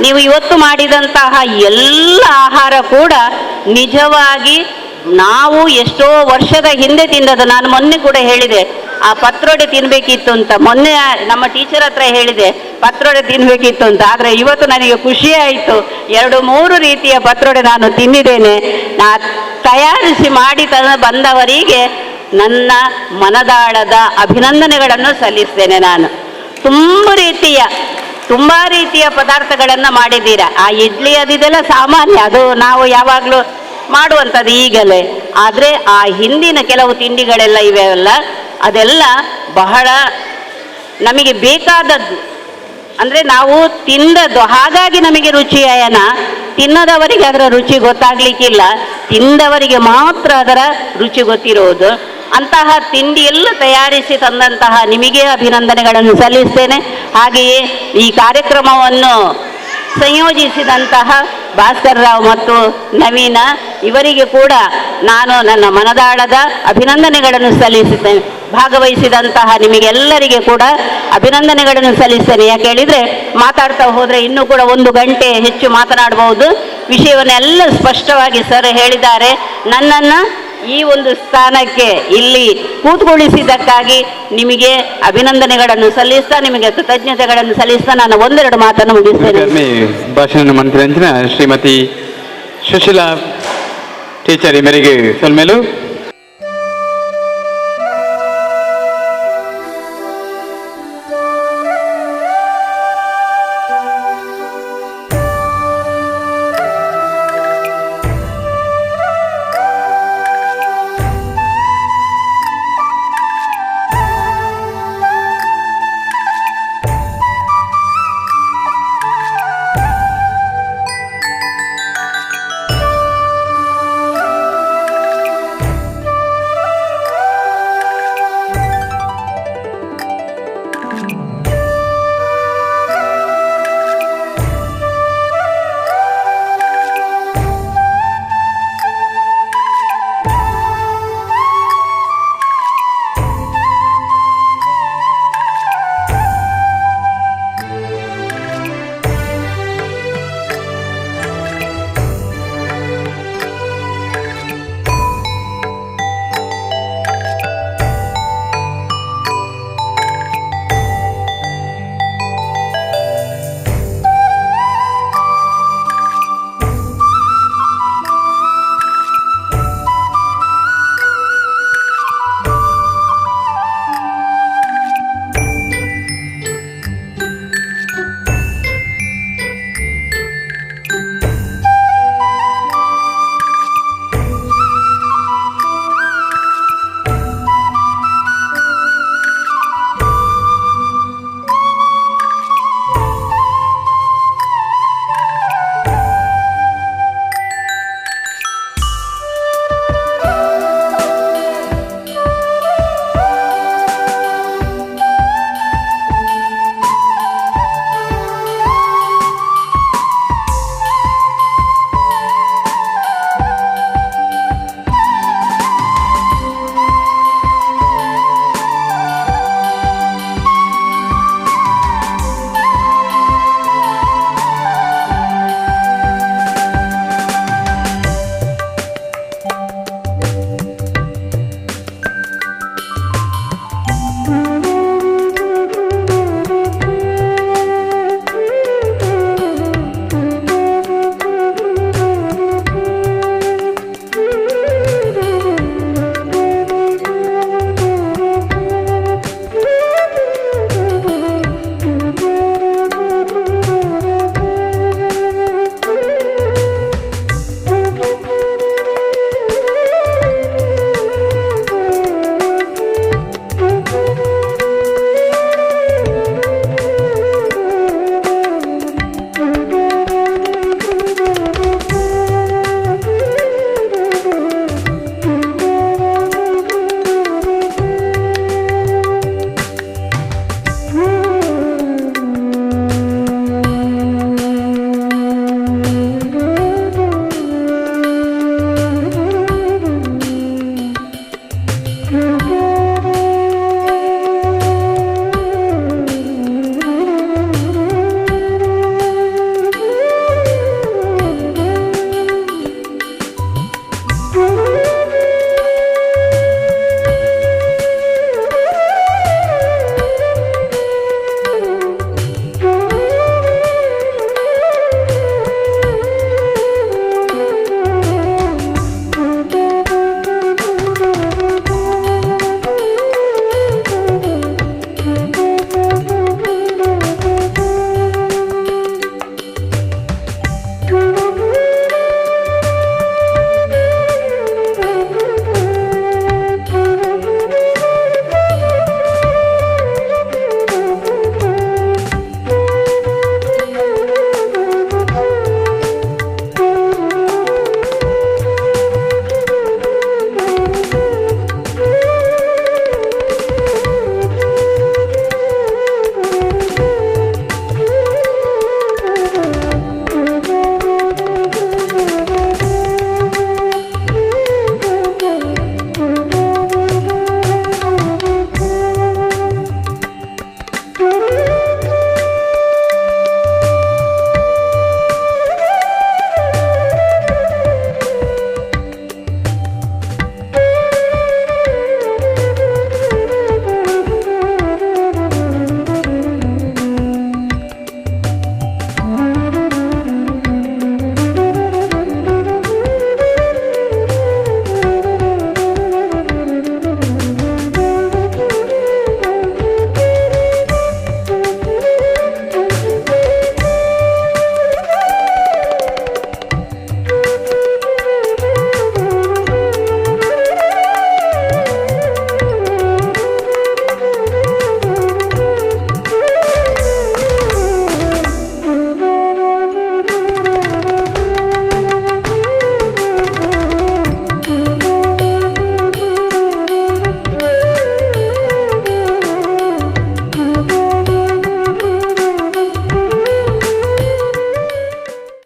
ನೀವು ಇವತ್ತು ಮಾಡಿದಂತಹ ಎಲ್ಲ ಆಹಾರ ಕೂಡ ನಿಜವಾಗಿ ನಾವು ಎಷ್ಟೋ ವರ್ಷದ ಹಿಂದೆ ತಿಂದದ್ದು. ನಾನು ಮೊನ್ನೆ ಕೂಡ ಹೇಳಿದೆ, ಆ ಪತ್ರೊಡೆ ತಿನ್ನಬೇಕಿತ್ತು ಅಂತ. ಮೊನ್ನೆ ನಮ್ಮ ಟೀಚರ್ ಹತ್ರ ಹೇಳಿದೆ ಪತ್ರೊಡೆ ತಿನ್ನಬೇಕಿತ್ತು ಅಂತ. ಆದರೆ ಇವತ್ತು ನನಗೆ ಖುಷಿ ಆಯಿತು, 2-3 ರೀತಿಯ ಪತ್ರೊಡೆ ನಾನು ತಿಂದಿದ್ದೇನೆ. ನಾ ತಯಾರಿಸಿ ಮಾಡಿ ಬಂದವರಿಗೆ ನನ್ನ ಮನದಾಳದ ಅಭಿನಂದನೆಗಳನ್ನು ಸಲ್ಲಿಸ್ತೇನೆ. ನಾನು ತುಂಬ ರೀತಿಯ ಪದಾರ್ಥಗಳನ್ನು ಮಾಡಿದ್ದೀರಾ. ಆ ಇಡ್ಲಿ ಅದಿದೆಲ್ಲ ಸಾಮಾನ್ಯ, ಅದು ನಾವು ಯಾವಾಗಲೂ ಮಾಡುವಂಥದ್ದು ಈಗಲೇ. ಆದರೆ ಆ ಹಿಂದಿನ ಕೆಲವು ತಿಂಡಿಗಳೆಲ್ಲ ಇವೆಲ್ಲ, ಅದೆಲ್ಲ ಬಹಳ ನಮಗೆ ಬೇಕಾದದ್ದು, ಅಂದರೆ ನಾವು ತಿಂದದ್ದು. ಹಾಗಾಗಿ ನಮಗೆ ರುಚಿಯನ, ತಿನ್ನದವರಿಗೆ ಅದರ ರುಚಿ ಗೊತ್ತಾಗಲಿಕ್ಕಿಲ್ಲ, ತಿಂದವರಿಗೆ ಮಾತ್ರ ಅದರ ರುಚಿ ಗೊತ್ತಿರುವುದು. ಅಂತಹ ತಿಂಡಿಯೆಲ್ಲ ತಯಾರಿಸಿ ತಂದಂತಹ ನಿಮಗೆ ಅಭಿನಂದನೆಗಳನ್ನು ಸಲ್ಲಿಸ್ತೇನೆ. ಹಾಗೆಯೇ ಈ ಕಾರ್ಯಕ್ರಮವನ್ನು ಸಂಯೋಜಿಸಿದಂತಹ ಭಾಸ್ಕರ್ ರಾವ್ ಮತ್ತು ನವೀನ ಇವರಿಗೆ ಕೂಡ ನಾನು ನನ್ನ ಮನದಾಳದ ಅಭಿನಂದನೆಗಳನ್ನು ಸಲ್ಲಿಸುತ್ತೇನೆ. ಭಾಗವಹಿಸಿದಂತಹ ನಿಮಗೆಲ್ಲರಿಗೆ ಕೂಡ ಅಭಿನಂದನೆಗಳನ್ನು ಸಲ್ಲಿಸ್ತೇನೆ. ಯಾಕೆ ಹೇಳಿದರೆ ಮಾತಾಡ್ತಾ ಹೋದರೆ ಇನ್ನೂ ಕೂಡ 1 ಗಂಟೆ ಹೆಚ್ಚು ಮಾತನಾಡಬಹುದು. ವಿಷಯವನ್ನೆಲ್ಲ ಸ್ಪಷ್ಟವಾಗಿ ಸರ್ ಹೇಳಿದ್ದಾರೆ. ನನ್ನನ್ನು ಈ ಒಂದು ಸ್ಥಾನಕ್ಕೆ ಇಲ್ಲಿ ಕೂತ್ಕೊಳ್ಳಿಸಿದ್ದಕ್ಕಾಗಿ ನಿಮಗೆ ಅಭಿನಂದನೆಗಳನ್ನು ಸಲ್ಲಿಸ್ತಾ, ನಿಮಗೆ ಕೃತಜ್ಞತೆಗಳನ್ನು ಸಲ್ಲಿಸ್ತಾ ನಾನು ಒಂದೆರಡು ಮಾತನ್ನು ಮುಗಿಸ್ತೇನೆ. ಭಾಷಣ ಮಂತ್ರಿ ಶ್ರೀಮತಿ ಸುಶೀಲಾ ಟೀಚರ್ ಮೇರೆಗೆ ಸೊಲ್ಮೇಲು.